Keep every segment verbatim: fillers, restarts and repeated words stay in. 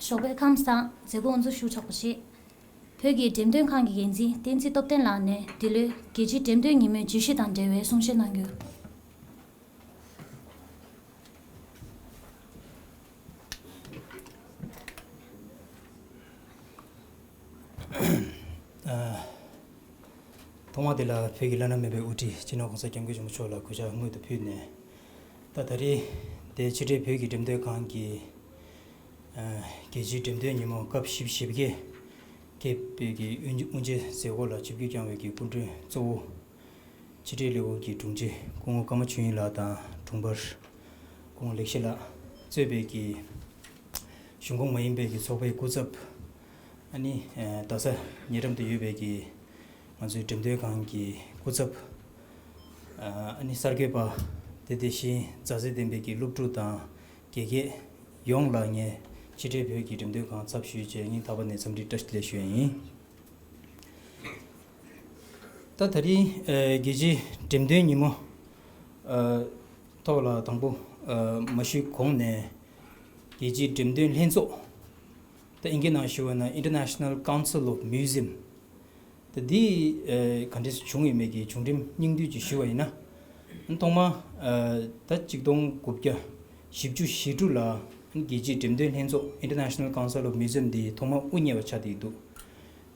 ཞོགས་པའི་ཁམས་བཟང་། མཛད་སྒོ་འགོ་འཛུགས་ཞུ་ཆོག་པ་ཞིག་བོད་ཀྱི་འགྲེམས་སྟོན་ཁང་གི་འགན་འཛིན་བསྟན་འཛིན་སྟོབས་ལྡན་ལགས་ནས་འདི་ལོའི་རྒྱལ་སྤྱིའི་འགྲེམས་སྟོན་ཉིན་མོའི་བརྗོད་གཞི་དང་འབྲེལ་བའི་གསུང་བཤད་གནང་རྒྱུ། ཐོག་མ་དེ་ལ་བོད་ཀྱི་བླ་ན་མེད་པའི་དབུ་ཁྲིད་སྤྱི་ནོར་༸གོང་ས་༸སྐྱབས་མགོན་ཆེན་པོ་མཆོག་ལ་གུས་ཕྱག་སྔོན་དུ་ཕུལ་ནས། ད་ད་རེས་དེ་ཕྱི་དྲིལ་བོད་ཀྱི་འགྲེམས་སྟོན་ཁང་གི་རྒྱལ་སྤྱིའི་འགྲེམས་སྟོན་ཉིན་མོ་སྐབས་བཞི་བཅུ་ཞེ་བརྒྱད་ཀྱི་བོད་ཀྱི་དབུ་འབྱེད་མཛད་སྒོ་ལ་ཆིབས་བསྒྱུར་བསྐྱངས་པའི་གི་སྐུ་མགྲོན་གཙོ་བོ། ཕྱི་དྲིལ་ལས་ཁུངས་ཀྱི་དྲུང་ཆེ་སྐུ་ངོ་ཀརྨ་ཆོས་དབྱིངས་ལགས་དང་དྲུང་འཕར་སྐུ་ངོ་ལེགས་བཤད་ལགས་གཙོས་པའི་གི་གཞུང་ཁོངས་མ་ཡིན་པའི་གི་ཚོགས་པའི་སྐུ་ཚབ། ཨ་ནི་རྡ་ས་ཉེ་འགྲམ་དུ་ཡོད་པའི་གི་ང་ཚོའི་འགྲེམས་སྟོན་ཁང་གི་སྐུ་ཚབ། ཨ་ནི་གསར་འགོད་པ། དེ་དེ་བཞིན་མཛའ་བརྩེ་ལྡན་པའི་གི་སློབ་ཕྲུག་དང་དགེ་རྒན་ཡོངས་ལ་ངས་ཕྱི་དྲིལ་བོད་ཀྱི་འགྲེམས་སྟོན་ཁང་ཚབ་ཞུས་བྱས་སྙིང་ཐག་པ་ནས་འཚམས་འདྲི་བཀྲ་ཤིས་བདེ་ལེགས་ཞུ་ཡ་ཡིན། ད་ད་རིང་རྒྱལ་སྤྱིའི་འགྲེམས་སྟོན་ཉིན་མོ་ཐོག་ལ་དང་པོ་མ་ཞུས་གོང་ནས་རྒྱལ་སྤྱིའི་འགྲེམས་སྟོན་ལྷན་ཚོགས། ད་ཨིན་སྐད་ནང་ཞུ་བ་ན་International Council of Museum། ད་འདི་ག་འདྲས་བྱུང་ཡོད་མེད་ཀྱི་བྱུང་རིམ་སྙིང་བསྡུས་ཅིག་ཞུ་བ་ཡིན་ན། ཐོག་མ་ད་གཅིག་སྟོང་དགུ་བརྒྱ་བཞི་བཅུ་ཞེ་དྲུག་ལ་རྒྱལ་སྤྱིའི་འགྲེམས་སྟོན་ལྷན་ཚོགས་International Council of Museum འདི་ཐོག་མ་དབུ་བརྙེས་པ་ཆགས་བསྡད་ཀྱི་འདུག་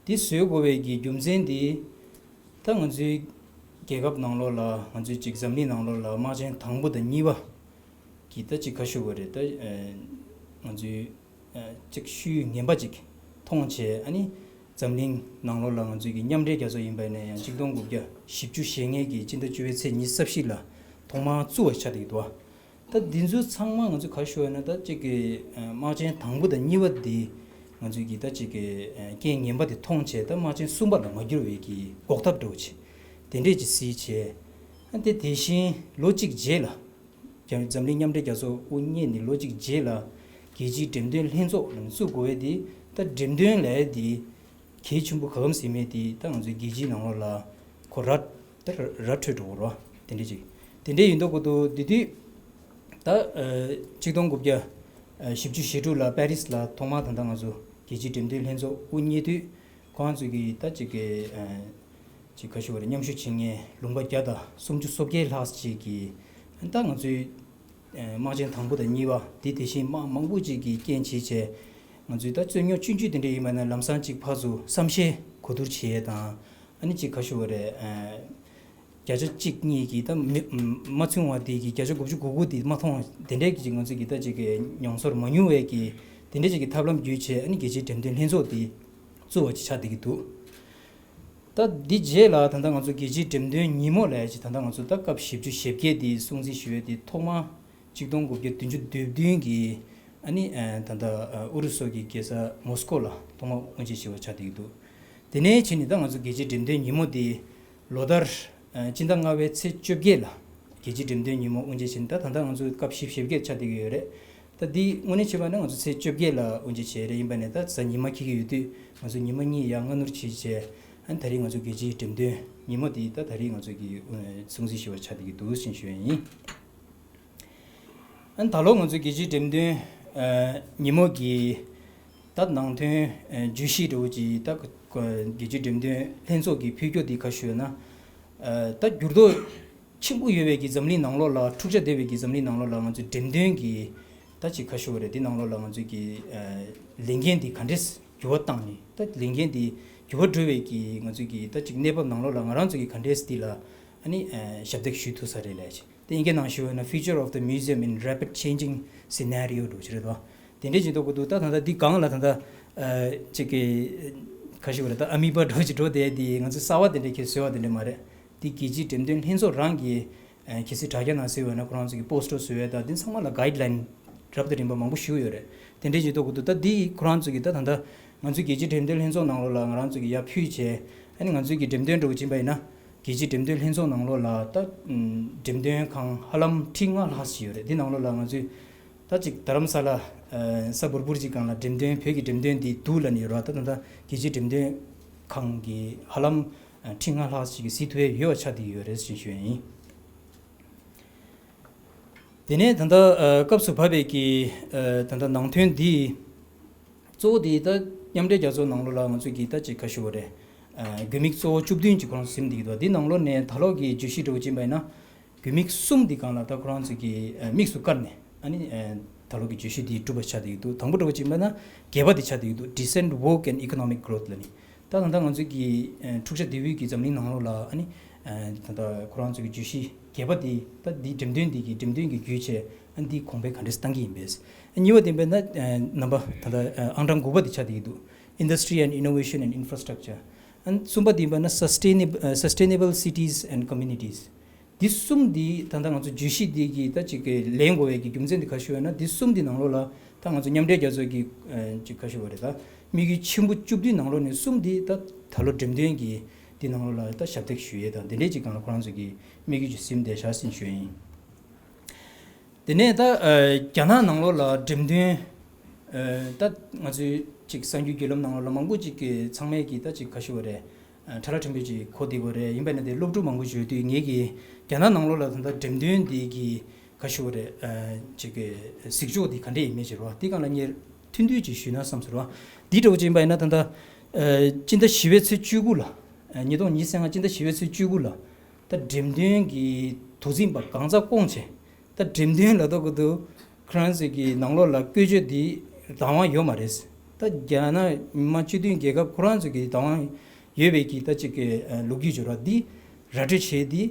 འདི་བཟོ་དགོས་པའི་གི་རྒྱུ་མཚན་འདི། ད་ང་ཚོའི་རྒྱལ་ཁབ་ནང་ལོགས་ལ་ང་ཚོའི་ཅིག་འཛམ་གླིང་ནང་ལོགས་ལ་དམག་ཆེན་དང་པོ་དང་གཉིས་པ་གི་ད་ཅིག་ག་ཞུ་དགོས་རེད། ད་ང་ཚོའི་ཅིག་ཤུལ་ངན་པ་ཅིག་མཐོང་བྱས། ཨ་ནི་འཛམ་གླིང་ནང་ལོགས་ལ་ང་ཚོའི་གི་མཉམ་འབྲེལ་རྒྱལ་ཚོགས་ཡིན་པ་ནས་ཡང་གཅིག་སྟོང་དགུ་བརྒྱ་བཞི་བཅུ་ཞེ་ལྔའི་གི་སྤྱི་ཟླ་བཅུ་པའི་ཚེས་ཉི་ཤུ་རྩ་བཞི་ལ་ཐོག་མར་བཙུགས་པ་ཆགས་བསྡད་ཀྱི་འདུག་ད་འདི་ཚོ་ཚང་མ་ང་ཚོས་ག་ཞུ་བ་ན་ད་ཅིག་གི་དམག་ཆེན་དང་པོ་དང་གཉིས་པ་འདི་ང་ཚོས་གི་ད་ཅིག་གི་རྐྱེན་ངན་པ་དེ་མཐོང་བྱས། ད་དམག་ཆེན་གསུམ་པ་ལ་མ་འགྱུར་བའི་གི་འགོག་ཐབས་འདྲ་བོ་ཅིག་དེ་འདྲས་ཅིག་གཟིགས་བྱས། ཨ་དེ་དེ་བཞིན་ལོ་གཅིག་རྗེས་ལ། རྒྱ་འཛམ་གླིང་མཉམ་འབྲེལ་རྒྱལ་ཚོགས་དབུ་བརྙེས་ནས་ལོ་གཅིག་རྗེས་ལ་རྒྱལ་སྤྱིའི་འགྲེམས་སྟོན་ལྷན་ཚོགས་ལ་བཙུགས་དགོས་པའི་དེ། ད་འགྲེམས་སྟོན་ལས་དེ་གལ་ཆེན་པོ་ག་གམ་ཟེར་མེད་དེ་ད་ང་ཚོའི་རྒྱལ་སྤྱིའི་ནང་ལོགས་ལ་ཁོ་ར་ད་ར་འཕྲོད་འགྲོ་གི་རེད་བ། དེ་འདྲ་ཅིག་དེ་འདྲ་ཡིན་མདོག་གི་འདུག་དེ་དུས་ད་ཆིག་སྟོང་དགུ་བརྒྱ་བཞི་བཅུ་ཞེ་དྲུག་ལ་པེ་རིས་ལ་ཐོག་མར་ད་ལྟ་ང་ཚོ་རྒྱལ་སྤྱིའི་འགྲེམས་སྟོན་ལྷན་ཚོགས་དབུ་བརྙེས་དུས། ཁོང་ཚོས་ཀྱིས་ད་ཅིག་གི་ཅིག་ག་ཞུ་བ་རེད། མཉམ་ཞུགས་བྱེད་མཁན་ལུང་པ་བརྒྱ་དང་སུམ་ཅུ་སོ་བརྒྱད་ལྷག་ཅིག་གིས་ད་ང་ཚོའི་དམག་ཆེན་དང་པོ་དང་གཉིས་པ་དེ་དེ་བཞིན་དམག་མང་པོ་ཅིག་གིས་རྐྱེན་བྱས་བྱས། ང་ཚོའི་ད་རྩོད་རྙོག་ཆུང་ཆུང་དེ་འདྲ་ཡིན་པ་ན་ལམ་སང་ཅིག་ཕར་ཚུར་བསམ་ཤེས་གོ་བསྡུར་བྱེད་ཡས་དང་། ཨ་ནི་ཅིག་ག་ཞུ་བ་རེད། བརྒྱ་ཆ་གཅིག་གཉིས་ཀྱིས་ད་མི་མ་ཚུད་པ་དེ་གི་བརྒྱ་ཆ་དགུ་བཅུ་གོ་དགུ་དེ་མ་མཐོང་བ་དེ་འདྲའི་གི་ཅིག་ང་ཚོས་ཀྱི་ད་ཅིག་གི་མྱོང་ཚོར་མ་མྱོང་བའི་གི་དེ་འདྲའི་ཅིག་གི་ཐབས་ལམ་བརྒྱུད་བྱས། ཨ་ནི་རྒྱལ་སྤྱིའི་འགྲེམས་སྟོན་ལྷན་ཚོགས་དེ་བཙུགས་པ་ཅིག་ཆགས་བསྡད་ཀྱི་འདུག་ད་འདི་རྗེས་ལ་ད་ལྟ་ང་ཚོ་རྒྱལ་སྤྱིའི་འགྲེམས་སྟོན་ཉིན་མོ་ལབ་ཡ་ཅིག་ད་ལྟ་ང་ཚོ་ད་སྐབས་བཞི་བཅུ་ཞེ་བརྒྱད་དེ་སྲུང་བརྩི་ཞུ་ཡས་དེ་ཐོག་མ་གཅིག་སྟོང་དགུ་བརྒྱ་བདུན་ཅུ་དོན་བདུན་གི་ཨ་ནི་ད་ལྟ་ཨུ་རུ་སུ་གི་རྒྱལ་ས་མོ་སི་ཀོ་ལ་ཐོག་མ་དབུ་འབྱེད་བྱས་པ་ཆགས་བསྡད་ཀྱི་འདུག་དེ་ནས་བྱས་ནས་ད་ང་ཚོ་རྒྱལ་སྤྱིའི་འགྲེམས་སྟོན་ཉིན་མོ་དེ་ལོ་ལྟར་སྤྱི་ཟླ་ལྔ་པའི་ཚེས་བཅོ་བརྒྱད་ལ་རྒྱལ་སྤྱིའི་འགྲེམས་སྟོན་ཉིན་མོ་དབུ་འབྱེད་བྱས་ནས། ད་ད་ལྟ་ང་ཚོ་སྐབས་བཞི་བཅུ་ཞེ་བརྒྱད་ཆགས་བསྡད་ཀྱི་ཡོད་རེད། ད་འདི་དངོས་གནས་བྱས་པ་ན་ང་ཚོ་ཚེས་བཅོ་བརྒྱད་ལ་དབུ་འབྱེད་བྱས་རེད། ཡིན་པ་ནས་ད་གཟའ་ཉི་མ་འཁེལ་གྱི་ཡོད་དུས་ང་ཚོ་ཉི་མ་གཉིས་ཡར་སྔ་སྣུར་བྱས་བྱས། ཨ་ནི་ད་རེས་ང་ཚོ་རྒྱལ་སྤྱིའི་འགྲེམས་སྟོན་ཉིན་མོ་དེ་ད་ད་རེས་ང་ཚོ་གི་སྲུང་བརྩི་ཞུ་བ་ཆགས་བསྡད་ཀྱི་འདུག་ཅེས་ཞུ་ཡ་ཡིན། ཨ་ནི་ད་ལོ་ང་ཚོའི་རྒྱལ་སྤྱིའི་འགྲེམས་སྟོན་ཉིན་མོ་གི་ད་ནང་དོན་བརྗོད་གཞི་འདྲ་བོ་ཅིག་ད་རྒྱལ་སྤྱིའི་འགྲེམས་སྟོན་ལྷན་ཚོགས་ཀྱི་འཕོ་འགྱུར་འདི་ག་ཞུ་ན། ད་འགྱུར་ལྡོག་ཆེན་པོ་ཡོད་པའི་གི་འཛམ་གླིང་ནང་ལོགས་ལ། འཁྲུག་ཆ་དོད་པའི་གི་འཛམ་གླིང་ནང་ལོགས་ལ་ང་ཚོའི་འགྲེམས་སྟོན་གྱི་ད་ཅིག་ག་ཞུ་བ་རེད། འདི་ནང་ལོགས་ལ་ང་ཚོའི་གི་ལས་འགན་འདི་ག་འདྲས་འགྱུར་བ་བཏང་ནས། ད་ལས་འགན་འདི་འགྱུར་བ་འགྲོ་བའི་གི་ང་ཚོའི་གི་ད་ཅིག་གནས་བབ་ནང་ལོགས་ལ་ང་རང་ཚོ་གི་ག་འདྲས་འདི་ལ་ཨ་ནི་ཞབས་འདེགས་ཞུ་ཐུབ་ས་རེད་ལབ་ཅིག་དེ་ཨིན་སྐད་ནང་ཞུ་བ་ན། Future of the Museum in Rapid Changing Scenario འདྲ་བོ་ཅིག་རེད་དོ། དེ་འདྲས་ཅིག་འདུག་གི་འདུག་ད་ད་ལྟ་འདི་སྒང་ལ་ད་ལྟ་ཅིག་གི་ག་ཞུ་བ་རེད། ད་ཨ་མི་པ་འདྲ་བོ་ཅིག་འགྲོ་བསྡད་དེ། ང་ཚོས་གསར་བ་དེ་འདྲས་ཁྱེར་བཟོས་པ་དེ་འདྲས་མ་རེད། འདི་རྒྱལ་སྤྱིའི་འགྲེམས་སྟོན་ལྷན་ཚོགས་རང་གིས་གལ་སྲིད་དྲ་རྒྱ་ནང་གཟིགས་པ་ན་ཁོ་རང་ཚོ་གི་པོ་སི་ཊར་བཟོ་ཡས་དང་འདི་ཚང་མ་ལ་གའིཌ་ལའིན་རབ་དང་རིམ་པ་མང་པོ་ཞིག་ཡོད་རེད། དེ་འདྲས་ཅིག་འདུག་གི་འདུག་ད་འདི་ཁོ་རང་ཚོ་གི་ད་ད་ལྟ་ང་ཚོའི་རྒྱལ་སྤྱིའི་འགྲེམས་སྟོན་ལྷན་ཚོགས་ནང་ལོགས་ལ་ང་རང་ཚོ་གི་ཡར་ཕུལ་བྱས། ཨ་ནི་ང་ཚོའི་གི་འགྲེམས་སྟོན་འདྲ་བོ་ཅིག་ཡིན་པ་ཡིན་ན། རྒྱལ་སྤྱིའི་འགྲེམས་སྟོན་ལྷན་ཚོགས་ནང་ལོགས་ལ་ད་འགྲེམས་སྟོན་ཁང་ཧ་ལམ་ཁྲི་ལྔ་ལྷག་ཅིག་ཡོད་རེད། འདི་ནང་ལོགས་ལ་ང་ཚོས་ད་ཅིག་རྡ་རམ་ས་ལ་ས་འབུར་འབུར་ཅིག་སྒང་ལ་འགྲེམས་སྟོན། བོད་ཀྱི་འགྲེམས་སྟོན་འདི་འདུག་ལབ་ནས་ཡོད་རེད་བ། ད་ད་ལྟ་རྒྱལ་སྤྱིའི་འགྲེམས་སྟོན་ཁང་གི་ཧ་ལམ་ཁྲི་ལྔ་ལྷག་ཅིག་གིས་གཟིགས་ཐུབ་ཡས་ཡོད་པ་ཆགས་བསྡད་ཡོད་རེད་ཅེས་ཞུ་ཡ་ཡིན། དེ་ནས་ད་ལྟ་སྐབས་སུ་བབས་པའི་གི་ད་ལྟ་ནང་དོན་འདི། གཙོ་བོ་དེ་ད་མཉམ་འབྲེལ་རྒྱལ་ཚོགས་ནང་ལོགས་ལ་ང་ཚོས་ཀྱི་ད་ཅིག་ག་ཞུ་བ་རེད། ཨ་དགོས་དམིགས་གཙོ་བོ་བཅུ་བདུན་ཅིག་ཁོ་རང་ཟིན་བསྡད་ཀྱི་འདུག་དེ་ནང་ལོགས་ནས་ད་ལོག་གི་བརྗོད་གཞི་འདྲ་བོ་ཅིག་ཡིན་པ་ཡིན་ན། དགོས་དམིགས་གསུམ་དེ་སྒང་ལ་ད་ཁོ་རང་ཚོས་ཀྱི་ཨ་དམིགས་སུ་བཀར་ནས་ཨ་ནི་ཨ་ད་ལོག་གི་བརྗོད་གཞི་དེ་གྲུབ་པ་ཆགས་བསྡད་ཀྱི་འདུག་དང་པོ་འདྲ་བོ་ཅིག་ཡིན་པ་ན་བརྒྱད་པ་དེ་ཆགས་བསྡད་ཀྱི་འདུག Decent work and economic growth ལབ་ནས། ད་ད་ལྟ་ང་ཚོས་ཀྱི་ཨ་འཁྲུག་ཆ་དེ་བོའི་གི་འཛམ་གླིང་ནང་ལོགས་ལ་ཨ་ནི་ཨ་ད་ལྟ་ཁོ་རང་ཚོའི་གི་བརྗོད་གཞི་བརྒྱད་པ་དེ་ད་འདི་འགྲེམས་སྟོན་འདི་གི་འགྲེམས་སྟོན་གྱི་བརྒྱུད་བྱས་ཨ་འདི་གོང་འཕེལ་ག་འདྲས་བཏང་གི་ཡིན་པས། གཉིས་པ་དེ་ཡིན་པ་ན་ཨ་རྣམ་པ་ད་ལྟ་ཨ་ཨང་གྲངས་དགུ་པ་དེ་ཆགས་བསྡད་ཀྱི་འདུག Industry and Innovation and Infrastructure. ཨ་གསུམ་པ་དེ་ཡིན་པ་ན་Sustainab- ཨ་Sustainable Cities and Communities. འདི་གསུམ་འདི་ད་ལྟ་ང་ཚོ་བརྗོད་གཞི་འདི་གི་ད་ཅིག་གི་ལེན་དགོས་པའི་གི་རྒྱུ་མཚན་འདི་ག་ཞུ་བ་ན། འདི་གསུམ་འདི་ནང་ལོགས་ལ་ད་ང་ཚོ་མཉམ་འབྲེལ་རྒྱལ་ཚོགས་ཀྱི་ཨ་ཅིག་ག་ཞུ་བ་རེད། ད་དམིགས་ཡུལ་ཆེན་པོ་བཅུ་བདུན་ནང་ལོགས་ནས་གསུམ་འདི་ད་ད་ལོ་འགྲེམས་སྟོན་གྱི་འདི་ནང་ལོགས་ལ་ད་ཞབས་འདེགས་ཞུ་ཡས་དང་དེ་འདྲའི་ཅིག་སྒང་ལ་ཁོ་རང་ཚོ་གི་དམིགས་ཡུལ་ཅིག་ཟིན་བསྡད་བཞག་ཟིན་ཞུ་ཡས་ཡིན། དེ་ནས་ད་ཨ་རྒྱ་ནག་ནང་ལོགས་ལ་འགྲེམས་སྟོན་ཨ་ད་ང་ཚོའི་ཅིག་གསར་འགྱུར་བརྒྱུད་ལམ་ནང་ལོགས་ལ་མང་པོ་ཅིག་གི་ཚང་མས་ཀྱི་ད་ཅིག་ག་ཞུ་བ་རེད། ཨ་ཁྲ་ལ་ཕྲན་བུ་ཅིག་གོ་བདེ་བ་རེད། ཡིན་པ་ན་དེ་སློབ་ཕྲུག་མང་པོ་ཞིག་ཡོད་དུས་ངེད་ཀྱིས་རྒྱ་ནག་ནང་ལོགས་ལ་ད་ལྟ་འགྲེམས་སྟོན་འདི་གི་ག་ཞུ་བ་རེད། ཨ་ཅིག་གི་གཟིགས་ཕྱོགས་འདི་ག་འདྲས་ཡིན་མིན་ཞེས་རོ། འདི་སྒང་ལ་ངས་ཐུང་ཐུང་ཅིག་ཞུས་ན་བསམ་ཟེར་བ། འདི་འདྲ་བོ་ཅིག་ཡིན་པ་ཡིན་ན་ད་ལྟ་ཨ་སྤྱི་ཟླ་བཞི་པའི་ཚེས་བཅུ་དགུ་ལ་ཨ་ཉིས་སྟོང་ཉི་ཤུ་རྩ་ལྔ་སྤྱི་ཟླ་བཞི་པའི་ཚེས་བཅུ་དགུ་ལ་ད་འགྲེམས་སྟོན་གྱི་དུས་ཟིན་པ་གང་ཚ་བསྐོང་བྱས། ད་འགྲེམས་སྟོན་ལ་ད་གོ་དུ་ཁོ་རང་ཚོའི་གི་ནང་ལོགས་ལ་བཀོལ་སྤྱོད་འདི་བདག་དབང་ཡོད་མ་རེད། ད་རྒྱ་ནག་མི་དམངས་སྤྱི་མཐུན་རྒྱལ་ཁབ་ཁོ་རང་ཚོའི་གི་བདག་དབང་ཡོད་པའི་གི་ད་ཅིག་གི་ཨ་ལོ་རྒྱུས་སྦྱོར་བ་འདི་ར་སྤྲོད་བྱས་འདི་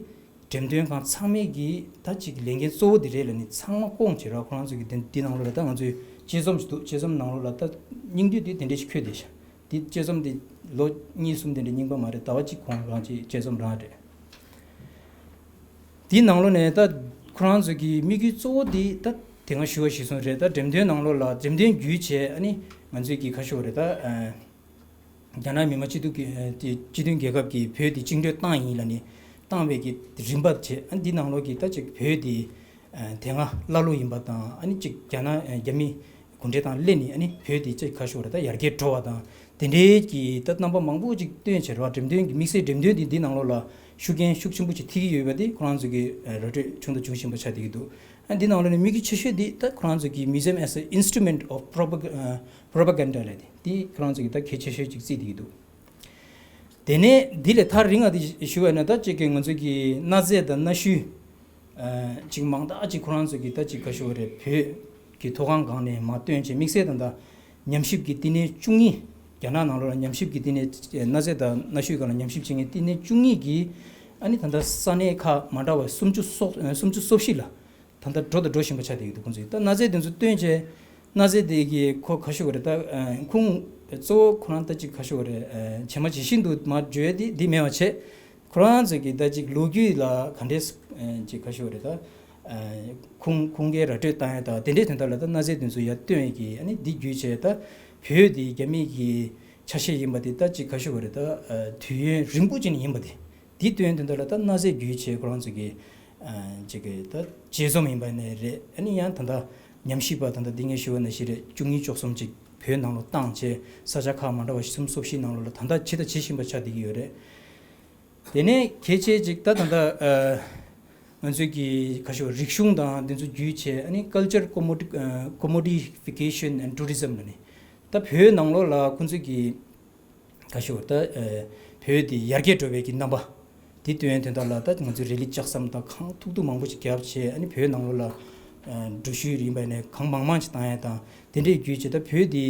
འགྲེམས་སྟོན་ཁང་ཚང་མས་གི་ད་ཅིག་ལས་འགན་གཙོ་བོ་འདི་རེད་ལབ་ནས་ཚང་མ་བསྐོང་བྱས་ར། ཁོ་རང་ཚོའི་གི་འདི་འདི་ནང་ལོགས་ལ་ད་ང་ཚོའི་དཔྱད་རྩོམ་ཞིག་འདུག་དཔྱད་རྩོམ་ནང་ལོགས་ལ་ད་སྙིང་བསྡུས་འདི་དེ་འདྲས་ཞིག་འཁོད་བསྡད་ཤག་འདི་དཔྱད་རྩོམ་འདི་ལོ་གཉིས་གསུམ་དེ་འདྲ་རྙིང་པ་མ་རེད། ཟླ་བ་གཅིག་གོང་རང་གི་དཔྱད་རྩོམ་རང་རེད། དེའི་ནང་ལོགས་ནས་ད་ཁོ་རང་ཚོ་གི་དམིགས་ཡུལ་གཙོ་བོ་དེ་ད་དེ་སྔ་ཞུ་བ་ཞིག་སོང་རེད། ད་འགྲེམས་སྟོན་ནང་ལོགས་ལ་འགྲེམས་སྟོན་བརྒྱུད་བྱས་ཨ་ནི་ང་ཚོས་ཀྱི་ཁ་ཤོ་རེད། ད་རྒྱ་ནག་མི་དམངས་སྤྱི་འཐུས་ཀྱི་སྤྱི་མཐུན་རྒྱལ་ཁབ་ཀྱིས་བོད་དེ་བཅིངས་འགྲོལ་བཏང་ཡིན་ལ་ནི་བཏང་བའི་གི་རིམ་པ་བྱས། ཨ་འདི་ནང་ལོགས་ཀྱི་ད་ཅིག་བོད་དེ་དེ་སྔ་ཀླ་ཀློ་ཡིན་པ་དང་ཨ་ནི་ཅིག་རྒྱ་ནག་རྒྱ་མི་གུང་ཁྲན་ཏང་སླེབས་ནས་ཨ་ནི་བོད་དེ་ཅིག་ཁ་ཤོར་བ་དང་ཡར་རྒྱས་འགྲོ་བ་དང་དེ་འདྲའི་གི་ད་རྣམ་པ་མང་པོ་ཅིག་སྟོན་བྱས་རེད་བ། འགྲེམས་སྟོན་གྱི་དམིགས་བསལ་འགྲེམས་སྟོན་དེ་འདི་ནང་ལོགས་ལ་ཤུགས་རྐྱེན་ཤུགས་ཆེན་པོ་ཅིག་ཐེབས་ཀྱི་ཡོད་པ་དེ་ཁོ་རང་ཚོ་གི་ར་སྤྲོད་བྱུང་དང་འབྱུང་བཞིན་པ་ཆགས་བསྡད་ཀྱི་འདུག་ཨ་འདི་ནང་ལོགས་ནས་དམིགས་ཡུལ་ཆེ་ཤོས་དེ་ད་ཁོ་རང་ཚོ་གི་Museum as an Instrument of Propag- Propaganda ལབ་དེ་འདི་ཁོ་རང་ཚོ་གི་ད་གལ་ཆེ་ཤོས་ཅིག་བརྩིས་བསྡད་ཀྱི་འདུག་དེ་ནས་འདི་ལས་ཐག་རིང་བ་དེ་ཞུ་བ་ཡིན་ན་ད་ཅིག་གི་ང་ཚོ་གི་གནའ་རྫས་དང་གནའ་ཤུལ་ཅིག་མང་དག་ཅིག་ཁོ་རང་ཚོ་གི་ད་ཅིག་ག་ཞུ་བ་རེད། བོད་ཀྱི་ཐོག་ཁང་སྒང་ནས་མར་བཏོན་བྱས་དམིགས་བསལ་དང་ད་ཉམས་ཞིབ་ཀྱི་བསྟི་གནས་བཅུ་གཉིས། རྒྱ་ནག་ནང་ལོགས་ལ་ཉམས་ཞིབ་ཀྱི་བསྟི་གནས་གནའ་རྫས་དང་གནའ་ཤུལ་སྒང་ལ་ཉམས་ཞིབ་བྱེད་མཁན་བསྟི་གནས་བཅུ་གཉིས་ཀྱིས་ཨ་ནི་ད་ལྟ་ས་གནས་ཁག་མ་འདྲ་བ་སུམ་ཅུ་སོ་སུམ་ཅུ་སོ་བཞི་ལ་ད་ལྟ་འགྲོ་དང་འགྲོ་བཞིན་པ་ཆགས་བསྡད་ཡོད་འདུག་ཁོང་ཚོས་ད་གནའ་རྫས་དེ་ཚོ་བཏོན་བྱས་གནའ་རྫས་དེ་གི་ཁོ་ག་ཞུ་བ་རེད། ད་ཁུངས་གཙོ་བོ་ཁོ་རང་ད་ཅིག་ག་ཞུ་བ་རེད། ཇེ་མ་ཇེ་ཞན་དུ་མར་འགྲོ་ཡ་དེ་འདི་མེད་པ་བྱས། ཁོ་རང་ཚོ་གི་ད་ཅིག་ལོ་རྒྱུས་ལ་ག་འདྲས་ཅིག་ག་ཞུ་བ་རེད། ད་ཁུངས་ཁུངས་སྐྱེལ་ར་སྤྲོད་བཏང་ཡ་ད་དེ་འདྲའི་དོན་དག་ལ་ད་གནའ་རྫས་དེ་ཚོ་ཡར་བཏོན་ཡ་གི་ཨ་ནི་འདི་བརྒྱུད་བྱས་ད་བོད་དེ་རྒྱ་མི་གི་ཆ་ཤས་ཡིན་པ་དེ་ད་ཅིག་ག་ཞུ་བ་རེད། ད་དུས་ཡུན་རིང་པོ་ཅིག་ནས་ཡིན་པ་དེ། འདི་སྟོན་དོན་དག་ལ་ད་གནའ་རྫས་བརྒྱུད་བྱས་ཁོ་རང་ཚོ་གི་ཅིག་གི་ད་དཔྱད་རྩོམ་ཡིན་པ་ནས་རེད། ཨ་ནི་ཡང་ད་ལྟ་ཉམས་ཞིབ་པ་ད་ལྟ་འདི་ངས་ཞུ་བ་ནང་བཞིན་རེད། བཅུ་གཉིས་བཅུ་གསུམ་ཅིག་བོད་ནང་ལོགས་བཏང་བྱས་ས་ཆ་ཁག་མ་འདྲ་བ་སུམ་ཅུ་སོ་བཞི་ནང་ལོགས་ལ་ད་ལྟ་བྱེད་ད་བྱེད་བཞིན་པ་ཆགས་བསྡད་ཀྱི་ཡོད་རེད། དེ་ནས་གལ་ཆེ་ཅིག་ད་ད་ལྟ་ང་ཚོའི་གི་ག་ཞུ་རིག་གཞུང་དང་འདི་ཚོ་བརྒྱུད་བྱས་ཨ་ནི་Culture Commodi- Commodification and Tourism ལ་ནི་ད་བོད་ནང་ལོགས་ལ་ཁོང་ཚོས་གི་ག་ཞུ་ད་བོད་དེ་ཡར་རྒྱས་འགྲོ་བའི་གི་རྣམ་པ་དེ་སྟོན་དོན་དག་ལ་ད་ང་ཚོས་རི་ལི་ལྕགས་ཟམ་དང་ཁང་ཐུག་ཐུག་མང་པོ་ཞིག་བརྒྱབ་བྱས་ཨ་ནི་བོད་ནང་ལོགས་ལ་འགྲུལ་བཞུད་ཡིན་པ་ནས་གང་མང་མང་ཞིག་བཏང་ཡ་དང་དེ་འདྲའི་བརྒྱུད་བྱས་ད་བོད་དེ་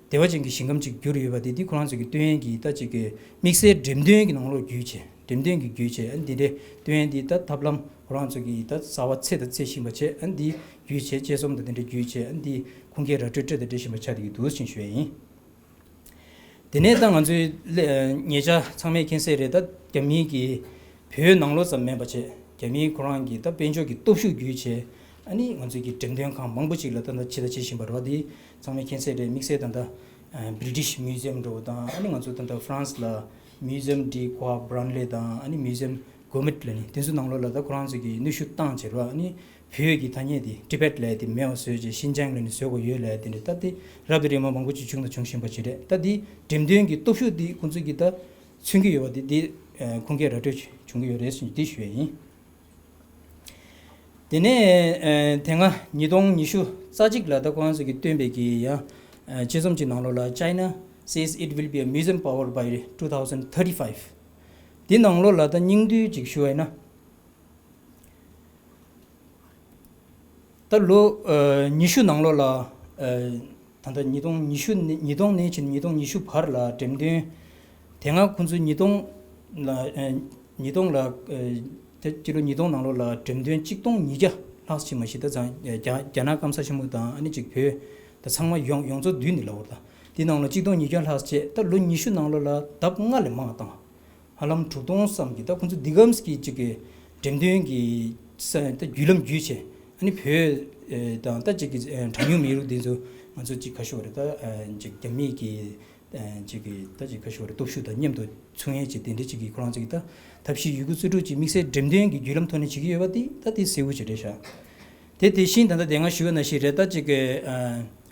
བདེ་བ་ཅན་གྱི་ཞིང་ཁམས་ཅིག་གྱུར་ཡོད་པ་དེ་འདི་ཁོ་རང་ཚོ་གི་སྟོན་ཡན་གྱི་ད་ཅིག་གི་དམིགས་བསལ་འགྲེམས་སྟོན་གྱི་ནང་ལོགས་བརྒྱུད་བྱས་འགྲེམས་སྟོན་གྱི་བརྒྱུད་བྱས་ཨ་ནི་འདི་འདྲའི་སྟོན་ཡན་འདི་ད་ཐབས་ལམ་ཁོ་རང་ཚོ་གི་ད་གསར་བ་ཚད་དང་ཚད་བཞིན་པ་བྱས་ཨ་ནི་འདི་བརྒྱུད་བྱས་དཔྱད་རྩོམ་དང་དེ་འདྲ་བརྒྱུད་བྱས་ཨ་ནི་འདི་ཁུངས་སྐྱེལ་ར་སྤྲོད་སྤྲད་དང་འབྲེལ་བཞིན་པ་ཆགས་བསྡད་ཀྱི་འདུག་ཅེས་ཞུ་ཡ་ཡིན། དེ་ནས་ད་ང་ཚོའི་ལས་ཉེ་ཆར་ཚང་མས་མཁྱེན་གསལ་རེད། ད་རྒྱ་མིའི་གི་བོད་ནང་ལོགས་ཙམ་མིན་པ་བྱས་རྒྱ་མིའི་ཁོ་རང་གི་ད་དཔལ་འབྱོར་གྱི་སྟོབས་ཤུགས་བརྒྱུད་བྱས་ཨ་ནི་ང་ཚོའི་གི་འགྲེམས་སྟོན་ཁང་མང་པོ་ཅིག་ལ་ད་ད་ཕྱི་ད་ཕྱི་བཞིན་པ་རེད་བ། དེ་ཚང་མས་མཁྱེན་གསལ་རེད། དམིགས་བསལ་ད་ད་British Museum འགྲོ་བ་དང་ཨ་ནི་ང་ཚོ་ད་ད་France ལ་Museum de Quai Branly དང་ཨ་ནི་Museum Gourmet ལ་ནི་དེ་ཚོ་ནང་ལོགས་ལ་ད་ཁོ་རང་ཚོ་གི་ནུས་ཤུགས་བཏང་བྱས་རེད་བ། ཨ་ནི་བོད་ཀྱི་ཐ་སྙད་དེ་ཊི་བེཊ་ལབ་ཡ་དེ་མེད་པ་བཟོས་རྗེས་ཤིན་ཅང་ལབ་ནས་བཟོ་དགོས་ཡོད་ལབ་ཡ་དེ་འདྲ་ད་དེ་རབ་དང་རིམ་པ་མང་པོ་ཅིག་བྱུང་དང་འབྱུང་བཞིན་པ་ཅིག་རེད། ད་དེ་འགྲེམས་སྟོན་གྱི་སྟོབས་ཤུགས་དེ་ཁོང་ཚོས་ཀྱིས་ད་མཚོན་གྱི་ཡོད་པ་དེ་དེ་ཁུངས་སྐྱེལ་ར་སྤྲོད་བྱུང་གི་ཡོད་རེད་ཟེར་ནས་དེ་ཞུ་ཡ་ཡིན། དེ་ནས་དེ་སྔ་ཉིས་སྟོང་ཉི་ཤུ་རྩ་གཅིག་ལ་ད་ཁོང་ཚོས་ཀྱིས་བཏོན་པའི་གི་ཡང་ ཨ་དཔྱད་རྩོམ་གྱི་ནང་ལོགས་ལ་China says it will be a museum power by two thousand thirty-five། དེ་ནང་ལོགས་ལ་ད་སྙིང་བསྡུས་ཅིག་ཞུ་བ་ཡིན་ན། ད་ལོ་ཨ་ཉི་ཤུ་ནང་ལོགས་ལ། ཨ་ད་ལྟ་ཉིས་སྟོང་ཉི་ཤུ་ནས་ཉིས་སྟོང་ནས་བྱས་ནས་ཉིས་སྟོང་ཉི་ཤུ་བར་ལ་འགྲེམས་སྟོན། དེ་སྔ་ཁོང་ཚོས་ཉིས་སྟོང་ལ་ཨ་ཉིས་སྟོང་ལ་ཨ་དེ་སྤྱི་ལོ་ཉིས་སྟོང་ནང་ལོགས་ལ་འགྲེམས་སྟོན་ཆིག་སྟོང་ཉིས་བརྒྱ་ལྷག་ཅིག་མ་གཞི་ད་ཙང་རྒྱ་རྒྱ་ནག་སྐམ་ས་ཆེན་མོ་དང་ཨ་ནི་ཅིག་བོད་ད་ཚང་མ་ཡོངས་ཡོངས་རྫོགས་བསྡུས་ནས་ལབ་པ་རེད། ད་དེ་ནང་ལ་ཆིག་སྟོང་ཉིས་བརྒྱ་ལྷག་བྱས། ད་ལོ་ཉི་ཤུ་ནང་ལོགས་ལ་ལྡབ་ལྔ་ལས་མང་བ་བཏང་། ཧ་ལམ་དྲུག་སྟོང་ཙམ་གྱི་ད་ཁོང་ཚོ་འདི་གམ་གྱི་ཅིག་གི་འགྲེམས་སྟོན་གྱི་ས་ད་བརྒྱུད་ལམ་བརྒྱུད་བྱས། ཨ་ནི་བོད་ཨེ་དང་ད་ཅིག་གི་ཨེ་གྲངས་ཉུང་མི་རིགས་འདི་ཚོ་ང་ཚོ་ཅིག་ག་ཤོད་རེད། ད་ཨེ་ཅིག་རྒྱ་མིའི་གི་ཨེ་ཅིག་གི་ད་ཅིག་ག་ཤོད་རེད། སྟོབས་ཤུགས་དང་མཉམ་དུ་ཚུགས་ཡས་ཅིག་དེ་འདྲའི་ཅིག་གི་ཁོ་རང་ཚོ་གི་ད་ཐབས་ཤེས་ཡོད་རྒུ་རྩལ་སྤྲུགས་ཅིག་དམིགས་བསལ་འགྲེམས་སྟོན་གྱི་བརྒྱུད་ལམ་ཐོག་ནས་བྱེད་ཀྱི་ཡོད་པ་དེ་ད་དེ་གསལ་པོ་ཅིག་རེད་ཤག་དེ་དེ་བཞིན་ད་ལྟ་དེ་སྔ་ཞུས་པ་ནང་བཞིན་རེད། ད་ཅིག་གི་ཨ་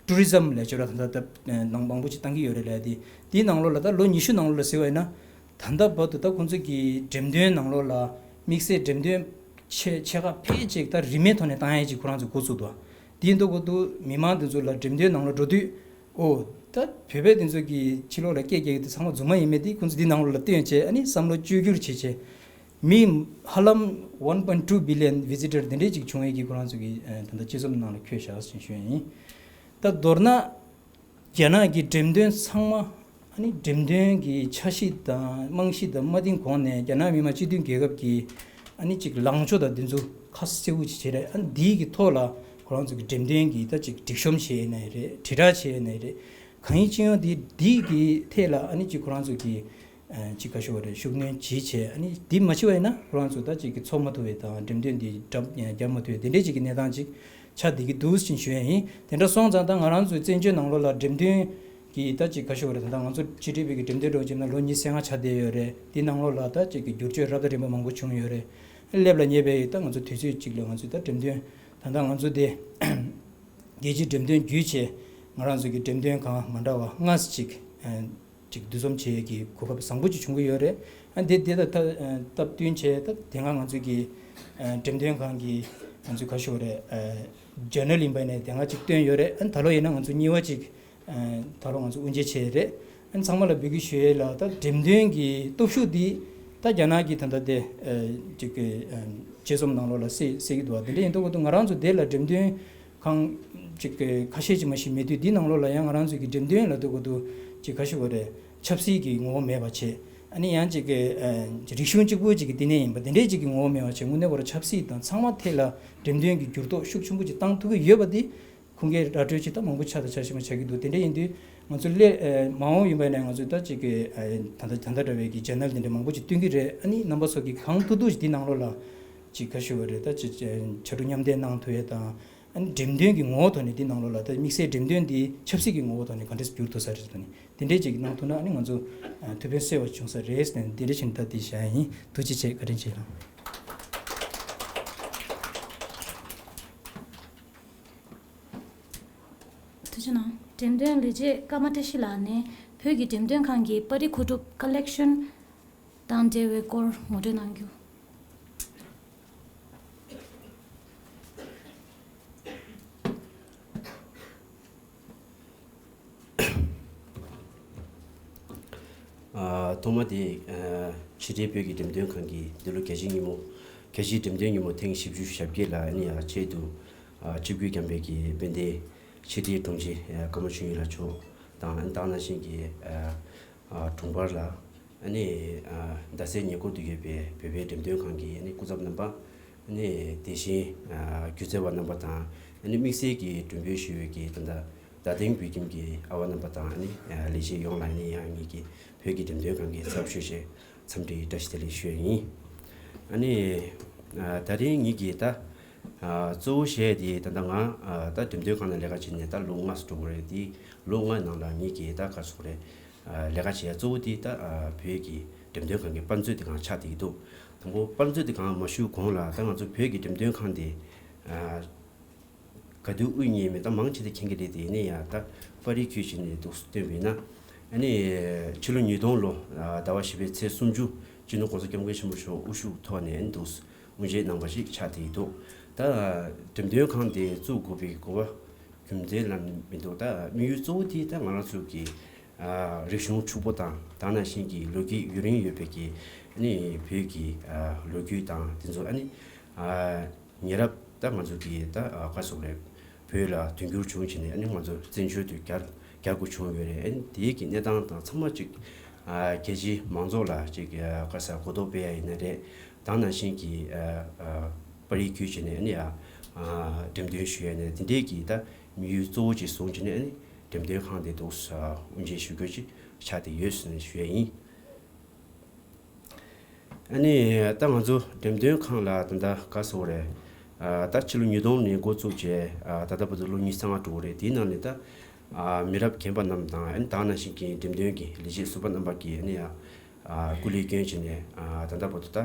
ཊུ་རི་ཛམ་ལབ་ཅིག་ལ་ད་ལྟ་ཨ་ནང་མང་པོ་ཅིག་བཏང་གི་ཡོད་རེད་ལབ། དེ་དེའི་ནང་ལོགས་ལ་ད་ལོ་ཉི་ཤུ་ནང་ལོགས་ལ་ཟེར་བ་ཡིན་ན། ད་ལྟ་བར་དུ་ད་ཁོང་ཚོ་གི་འགྲེམས་སྟོན་ནང་ལོགས་ལ་དམིགས་བསལ་འགྲེམས་སྟོན་ཆེ་ཆེ་ཁག་ཕལ་ཆེར་ད་རིན་མེད་ཐོག་ནས་བཏང་ཡས་ཅིག་ཁོ་རང་ཚོས་འགོ་བཙུགས་འདུག་དེ་ཡིན་དུས་ཁོ་ཚོ་མི་མང་དེ་ཚོ་ལ་འགྲེམས་སྟོན་ནང་ལ་འགྲོ་དུས། ཨོ། ད་བོད་པ་དེ་ཚོ་གི་ཕྱི་ལོགས་ལ་སྐད་རྒྱག་གི་དེ་ཚང་མ་རྫུན་མ་ཡིན་མེད་དེ་ཁོང་ཚོ་འདི་ནང་ལོགས་ལ་བཏོན་བྱས། ཨ་ནི་བསམ་བློ་བཅོས་བསྒྱུར་བྱས་བྱས། མི་ཧ་ལམ་one point two billion visitor དེ་འདྲས་ཅིག་བྱུང་ཡས་ཀྱི་ཁོ་རང་ཚོ་གི་ཨ་ད་ལྟ་དཔྱད་རྩོམ་ནང་ལ་འཁོད་བཞག་ཟེར་ཞུ་ཡས་ཡིན། ད་མདོར་ན། རྒྱ་ནག་གི་འགྲེམས་སྟོན་ཚང་མ། ཨ་ནི་འགྲེམས་སྟོན་གྱི་འཆར་གཞི་དང་རྨང་གཞི་དང་མ་བཏིང་གོང་ནས་རྒྱ་ནག་མི་དམངས་སྤྱི་མཐུན་རྒྱལ་ཁབ་ཀྱི་ཨ་ནི་ཅིག་ལངས་ཕྱོགས་དང་དེ་ཚོ་ཁ་གསལ་པོ་ཅིག་བྱས་རེད། ཨ་ནི་འདིའི་གི་ཐོག་ལ་ཁོ་རང་ཚོ་གི་འགྲེམས་སྟོན་གྱི་ད་ཅིག་སྒྲིག་གཤོམ་བྱས་ནའི་རེད། དྲིལ་བསྒྲགས་བྱས་ནའི་རེད། གང་ཡིན་ཅི་ཡང་དེ་འདིའི་གི་ཐད་ལ་ཨ་ནི་ཅིག་ཁོ་རང་ཚོ་གི་ཅིག་ག་ཤོད་པ་རེད། ཤུགས་སྣོན་བྱེད་བྱས། ཨ་ནི་འདི་མ་བྱས་པ་ཡིན་ན་ཁོ་རང་ཚོ་ད་ཅིག་གི་ཚོགས་མ་ཐུབ་པའི་དང་འགྲེམས་སྟོན་འདི་རྒྱབ་རྒྱབ་མ་ཐུབ་པའི་དེ་འདྲས་ཅིག་གི་གནས་སྟངས་ཅིག་ཆགས་བསྡད་ཀྱི་འདུག་ཅེས་ཞུ་ཡས་ཡིན། དེ་འདྲ་སོང་ཙང་ད་ང་རང་ཚོའི་བཙན་བྱོལ་ནང་ལོགས་ལ་འགྲེམས་སྟོན་གྱི་ད་ཅིག་ག་ཤོད་པ་རེད། ད་ལྟ་ང་ཚོ་ཕྱི་དྲིལ་བོད་ཀྱི་འགྲེམས་སྟོན་འདྲ་བོ་བྱས་ན་ལོ་ཉི་ཤུ་རྩ་ལྔ་ཆགས་བསྡད་ཡོད་རེད། དེ་ནང་ལོགས་ལ་ད་ཅིག་གི་བསྒྱུར་བཅོས་རབ་དང་རིམ་པ་མང་པོ་བྱུང་ཡོད་རེད། སླེབས་ལ་ཉེ་བའི་ད་ང་ཚོ་དུས་ཚོད་ཅིག་ལ་ང་ཚོས་ད་འགྲེམས་སྟོན་ད་ལྟ་ང་ཚོ་དེ་རྒྱལ་སྤྱིའི་འགྲེམས་སྟོན་བརྒྱུད་བྱས། ང་རང་ཚོ་གི་འགྲེམས་སྟོན་ཁང་མ་འདྲ་བ་ལྔ་ཙམ་ཅིག་ཅིག་འདུ་འཛོམས་བྱེད་ཡས་ཀྱི་གོ་སྐབས་བཟང་པོ་ཅིག་བྱུང་གི་ཡོད་རེད། ཨ་འདི་འདི་ད་ད་སྟབས་བསྟུན་བྱས། ད་དེ་སྔ་ང་ཚོ་གི་ཨ་འགྲེམས་སྟོན་ཁང་གི་ང་ཚོ་ག་ཤོད་རེད། ཨ་ཇར་ནལ་ཡིན་པ་ནས་དེ་སྔ་ཅིག་བཏོན་ཡོད་རེད། ཨ་ད་ལོ་ཡིན་ན་ང་ཚོ་གཉིས་པ་ཅིག་ཨ་ད་ལོ་ང་ཚོ་དབུ་འབྱེད་བྱས་རེད། ཨ་ཚང་མ་ལ་འབོད་སྐུལ་ཞུ་ཡས་ལ། ད་འགྲེམས་སྟོན་གྱི་སྟོབས་ཤུགས་འདི་ད་རྒྱ་ནག་གི་ད་ལྟ་དེ་ཨ་ཅིག་གི་ཨ་དཔྱད་རྩོམ་ནང་ལོགས་ལ་གསལ་གསལ་གྱི་འདུག་བ། དེ་འདྲ་ཡིན་དུས་ཁོ་ཚོ་ང་རང་ཚོ་དེ་ལ་འགྲེམས་སྟོན་ཁང་ཅིག་གི་ཁ་ཤས་ཅིག་མ་ཞིག་མེད་དུས། འདི་ནང་ལོགས་ལ་ཡང་ང་རང་ཚོ་གི་འགྲེམས་སྟོན་ལ་དུ་གོ་དུ་ཅིག་ག་ཤོད་པ་རེད། ཆབ་སྲིད་ཀྱི་ངོ་བོ་མེད་པ་བྱས། ཨ་ནི་ཡང་ཅིག་གི་ཨ་རིག་གཞུང་གཅིག་པུ་ཅིག་གི་བསྟི་གནས་ཡིན་པ་དེ་འདྲས་ཅིག་གི་ངོ་བོ་མེད་པ་བྱས། དངོས་གནས་ཁོ་རང་ཆབ་སྲིད་དང་ཚང་མ་ཐད་ལ་འགྲེམས་སྟོན་གྱི་འགྱུར་ལྡོག་ཤུགས་ཆེན་པོ་ཅིག་བཏང་ཐུབ་ཀྱི་ཡོད་པ་འདི་ཁུངས་སྐྱེལ་ར་སྤྲོད་ཅིག་ད་མང་པོ་ཆགས་དང་ཆགས་བཞིན་པ་ཆགས་ཀྱི་འདུག་དེ་འདྲས་ཡིན་དུས་ང་ཚོ་སླེ་ཨ་མ་འོངས་ཡིན་པ་ཡིན་ན་ང་ཚོ་ད་ཅིག་གི་ཨ་ད་ལྟ་ད་ལྟ་འདྲ་བའི་གི་ཇར་ནལ་དེ་འདྲ་མང་པོ་ཅིག་བཏོན་གྱི་རེད། ཨ་ནི་རྣམ་པ་ཚོ་གི་གང་ཐུབ་ཐུབ་ཅིག་འདི་ནང་ལོགས་ལ་ཅིག་ག་ཤོད་པ་རེད། ད་ཅིག་ཕྱར་གྲུ་མཉམ་འདེགས་གནང་ཐུབ་ཡས་དང་། ཨ་ནི་འགྲེམས་སྟོན་གྱི་ངོ་བོ་ཐོག་ནས་འདི་ནང་ལོགས་ལ་ད་དམིགས་བསལ་འགྲེམས་སྟོན་འདི་ཆབ་སྲིད་ཀྱི་ངོ་བོ་ཐོག་ནས་ག་འདྲས་འགྱུར་ཐུབ་ས་རེད་ཟེར་ནས་དེ་འདྲས་ཅིག་གནང་ཐུབ་ན་ཨ་ནི་ང་ཚོ་ཨ་ཐུགས་ཕན་གསོས་པ་བྱུང་ས་རེད་ཟེར་ནས་དེ་འདྲས་བྱས་ནས་ད་འདི་བཞག་ཡིན། ཐུགས་རྗེ་ཆེ། བཀའ་དྲིན་ཆེ་གནང་། ཐུགས་རྗེ་གནང་། འགྲེམས་སྟོན་ལས་བྱེད་ཀརྨ་བཀྲ་ཤིས་ལགས་ནས་བོད་ཀྱི་འགྲེམས་སྟོན་ཁང་གི་པར་རིས་མཁོ་སྒྲུབ་ཀ་ལེག་ཤོན་དང་འབྲེལ་བའི་སྐོར་ངོ་སྤྲོད་གནང་རྒྱུ། ཨ་ཐོག་མ་དེ་ཨ་ཕྱི་དྲིལ་བོད་ཀྱི་འགྲེམས་སྟོན་ཁང་གིས་འདི་ལོ་རྒྱལ་སྤྱིའི་ཉིན་མོ་རྒྱལ་སྤྱིའི་འགྲེམས་སྟོན་ཉིན་མོ་ཐེངས་བཞི་བཅུ་ཞེ་བརྒྱད་ལ་ཨ་ནི་ཡང་ཆེད་དུ་ཨ་ཆིབས་བསྒྱུར་བསྐྱངས་པའི་གི་དཔལ་ལྡན་ཕྱི་དྲིལ་དྲུང་ཆེ་ཨ་ཀརྨ་ཆོས་དབྱིངས་ལགས་མཆོག་དང་། ཨ་ནི་ད་ག་ནང་བཞིན་གྱི་ཨ་ཨ་དྲུང་འཕར་ལགས། ཨ་ནི་ཨ་རྡ་སའི་ཉེ་འཁོར་དུ་ཡོད་པའི་བོད་པའི་འགྲེམས་སྟོན་ཁང་གི་ཨ་ནི་སྐུ་ཚབ་རྣམ་པ། ཨ་ནི་དེ་བཞིན་ཨ་སྒྱུ་རྩལ་བ་རྣམ་པ་དང་། ཨ་ནི་དམིགས་བསལ་གྱི་མགྲོན་འབོད་ཞུ་བའི་གི་ད་ལྟ་རྡ་སྟེང་བོད་ཁྱིམ་གྱི་ཨ་བ་རྣམ་པ་དང་། ཨ་ནི་ཨ་ལས་བྱེད་ཡོངས་ལ་ཨ་ནི་ཡང་ངེད་ཀྱི་བོད་ཀྱི་འགྲེམས་སྟོན་ཁང་གི་ཚབ་ཞུས་བྱས་འཚམས་འདྲི་བཀྲ་ཤིས་བདེ་ལེགས་ཞུ་ཡ་ཡིན། ཨ་ནི་ཨ་ད་རིང་ངེད་ཀྱི་ད་ཨ་གཙོ་བོ་བཤད་དེ་ད་ལྟ་ང་ཨ་ད་འགྲེམས་སྟོན་ཁང་ནང་ལས་ཀ་བྱེད་ནས་ད་ལོ་ལྔ་ཙམ་འགྲོ་གི་རེད། དེ་ལོ་ལྔའི་ནང་ལ་ངེད་ཀྱི་ད་ག་རེ་ཟེར་དགོས་རེད། ཨ་ལས་ཀ་བྱེད་ཡ་གཙོ་བོ་དེ་ད་ཨ་བོད་ཀྱི་འགྲེམས་སྟོན་ཁང་གི་པར་མཛོད་དེ་སྒང་ཆགས་བསྡད་ཀྱི་འདུག་དང་པོ་པར་མཛོད་དེ་སྒང་མ་ཞུགས་གོང་ལ་ད་ང་ཚོ་བོད་ཀྱི་འགྲེམས་སྟོན་ཁང་དེ་ཨ་ག་དུས་དབུ་བརྙེས་མེད་ད་མང་ཆེ་དེ་མཁྱེན་གྱི་རེད། དེ་ཡིན་ན་ཡང་ད་པར་རིས་བརྒྱུད་བྱས་ནས་འདུག་སྟོན་པ་ཡིན་ན། ཨ་ནི་ཕྱི་ལོ་ཉིས་སྟོང་ལོ་ཨ་ཟླ་བ་བཞི་པའི་ཚེས་སུམ་ཅུ་སྤྱི་ནོར་༸གོང་ས་༸སྐྱབས་མགོན་ཆེན་པོ་མཆོག་དབུ་བཞུགས་ཐོག་ནས་འདུག་དབུ་འབྱེད་གནང་བ་ཞིག་ཆགས་བསྡད་ཀྱི་འདུག་ད་འགྲེམས་སྟོན་ཁང་དེ་བཙུགས་དགོས་པའི་དགོས་པ་ རྒྱུ་མཚན་ལ་མི་འདུག་ད་དམིགས་ཡུལ་གཙོ་བོ་དེ་ད་ང་རང་ཚོ་གི་ཨ་རིག་གཞུང་ཕྱུག་པོ་དང་། ད་ནང་བཞིན་གྱི་ལོ་རྒྱུས་ཡུན་རིང་ཡོད་པའི་གི་ཨ་ནི་བོད་ཀྱི་ཨ་ལོ་རྒྱུས་དང་དེ་ཚོ་ཨ་ནི་ཨ་ཉེ་རབས་ད་ང་ཚོ་གི་ད་ཨ་ག་སོག་རེད། བོད་ལ་དོན་འགྱུར་བྱུང་བྱས་ནས་ཨ་ནི་ང་ཚོ་བཙན་བྱོལ་དུ་གྱར་གྱར་དགོས་བྱུང་ཡོད་རེད། ཨ་ནི་དེའི་གི་གནས་སྟངས་དང་ཚང་མ་ཅིག་ཨ་རྒྱལ་སྤྱིའི་མང་ཚོགས་ལ་ཅིག་ཨ་ག་ས་གོ་རྟོགས་སྤེལ་ཡ་ཡིན་ན་རེད། ད་ནང་བཞིན་གྱི་ཨ་ཨ་པར་རིས་བརྒྱུད་བྱས་ནས་ཨ་ནི་ཡ་ཨ་འགྲེམས་སྟོན་ཞུ་ཡ་ནས་དེ་འདྲའི་གི་ད་དམིགས་ཡུལ་གཙོ་བོ་ཅིག་བཟུང་བྱས་ནས་ཨ་ནི་འགྲེམས་སྟོན་ཁང་དེ་འདུག་ས་དབུ་འབྱེད་ཞུ་རྒྱུ་ཅིག་ཆགས་བསྡད་ཡོད་ཟེར་ནས་ཞུ་ཡ་ཡིན། ཨ་ནི་ད་ང་ཚོ་འགྲེམས་སྟོན་ཁང་ལ་ད་ལྟ་ག་སོག་རེད། ཨ་ད་ཕྱི་ལོ་ཉིས་སྟོང་ནས་འགོ་བཙུགས་བྱས་ཨ་ད་ལྟ་བར་དུ་ལོ་ཉི་ཤུ་རྩ་ལྔ་འགྲོ་གི་རེད། དེའི་ནང་ནས་ད་ཨ་མི་རབས་རྒན་པ་རྣམས་དང་ཨ་ནི་ད་ནང་བཞིན་གྱི་འགྲེམས་སྟོན་གྱི་ལས་བྱེད་ཟུར་པ་རྣམ་པ་གིས་ཨ་ནི་ཨ་སྐུ་ལས་བསྐྱོན་བྱས་ནས་ཨ་ད་ལྟ་བར་དུ་ད་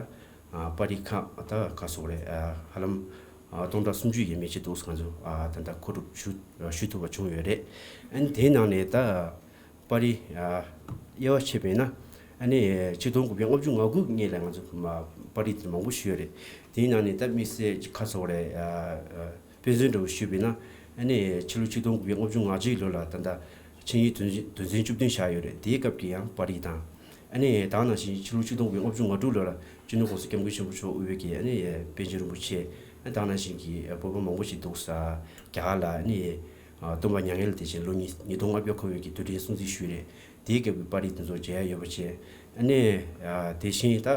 ཨ་པར་རིས་ཁག་ད་ག་སོག་རེད། ཨ་ཧ་ལམ་ཨ་སྟོང་ཕྲག་སུམ་ཅུ་ཡས་མས་ཅིག་འདུག་ང་ཚོ་ཨ་ད་ལྟ་མཁོ་སྒྲུབ་ཞུ་ཞུ་ཐུབ་པ་བྱུང་ཡོད་རེད། ཨ་ནི་དེའི་ནང་ནས་ད་པར་རིས་ཨ་དབྱེ་བ་ཕྱེ་བས་ན་ཨ་ནི་ཆིག་སྟོང་དགུ་བརྒྱ་ལྔ་བཅུ་ང་དགུ་སྔོན་ལ་ང་ཚོ་མ་པར་རིས་དེ་མང་པོ་ཞིག་ཡོད་རེད། དེའི་ནང་ནས་ད་དམིགས་བསལ་ག་སོག་རེད། ཨ་ཨ་དཔེ་མཚོན་འདྲ་བོ་ཞུས་པས་ན་ཨ་ནི་ཕྱི་ལོ་ཆིག་སྟོང་དགུ་བརྒྱ་ལྔ་བཅུ་ང་གཅིག་ལོ་ལ་ད་ལྟ་ཆིངས་ཡིག་དོན་ཚན་དོན་ཚན་བཅུ་བདུན་བཞག་ཡོད་རེད། དེའི་སྐབས་ཀྱི་ཡང་པར་རིས་དང་། ཨ་ནི་ད་ནང་བཞིན་ཕྱི་ལོ་ཆིག་སྟོང་དགུ་བརྒྱ་ལྔ་བཅུ་ང་དྲུག་ལོ་ལ་སྤྱི་ནོར་༸གོང་ས་༸སྐྱབས་མགོན་ཆེན་པོ་མཆོག་དབུས་པའི་གི་ཨ་ནི་པཎ་ཆེན་རིན་པོ་ཆེ་ཨ་ད་ནང་བཞིན་གྱི་བོད་པ་མང་པོ་ཞིག་འདུག་ས་རྒྱ་གར་ལ་ཨ་ནི་སྟོན་པ་མྱ་ངན་ལ་བདེ་ཆེན་ལོ་ཉིས་ཉིས་སྟོང་ལྔ་བརྒྱ་འཁོར་བའི་གི་དུས་དྲན་སྲུང་བརྩི་ཞུས་རེད། དེའི་སྐབས་ཀྱི་པར་རིས་དེ་ཚོ་མཇལ་ཡ་ཡོད་པ་བྱས། ཨ་ནི་དེ་བཞིན་ད་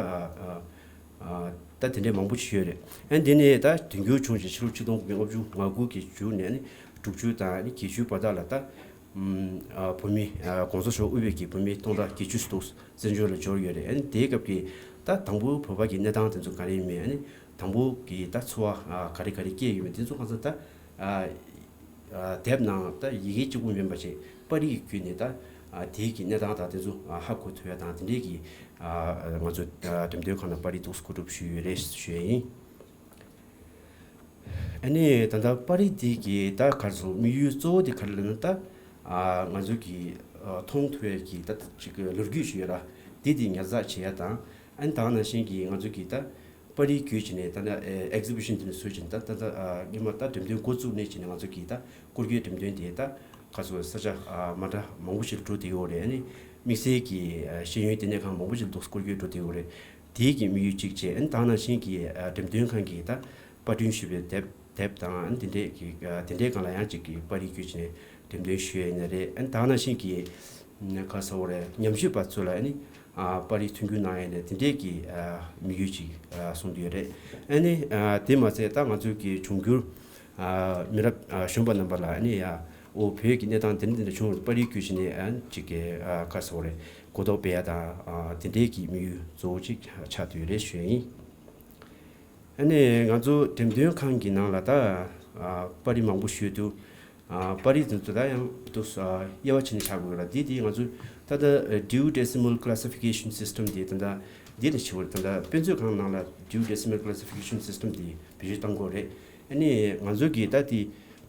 ད་དེ་འདྲའི་མང་པོ་ཞིག་ཡོད་རེད། ཨ་ནི་དེ་ནས་ད་དུས་འགྱུར་བྱུང་རྗེས་ཕྱི་ལོ་ཆིག་སྟོང་དགུ་བརྒྱ་ལྔ་བཅུ་ང་དགུ་གི་མཇུག་ནས་ཨ་ནི་དྲུག་ཅུ་དང་ཨ་ནི་བརྒྱད་ཅུའི་བར་དག་ལ་ད། ཨ་བོད་མི་ཨ་༸གོང་ས་མཆོག་དབུས་པའི་གི་བོད་མི་སྟོང་ཕྲག་བརྒྱད་ཅུ་ཙམ་བཙན་བྱོལ་ལ་འབྱོར་ཡོད་རེད། ཨ་ནི་དེའི་སྐབས་ཀྱི་ད་དང་པོ་བོད་པ་གི་གནས་སྟངས་དེ་ཚོ་ག་རེ་ཡིན་མིན། ཨ་ནི་དང་པོ་གི་ད་ཚོར་བ་ཨ་ག་རེ་ག་རེ་སྐྱེས་ཡོད་མེད་དེ་ཚོ་ཁ་སང་ད་ཨ་ཨ་དེབ་ནང་ད་ཡི་གེ་གཅིག་པུ་མིན་པ་བྱས་པར་རིས་བརྒྱུད་ནས་ད་ཨ་དེའི་གི་གནས་སྟངས་དང་དེ་ཚོ་ཨ་ཧ་གོ་ཐུབ་ཡ་དང་དེ་འདྲའི་གི་ཨ་ང་ཚོ་ཨ་འགྲེམས་སྟོན་ཁང་ནང་པར་རིས་འདུག་སེ་བརྐོ་སྒྲུབ་ཞུས་ཡོད་རེད་ཞུ་ཡ་ཡིན། ཨ་ནི་ད་ལྟ་པར་རིས་འདི་གི་ད་ག་རེ་ཟེར་དམིགས་ཡུལ་གཙོ་བོ་དེ་ག་རེ་ལབ་ན་ད་ཨ་ང་ཚོ་གི་ཨ་མཐོང་ཐུབ་ཡ་གི་ད་ཅིག་ལོ་རྒྱུས་ཤིག་ཡོད་ར། འདི་དེ་ཉར་ཚགས་བྱེད་ཡ་དང་། ཨ་ནི་ད་ནང་བཞིན་གྱི་ང་ཚོ་གི་ད་པར་རིས་བརྒྱུད་བྱས་ནས་ད་ལྟ་ཨེག་ཟི་བི་ཤན་དེ་ནས་བཟོས་བྱས་ནས་ད་ད་ལྟ་ཨ་སྔོན་མ་ད་འགྲེམས་སྟོན་འགོ་བཙུགས་ནས་བྱས་ནས་ང་ཚོ་གི་ད་སྐོར་སྐྱོད་འགྲེམས་སྟོན་དེ་ད་ག་ཚོད་ས་ཆ་ཨ་མ་འདྲ་མང་པོ་ཞིག་འགྲོ་བསྡད་ཡོད་རེད། ཨ་ནི་དམིགས་བསལ་གྱི་ཨ་ཤེས་ཡོན་ལྟེ་གནས་ཁང་མང་པོ་ཞིག་འདུག་སྐོར་སྐྱོད་འགྲོ་བསྡད་ཡོད་རེད། དེའི་གི་དམིགས་ཡུལ་གཅིག་བྱས། ཨ་ནི་ད་ནང་བཞིན་གྱི་ཨ་འགྲེམས་སྟོན་ཁང་གི་ད་པར་སྐྲུན་ཞུས་པའི་དེབ་དེབ་དང་། ཨ་ནི་དེ་འདྲས་ཀྱི་ཨ་དེ་འདྲས་སྒང་ལ་ཡང་གཅིག་གི་པར་རིས་བརྒྱུད་བྱས་ནས་འགྲེམས་སྟོན་ཞུ་ཡས་ཡིན་ནི་རེད། ཨ་ནི་ད་ནང་བཞིན་གྱི་ཨ་ག་ཟེར་དགོས་རེད། ཉམས་ཞིབ་པ་ཚོ་ལ་ཨ་ནི་ཨ་པར་རིས་མཐུན་འགྱུར་གནང་ཡས་ནས་དེ་འདྲས་ཀྱི་ཨ་དམིགས་ཡུལ་ཅིག་ཨ་བཟུང་གི་ཡོད་རེད། ཨ་ནི་ཨ་དེ་མ་ཚད་ད་ང་ཚོའི་གི་འབྱུང་འགྱུར་ཨ་མི་རབས་ཨ་གཞོན་པ་རྣམ་པ་ལ་ཨ་ནི་ཡ་ཨོ་བོད་ཀྱི་གནས་སྟངས་དེ་འདྲ་དེ་འདྲ་བྱུང་བ་པར་རིས་བརྒྱུད་བྱས་ནས་ཨ་ཅིག་གི་ཨ་ག་ཟེར་དགོས་རེད། གོ་རྟོགས་སྤེལ་ཡ་དང་ཨ་དེ་འདྲའི་གི་དམིགས་ཡུལ་གཙོ་བོ་ཅིག་ཆགས་བསྡད་ཡོད་རེད་ཞུ་ཡ་ཡིན། ཨ་ནི་ང་ཚོ་འགྲེམས་སྟོན་ཁང་གི་ནང་ལ་ད་ཨ་པར་རིས་མང་པོ་ཞིག་ཡོད་དུས། ཨ་པར་རིས་དེ་ཚོ་ད་ཡང་དུ་ཨ་དབྱེ་བ་ཕྱེ་ནས་ཆགས་དགོས་ལ། འདི་དེ་ང་ཚོ་ད་ལྟ་Dewey Decimal Classification System དེ་ད་ལྟ་འདི་ནས་བྱེད་དགོས་རེད། ད་ལྟ་དཔེ་མཛོད་ཁང་ནང་ལ་Dewey Decimal Classification System དེ་བེད་སྤྱོད་གཏང་དགོས་རེད། ཨ་ནི་ང་ཚོ་གིས་ད་དེ་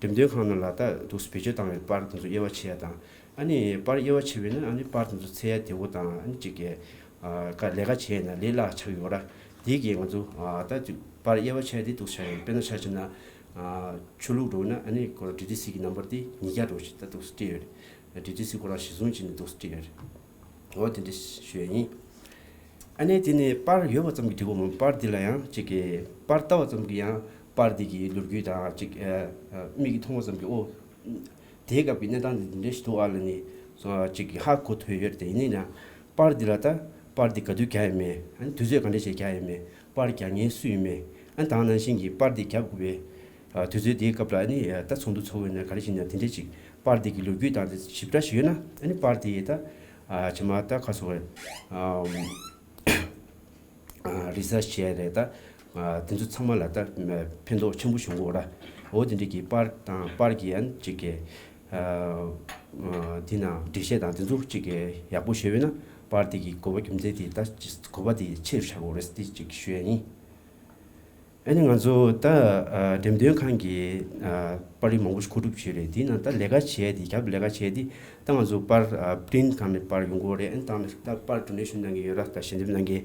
འགྲེམས་སྟོན་ཁང་ནང་ལ་ད་དུ་བེད་སྤྱོད་བཏང་བའི་པར་དེ་ཚོ་དབྱེ་བ་ཕྱེ་ཡ་དང་། ཨ་ནི་པར་དབྱེ་བ་ཕྱེ་བས་ན་ཨ་ནི་པར་དེ་ཚོ་འཚོལ་ཡ་བདེ་བོ་དང་། ཨ་ནི་གཅིག་གི་ཨ་ཀ་ལས་ཀ་བྱས་ན་ལས་སླ་ཆགས་ཡོད་ར། དེ་གིས་ང་ཚོ་ཨ་ད་དུ་པར་དབྱེ་བ་ཕྱེ་ཡ་དེ་འདུག་སེ་ཆགས་ཡོད། དཔེར་ན་ཆ་བཞག་ན་ཨ་ཆོས་ལུགས་འདྲ་བོ་ན་ཨ་ནི་ཁོ་རང་ཌི་ཊི་སི་གི་ནམ་བར་དེ་ཉིས་བརྒྱ་འདྲ་བོ་ཞིག་ད་འདུག་སེ་བྲིས་ཡོད་རེད། ཌི་ཊི་སི་ཁོ་རང་གཞི་བཟུང་བྱས་ནས་འདུག་སེ་བྲིས་ཡོད་རེད། འོ་དེ་འདྲ་ཞུ་ཡ་ཡིན། ཨ་ནི་དེ་ནས་པར་ཡོད་པ་ཙམ་གྱིས་འགྲིག་གི་མ་རེད། པར་འདི་ལ་ཡང་གཅིག་གི་པར་ལྟ་བ་ཙམ་གྱིས་ཡང་པར་འདི་གི་ལོ་རྒྱུས་དང་གཅིག་ཨ་ཨ་མིག་གིས་མཐོང་བ་ཙམ་གྱིས་ཨོ། དེའི་སྐབས་ཀྱི་གནས་སྟངས་འདི་འདི་འདྲ་ཞིག་འདུག་ཨ་ལབ་ནས་སོ་གཅིག་གིས་ཧ་གོ་ཐུབ་ཡོད་རེད། དེ་ཡིན་ན་ཡང་པར་འདི་ལ་ད་པར་འདི་ག་དུས་རྒྱག་ཡོད་མེད། ཨ་ནི་དུས་ཚོད་ག་འདྲ་ཞིག་རྒྱག་ཡོད་མེད། པར་རྒྱག་མཁན་སུ་ཡིན་མེད། ཨ་ནི་ད་ནང་བཞིན་གྱི་པར་འདི་རྒྱབ་དགོས་པའི་ཨ་དུས་ཚོད་དེའི་སྐབས་ལ་ཨ་ནི་ད་ཚོགས་འདུ་ཚོགས་པ་ཡིན་ན་ག་རེ་བྱས་ན་དེ་འདྲ་ཅིག་པར་འདི་གི་ལོ་རྒྱུས་དང་དེ་ཞིབ་ཕྲ་ཞིག་ཡོད་ན། ཨ་ནི་པར་འདི་ད་ཨ་ཕྱི་མ་ད་ག་སོགས་ཨ་རི་སར་ཆི་བྱས་རེད་ད། ཨ་དེ་ཚོ་ཚང་མ་ལ་ད་ཕན་ཐོགས་ཆེན་པོ་བྱུང་གི་ཡོད་ར། འོ་དེ་འདྲ་གི་པར་དང་པར་གྱི་ཨ་ནི་ཅིག་གི་ཨ་ཨ་དེ་ནང་འགྲེལ་བཤད་དང་དེ་ཚོ་ཅིག་གི་ཡག་པོ་ཞུས་པས་ན་པར་དེ་གི་དགོས་པ་རྒྱུ་མཚན་དེ་ད་དགོས་པ་དེ་ཆེ་རུ་ཆགས་ཀྱི་ཡོད་རེད་ཟེར་ཏེ་ཅིག་ཞུ་ཡ་ཡིན། ཨ་ནི་ང་ཚོ་ད་ཨ་འགྲེམས་སྟོན་ཁང་གི་ཨ་པར་རིས་མང་པོ་ཞིག་མཁོ་སྒྲུབ་བྱས་རེད། དེའི་ནང་ད་ལས་ཀ་བྱས་ཏེ་རྒྱབ་ལས་ཀ་བྱས་ཏེ་ད་ང་ཚོ་པར་ཨ་པི་རིན་ཊི་སྒང་ནས་པར་ཡོང་གི་ཡོད་རེད། ཨ་ནི་ད་ནི་ད་པར་ཌོ་ནེ་ཤན་གནང་གི་ཡོད་ར། ད་ཞལ་འདེབས་གནང་མཁན།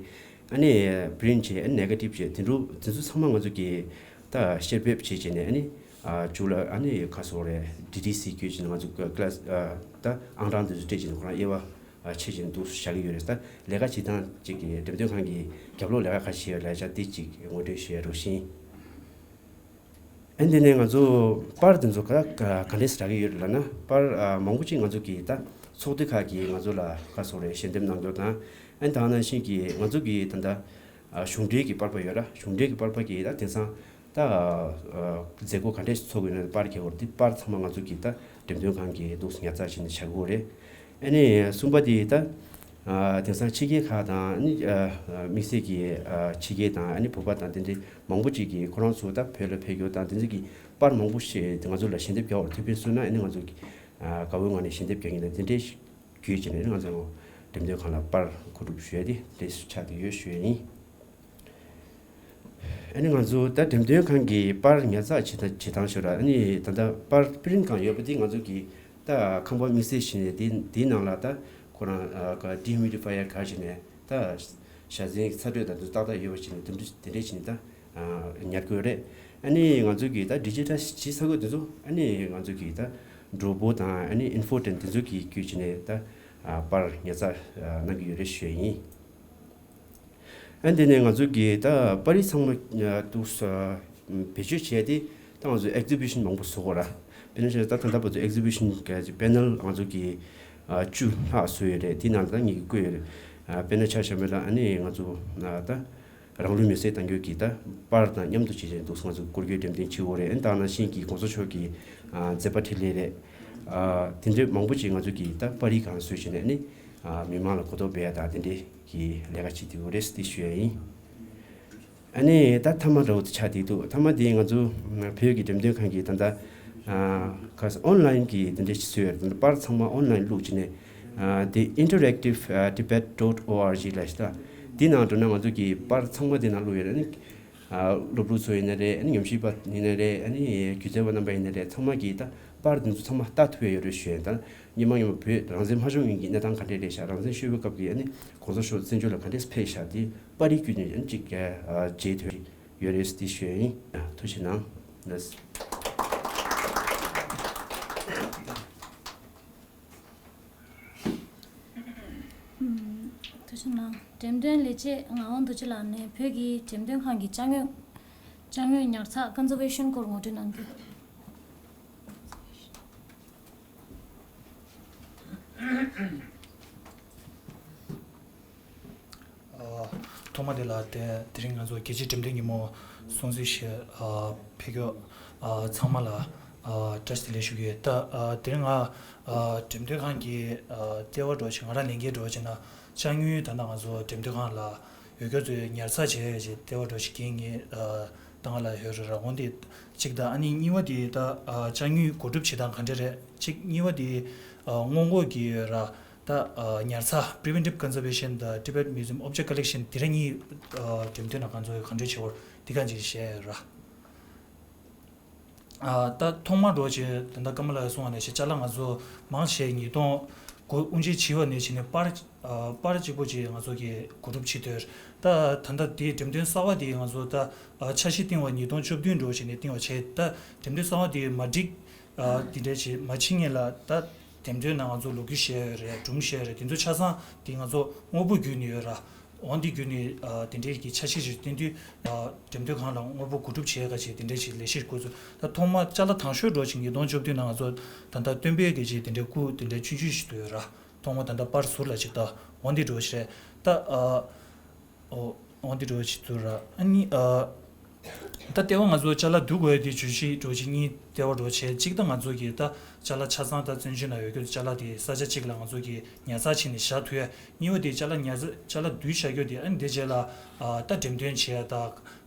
ཨ་ནི་པི་རིན་ཊི་བྱས། ཨ་ནི་ནེ་གེ་ཊིབ་བྱས། དེ་འདྲ་དེ་ཚོ་ཚང་མ་ང་ཚོ་གིས་ད་བཤེར་འབེབས་བྱས་བྱས་ནས་ཨ་ནི་ ཨ་མཇུག་ལ་ཨ་ནི་ག་སོགས་རེད། ཌི་ཊི་སི་བརྒྱུད་ཅིག་ང་ཚོ་ཀི་ལཱ་སི་ཨ་ད་ཨང་གྲངས་འདི་ཚོ་སྤྲད་ཅིག་ཁོ་རང་དབྱེ་བ་ཨ་ཕྱེ་ཅིག་འདུག་བཞག་གི་ཡོད་རེད། ད་ལས་ཀ་བྱེད་སྟངས་ཅིག་གི་འགྲེམས་སྟོན་ཁང་གི་རྒྱབ་ལོགས་ལས་ཀ་ག་ཞིག་ཡོད་ལབ་ཡ་ཅིག་འདི་ཅིག་ངོ་སྤྲོད་ཞུ་ཡ་རོགས་ཞུ་ཡིན། ཨ་འདི་ནས་ང་ཚོ་པར་འདི་ཚོ་ག་ག་ག་འདྲས་སེ་རག་གི་ཡོད་རེད་ལབ་ན། པར་ཨ་མང་པོ་ཅིག་ང་ཚོ་གི་ད་ཚོགས་སྡེ་ཁག་གིས་ང་ཚོ་ལ་ག་སོགས་རེད་ཞལ་འདེབས་གནང་རྒྱུ་དང་། ཨ་ད་ནང་བཞིན་གྱི་ང་ཚོ་གི་ད་ལྟ་ཨ་གཞུང་འབྲེལ་གྱི་པར་པ་ཡོད་ར། གཞུང་འབྲེལ་གྱི་པར་པ་གིས་ད་དེང་སང་ད་ཨ་མཛད་སྒོ་ག་འདྲས་ཚོགས་དགོས་ན་པར་རྒྱག་དགོས་རེད། འདི་པར་ཚང་མ་ང་ཚོ་གི་ད་འགྲེམས་སྟོན་ཁང་གི་འདུག་ཉར་ཚགས་བྱས་ནས་བཞག་གི་ཡོད་རེད། ཨ་ནི་གསུམ་པ་དེ་ད་ཨ་དེང་སང་ཕྱི་རྒྱལ་ཁག་དང་ཨ་ནི་ཨ་དམིགས་བསལ་གྱི་ཨ་ཕྱི་རྒྱལ་དང་ཨ་ནི་བོད་པ་དང་དེ་འདྲའི་མང་པོ་ཅིག་གིས་ཁོ་རང་ཚོ་ད་བོད་ལ་ཕེབས་རྒྱུ་དང་དེ་ཚོ་གི་པར་མང་པོ་ཞིག་ང་ཚོ་ལ་ཞལ་འདེབས་རྒྱག་པར་ཐུགས་ཕན་གསོས་ན། ཨ་ནི་ང་ཚོ་གི་ཨ་དགའ་བོའི་ངང་ནས་ཞལ་འདེབས་རྒྱག་གི་ཡིན་ལ། དེ་འདྲའི་བརྒྱུད་བྱས་ནས་ང་ཚོ་འགྲེམས་སྟོན་ཁང་ལ་པར་མཁོ་སྒྲུབ་ཞུ་ཡ་དེ་འདྲས་སུ་ཆགས་བསྡད་ཡོད་ཞུ་ཡ་ཡིན། ཨ་ནི་ང་ཚོ་ད་འགྲེམས་སྟོན་ཁང་གི་པར་ཉར་ཚགས་བྱེད་སྟངས་བྱེད་སྟངས་ཤོད་ར། ཨ་ནི་ད་ལྟ་པར་པི་རིན་ཊི་གང་ཡོད་པ་དེ་ང་ཚོ་གི་ད་ཁང་པ་དམིགས་བསལ་ཞིག་ནས་དེ་དེའི་ནང་ལ་ད་ཁོ་རང་ཨ་ཀ་ཌི་ཧིའུ་མི་ཌི་ཕ་ཡར་ག་བྱས་ནས་ད་བཞའ་ཚན་ཚ་དྲོད་དང་དུ་ཏག་ཏག་ཡོད་པ་བྱས་ནས་དེ་འདྲ་དེ་འདྲས་བྱས་ནས་ད་ཨ་ཉར་དགོས་རེད། ཨ་ནི་ང་ཚོ་གི་ད་ཌི་ཇི་ཊལ་ཇི་ས་གོ་དེ་ཚོ་ཨ་ནི་ང་ཚོ་གི་ད་ཌོ་བོ་དང་ཨ་ནི་ཨིན་ཕོ་ཊེན་དེ་ཚོ་གི་བརྒྱུད་བྱས་ནས་ད་ཨ་པར་ཉར་ཚགས་ཨ་གནང་གི་ཡོད་རེད་ཞུ་ཡ་ཡིན། ཨ་འདི་ནས་ང་ཚོ་གི་ད་པར་རིས་ཚང་མ་ཨ་འདུག་ས་བེད་སྤྱོད་བྱས་ཏེ་ད་ང་ཚོ་ཨེག་ཛི་བི་ཤན་མང་པོ་བཟོ་དགོས་ར། དཔེར་ན་ཆ་ད་ད་ལྟ་བར་དུ་ཨེག་ཛི་བི་ཤན་ག་ཅིག་པེ་ནལ་ང་ཚོ་གི་ཨ་བཅུ་ལྷག་བཟོས་ཡོད་རེད། དེའི་ནང་ལ་ད་ངེད་ཀྱིས་བཀོད་ཡོད་རེད། ཨ་དཔེར་ན་ཆ་བཞག་པ་ལ་ཨ་ནི་ང་ཚོ་ཨ་ད་རང་ལུས་མེར་སྲེག་གཏང་རྒྱུ་གི་ད་པར་དང་མཉམ་དུ་བྱས་བྱས་འདུག་ས་ང་ཚོ་སྐོར་སྐྱོད་འགྲེམས་སྟོན་བྱེད་དགོས་རེད། ཨ་ནི་ད་ནང་བཞིན་གྱི་གོང་ས་མཆོག་གི་ཨ་མཛད་པ་འཕྲིན་ལས་རེད། ཨ་དེ་འདྲའི་མང་པོ་ཅིག་ང་ཚོ་གི་ད་པར་རིས་གང་བཟོས་བྱས་ནས་ཨ་ནི་ཨ་མི་མང་ལ་གོ་རྟོགས་སྤེལ་ཡ་དང་དེ་འདྲའི་གི་ལས་ཀ་བྱེད་དེ་ཡོད་རེད་ཟེར་ཏེ་ཞུ་ཡ་ཡིན། ཨ་ནི་ད་མཐའ་མ་འདྲ་བོ་དེ་ཆགས་བསྡད་འདུག་མཐའ་མ་དེ་ང་ཚོ་བོད་ཀྱི་འགྲེམས་སྟོན་ཁང་གིས་ད་ལྟ་ཨ་ག་ས་ཨོན་ལན་གྱི་དེ་འདྲ་ཞིག་བཟོས་ཡོད་རེད། ད་ལྟ་པར་ཚང་མ་ཨོན་ལན་བླུགས་བྱས་ནས་ཨ་དེ་ཨིན་ཊར་ཨེག་ཊིབ་ཨ་ཊི་བེཊ་ཌོཊ་ཨོ་ཨར་ཇི་ལབ་ཞིག་ད་དེ་ནང་འགྲོ་ན་ང་ཚོ་གི་པར་ཚང་མ་དེ་ནང་བླུགས་ཡོད་རེད། ཨ་ནི་ཨ་སློབ་ཕྲུག་ཚོ་ཡིན་ན་རེད། ཨ་ནི་ཉམས་ཞིབ་པ་ཡིན་ན་རེད། ཨ་ནི་སྒྱུ་རྩལ་པ་རྣམ་པ་ཡིན་ན་རེད། ཚང་མ་གིས་ད་པར་དེ་ཚོ་ཚང་མ་ལྟ་ཐུབ་ཡ་ཡོད་རེད་ཞུ་ཡ་ཡིན། ད་སྔོན་མ་སྔོན་མ་བོད་རང་བཙན་མ་བྱུང་ཡིན་གྱི་གནས་སྟངས་ག་འདྲས་རེད་ཤག་རང་བཙན་ཤོར་བའི་སྐབས་ཀྱི་ཨ་ནི་གོང་ས་མཆོག་བཙན་བྱོལ་ལ་ག་འདྲས་ཕེབས་ཤག་དེ་པར་རིས་བརྒྱུད་ནས་ཨ་ནི་ཅིག་ཨ་མཇལ་ཐུབ་ཡོད་རེད་ཟེར་ཏེ་ཞུ་ཡ་ཡིན། ཐུགས་རྗེ་གནང་། ལགས། ཐུགས་རྗེ་གནང་། འགྲེམས་སྟོན་ལས་བྱེད་ངག་དབང་རྡོ་རྗེ་ལགས་ནས་བོད་ཀྱི་འགྲེམས་སྟོན་ཁང་གི་ཅ་དངོས་ཅ་དངོས་ཉར་ཚགས་ཀོན་ཛར་ཝེ་ཤན་སྐོར་ངོ་སྤྲོད་གནང་རྒྱུ། ཨ་ཐོག་མ་དེ་ལ་དེ་དེ་རིང་ང་ཚོ་རྒྱལ་སྤྱིའི་འགྲེམས་སྟོན་ཉིན་མོ་སྲུང་བརྩི་ཞུ་ཨ་ཕེབས་མཁན་ཨ་ཚང་མ་ལ་ཨ་བཀྲ་ཤིས་བདེ་ལེགས་ཞུ་གི་ཡོད། ད་ཨ་དེ་རིང་ང་ཨ་འགྲེམས་སྟོན་ཁང་གི་ཨ་ལྟེ་བ་འདྲ་བོ་ཞིག་ང་རང་ལས་འགན་འདྲ་བོ་ཞིག་ན་ཅ་དངོས་ད་ལྟ་ང་ཚོ་འགྲེམས་སྟོན་ཁང་ལ་ཡོད་མཁན་ཚོའི་ཉར་ཚགས་བྱེད་ཡས་ཀྱི་ལྟེ་བ་འདྲ་བོ་ཞིག་འགན་ངས་ཨ་ད་ང་ལ་ཡོད་རེད་ར། འོན་ཏེ་གཅིག་ད་ཨ་ནི་གཉིས་པ་དེ་ད་ཨ་ཅ་དངོས་གོ་སྒྲུབ་བྱེད་སྟངས་ག་འདྲ་རེད། གཅིག་གཉིས་པ་དེ་ཨ་སྔོན་འགོག་གི་ཡོད་ར། ད་ཨ་ཉར་ཚགས་Preventive Conservation དང་Tibet Museum Object Collection དེ་ར་གཉིས་ཨ་འགྲེམས་སྟོན་ལ་ང་ཚོ་ག་འདྲ་བྱེད་དགོས་འདི་ག་ཅིག་བཤད་ཡོད་ར། ཨ་ད་ཐོག་མར་འགྲོ་བྱས་ད་ལྟ་ཀརྨ་ལགས་གསུངས་པ་ནང་བཞིན་ཅ་ལག་ང་ཚོ་མང་ཆེ་ཉིས་སྟོང་དགུ་དབུ་འབྱེད་བྱས་པ་ནས་བྱས་ནས་པར་ཨ་པར་གཅིག་པོ་ཅིག་ང་ཚོ་གིས་གོ་སྒྲུབ་བྱེད་འདོད། ད་ད་ལྟ་དེའི་འགྲེམས་སྟོན་གསར་བ་དེ་ང་ཚོ་ད་ཨ་འཆར་གཞི་བཏིང་བ་ཉིས་སྟོང་བཅུ་བདུན་འགྲོ་བྱས་ནས་བཏིང་བ་བྱས། ད་འགྲེམས་སྟོན་གསར་བ་དེ་མ་འགྲིག་ཨ་དེ་འདྲའི་བྱས་མ་ཕྱིན་སྔོན་ལ་ད་འགྲེམས་སྟོན་ནང་ང་ཚོ་ལོ་རྒྱུས་བཤད་ཡོད་རེད། སྒྲུང་བཤད་ཡོད་རེད། དེ་ཚོ་ཆ་ཚང་དེ་ང་ཚོ་དངོས་པོ་བརྒྱུད་ནས་ཡོད་ར། འོན་ཏེ་བརྒྱུད་ནས་ཨ་དེ་འདྲའི་གི་འཆར་གཞི་ཞིག་བཏིང་དུས་ཨ་འགྲེམས་སྟོན་ཁང་ལ་དངོས་པོ་གོ་སྒྲུབ་བྱེད་ཡས་ཀྱི་དེ་འདྲའི་ཞིག་ལས་གཞི་འགོ་ཚུགས། ད་ཐོག་མ་ཅ་ལག་དང་ཤོས་འགྲོ་ཞིག་ཉིས་སྟོང་བཅུ་བདུན་ནང་ང་ཚོ་ད་ལྟ་སྟོན་པའི་གི་ཅིག་དེ་འདྲའི་སྐུ་དེ་འདྲའི་ཆུང་ཆུང་ཞིག་འདུག་ཡོད་ར། ཐོག་མ་ད་ལྟ་པར་ཟུར་ལ་ཅིག་ད་འོན་ཏེ་འགྲོ་ཞིག་རེད། ད་ཨ་ཨོ་འོན་ཏེ་འགྲོ་ཞིག་འདུག་ར། ཨ་ནི་ཨ་ད་ལྟེ་བ་ང་ཚོ་ཅ་ལག་བསྡུ་དགོས་ཡ་དེ་བརྗོད་གཞི་འགྲོ་ཅིག་གཉིས་ལྟེ་བ་འགྲོ་བྱས། གཅིག་ད་ང་ཚོ་གི་ད་ཅ་ལག་ཆ་ཚང་ད་བཙན་བྱོལ་ནང་ཡོད་རྒྱུ་ཅ་ལག་དེ་ས་ཆ་གཅིག་ལ་ང་ཚོ་གི་ཉར་ཚགས་བྱས་ནས་བཞག་ཐུབ་ཡ། གཉིས་པ་དེ་ཅ་ལག་ཉར་ཚགས་ཅ་ལག་བསྡུས་བཞག་རྒྱུ་དེ་ཨ་ནི་དེ་རྗེས་ལ་ཨ་ད་འགྲེམས་སྟོན་བྱེད་ཡ་ད་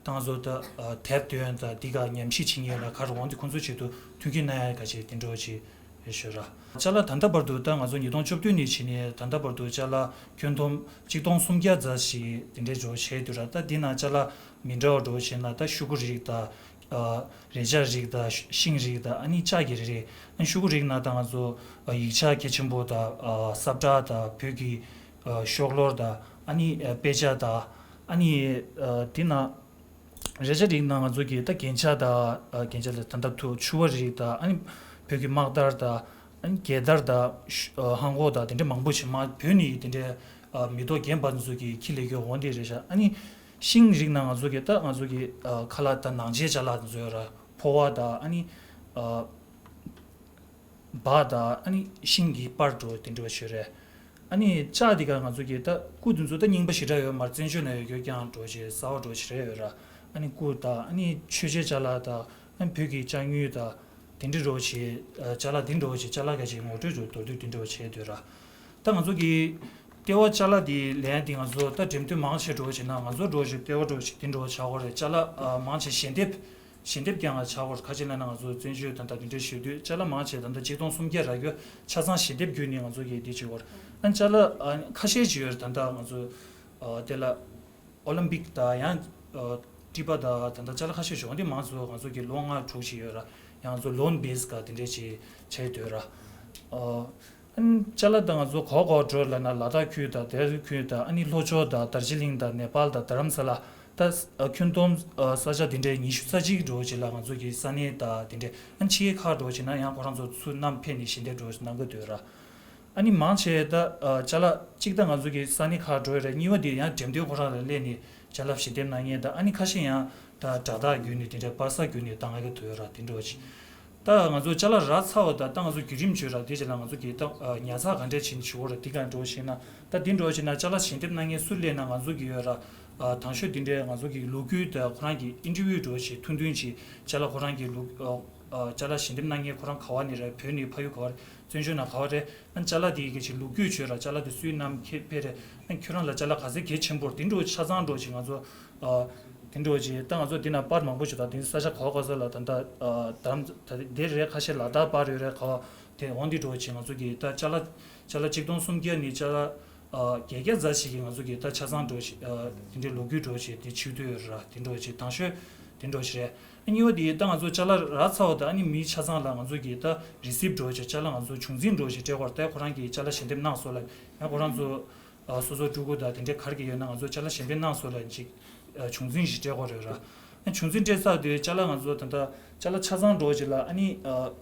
ད་ང་ཚོ་ད་ཨ་དེབ་འདོན་ད་འདི་ག་ཉམས་ཞིབ་བྱེད་མཁན་ཡོད་ན་ག་རེ་འོན་ཏེ་ཁོང་ཚོ་ཆེད་དུ་མཐུན་རྐྱེན་གནང་ཡ་ག་ཅིག་དེ་འདྲ་ཅིག་རེད་ཤག་ར། ཅ་ལག་ད་ལྟ་བར་དུ་ད་ང་ཚོ་ཉིས་སྟོང་བཅུ་བདུན་ནས་བྱས་ནས་ད་ལྟ་བར་དུ་ཅ་ལག་ཁྱོན་བསྡོམས་གཅིག་སྟོང་སུམ་བརྒྱ་ཙམ་ཞིག་དེ་འདྲའི་འགྲོ་བྱས་འདུག་ར། ད་འདི་ནང་ཅ་ལག་མི་འདྲ་བ་འགྲོ་བྱས་ན་ད་ཤོག་གུ་རིགས་དང་། ཨ་རས་ཆ་རིགས་དང་ཤིང་རིགས་དང་ཨ་ནི་ལྕགས་ཀྱི་རིགས་རེད། ཨ་ནི་ཤོག་གུ་རིགས་ནང་ད་ང་ཚོ་ཨ་ཡིག་ཆ་གལ་ཆེན་པོ་དང་ཨ་ས་བཀྲ་དང་བོད་ཀྱི་ཨ་ཤོག་ལོར་དང་ཨ་ནི་ཨ་དཔེ་ཆ་དང་ཨ་ནི་ཨ་འདི་ནང་ རེ་ཆ་རིགས་ནང་ང་ཚོ་གི་ད་རྒྱན་ཆ་དང་། ཨ། རྒྱན་ཆ་ལ་ད་ལྟ་ཐུ་ཕྱུ་པ་རིགས་དང་། ཨ་ནི་བོད་ཀྱི་དམག་དར་དང་། ཨ་ནི་རྒྱལ་དར་དང་། ཤུ- ཨ། ཧང་གོ་དང་དེ་འདྲའི་མང་པོ་ཞིག་མ་བོད་ནས་དེ་འདྲའི། ཨ། མེ་ཏོག་རྒྱན་པ་ཚོ་གི་ཁྱི་ལས་གྱོད་འོང་དེ་རེད་ཤག་ཨ་ནི་ཤིང་རིགས་ནང་ང་ཚོ་གི་ད་ང་ཚོ་གི། ཨ། ཁ་ལག་དང་ནང་ཆས་ཅ་ལག་དེ་ཚོ་ཡོད་ར། ཕོར་བ་དང་། ཨ་ནི། ཨ། སྦག་དང་། ཨ་ནི་ཤིང་གི་པར་འདྲ་དེ་འདྲ་བ་ཞིག་རེད། ཨ་ནི་ལྕགས་དེ་ག་ང་ཚོ་གི་ད་སྐུ་དེ་ཚོ་ད་རྙིང་པ་ཞེ་དྲག་ཡོད་མ་རེད། བཙན་བྱོལ་ནང་ཡོད་རྒྱུ་རྐྱང་འདྲ་ཞིག་གསར་པ་འདྲ་ཞིག་རེད་ཡོད་ར། ཨ་ནི་སྐུ་དང་། ཨ་ནི་མཆོད་ཆས་ཅ་ལག་དང་། ཨ་ནི་བོད་ཀྱི་ལྕགས་དངུལ་དང་དེ་འདྲ་འདྲ་ཞིག་ཨ། ཅ་ལག་དེ་འདྲ་ཞིག་ཅ་ལག་ག་ཅིག་ངོ་སྤྲོད་འདྲ་མདོར་བསྡུས་དེ་འདྲ་བྱས་སྡོད་ར། ད་ང་ཚོ་གི་ལྟེ་བ་ཅ་ལག་དེ་ལེན་དེ་ང་ཚོ་ད་འགྲེམས་སྟོན་མང་ཆེ་འདྲ་བྱས་ན་ང་ཚོ་འདྲ་བྱས་ལྟེ་བ་འདྲ་བྱས་དེ་འདྲ་བྱ་དགོས་རེད། ཅ་ལག་ཨ། མང་ཆེ་ཞལ་འདེབས། ཞལ་འདེབས་རྐྱང་ལ་ཆགས་སྐོར་ཁ་ཆེ་ལ་ན་ང་ཚོ་བཙན་བྱོལ་ད་ལྟ་དེ་འདྲའི་ཞུ་དུས་ཅ་ལག་མང་ཆེ་ད་ལྟ་ཆིག་སྟོང་སུམ་བརྒྱ་རག་རྒྱུ་ཆ་ཚང་ཞལ་འདེབས་བརྒྱུད་ནས་ང་ཚོ་གིས་དེ་བྱེད་སྐོར། ཨ་ནི་ཅ་ལག་ཨ། ཁ་ཤས་ཅིག་ཡོད་རེད། ད་ལྟ་ང་ཚོ་ཨ། དེ་ལ་ཨོ་ལིམ་པིག་དང་ཡང་ཨ། ཊི་པ་དང་ད་ལྟ་ཅ་ལག་ཁ་ཤས་ཤོག་འདི་མང་ཚོ་ང་ཚོ་གི་ལོ་ལྔ་དྲུག་ཅིག་ཡོད་ར། ཡང་ང་ཚོ་ལོན་བེ་སི་ག་དེ་འདྲའི་ཅིག་བྱས་སྡོད་ར། ཨ། ཨ་ནི་ཅ་ལག་དང་ང་ཚོ་ག་པར་ག་པར་འགྲོ་ལབ་ན་ལ་དྭགས་ཁུལ་དང་། ལྡི་རུ་ཁུལ་དང་། ཨ་ནི་ལྷོ་ཕྱོགས་དང་། དར་ཇི་ལིང་དང་། ནེ་པཱལ་དང་། རྡ་རམ་ས་ལ། ད་ཨ། ཁྱོན་བསྡོམས་ཨ། ས་ཆ་དེ་འདྲའི་ཉི་ཤུ་རྩ་གཅིག་འགྲོ་ཅིག་ལ་ང་ཚོ་གི་ས་གནས་དང་དེ་འདྲའི། ཨ་ནི་ཕྱི་རྒྱལ་ཁག་འགྲོ་ཅིག་ན་ཡང་ཁོ་རང་ཚོ་ཚུར་བསྣམས་ཕེབས་ནས་ཞལ་འདེབས་འགྲོ་གནང་གི་འདུག་ར། ཨ་ནི་མང་ཆེ་ད་ཨ། ཅ་ལག་གཅིག་ད་ང་ཚོ་གི་ས་གནས་ཁག་འགྲོ་ཡོད་རེད། གཉིས་པ་དེ་ཡང་འགྲེམས་སྟོན་ཁོ་རང་ལ་སླེབས་ནས་ཅ་ལག་ཞལ་འདེབས་གནང་མཁན་དང་། ཨ་ནི་ཁ་ཤས་ཡང་ད་དྲ་བདག་བརྒྱུད་ནས་དེ་འདྲའི་པར་སལ་བརྒྱུད་ནས་བཏང་ཡག་གི་འདུག་ཡོད་ར། དེ་འདྲ་བ་ཅིག་ད་ང་ཚོ་ཅ་ལག་རག་ཚར་བ་དང་། ད་ང་ཚོ་བརྒྱུད་རིམ་བརྗོད་ར། དེ་རྗེས་ལ་ང་ཚོ་གི་ད་ཨ། ཉར་ཚགས་ག་འདྲས་བྱེད་ནས་བྱེད་དགོས་རེད། དེ་ག་འགྲོ་ཞེ་ན། ད་དེ་འགྲོ་ཞེ་ན་ཅ་ལག་ཞལ་འདེབས་གནང་མཁན་སུ་སླེབས་ན་ང་ཚོ་གི་ཡོད་ར། ཨ། དང་ཤོས་དེ་འདྲའི་ང་ཚོ་གི་ལོ་རྒྱུས་དང་ཁོ་རང་གི་ཨིན་ཊར་བིའུ་འདྲ་ཞིག་ཐུང་ཐུང་ཞིག་ཅ་ལག་ཁོ་རང་གི་ལོ། ཨ། ཅ་ལག་ཞལ་འདེབས་གནང་མཁན་ཁོ་རང་ག་བ་ནས་རེད། བོད་ནས་ཕ་ཡུལ་ག་བ་རེད། བཙན་བྱོལ་ནང་ག་བ་རེད། ཨ། ཅ་ལག་དེ་གི་ཅིག་ལོ་རྒྱུས་བརྗོད་ར། ཅ་ལག་དེ་སུས་བསྣམས་ཁྱེར་ཕེབས་རེད། ཨ། ཁྱོད་རང་ལ་ཅ་ལག་ག་ཚད་གལ་ཆེན་པོ་རེད། དེ་འདྲ་ཆ་ཚང་འདྲ་ཞིག་ང་ཚོ། ཨ། དེ་འདྲ་ཅིག་ད་ང་ཚོ་འདི་ན་པར་མང་པོ་ཞིག་དང་། དེ་ས་ཆ་ག་བ་ག་ས་ལ་ད་ལྟ། ཨ། ད་ད་འདིར་རེད། ཁ་ཤས་ལ་དྭགས་པར་ཡོད་རེད། ག་བ་དེ་འོང་འདི་འདྲ་ཅིག་ང་ཚོ་གི་ད་ཅ་ལག་ཅ་ལག་ཆིག་སྟོང་སུམ་བརྒྱ་ནས་ཅ་ལག་ཨ། བརྒྱད་བརྒྱ་ཙམ་ཞིག་གི་ང་ཚོ་གི་ད་ཆ་ཚང་འདྲ་ཞིག་ཨ། དེ་འདྲའི་ལོ་རྒྱུས་འདྲ་ཞིག་དེ་ཆིག་ཐུབ་ཡོད་ར། དེ་འདྲ་ཅིག་དང་ཤོས་དེ་འདྲ་ཞིག་རེད། གཉིས་པ་དེ་ད་ང་ཚོ་ཅ་ལག་རག་ཚར་བ་དང་། ཨ་ནི་མི་ཆ་ཚང་ལ་ང་ཚོ་གི་ད་རི་སིབ་འདྲ་ཞིག་ཅ་ལག་ང་ཚོ་བྱུང་འཛིན་འདྲ་ཞིག་སྤྲད་དགོས་རེད། ད་ཁོ་རང་གིས་ཅ་ལག་ཞལ་འདེབས་གནང་སོང་ལབ་ཡང་ཁོ་རང་ཚོ། ཨ། སོ་སོ་སྤྲུལ་སྐུ་དང་དེ་འདྲའི་ག་རེ་གི་ཡོད་ན་ང་ཚོ་ཅ་ལག་ཞལ་འདེབས་གནང་སོང་ལབ་ཅིག་ཨ། བྱུང་འཛིན་ཞིག་སྤྲད་དགོས་རེད་ར། ཨ། བྱུང་འཛིན་སྤྲད་ཚར་དུས་ཅ་ལག་ང་ཚོ་ད་ལྟ་ཅ་ལག་ཆ་ཚང་འདྲ་ཞིག་ལ། ཨ་ནི་ཨ།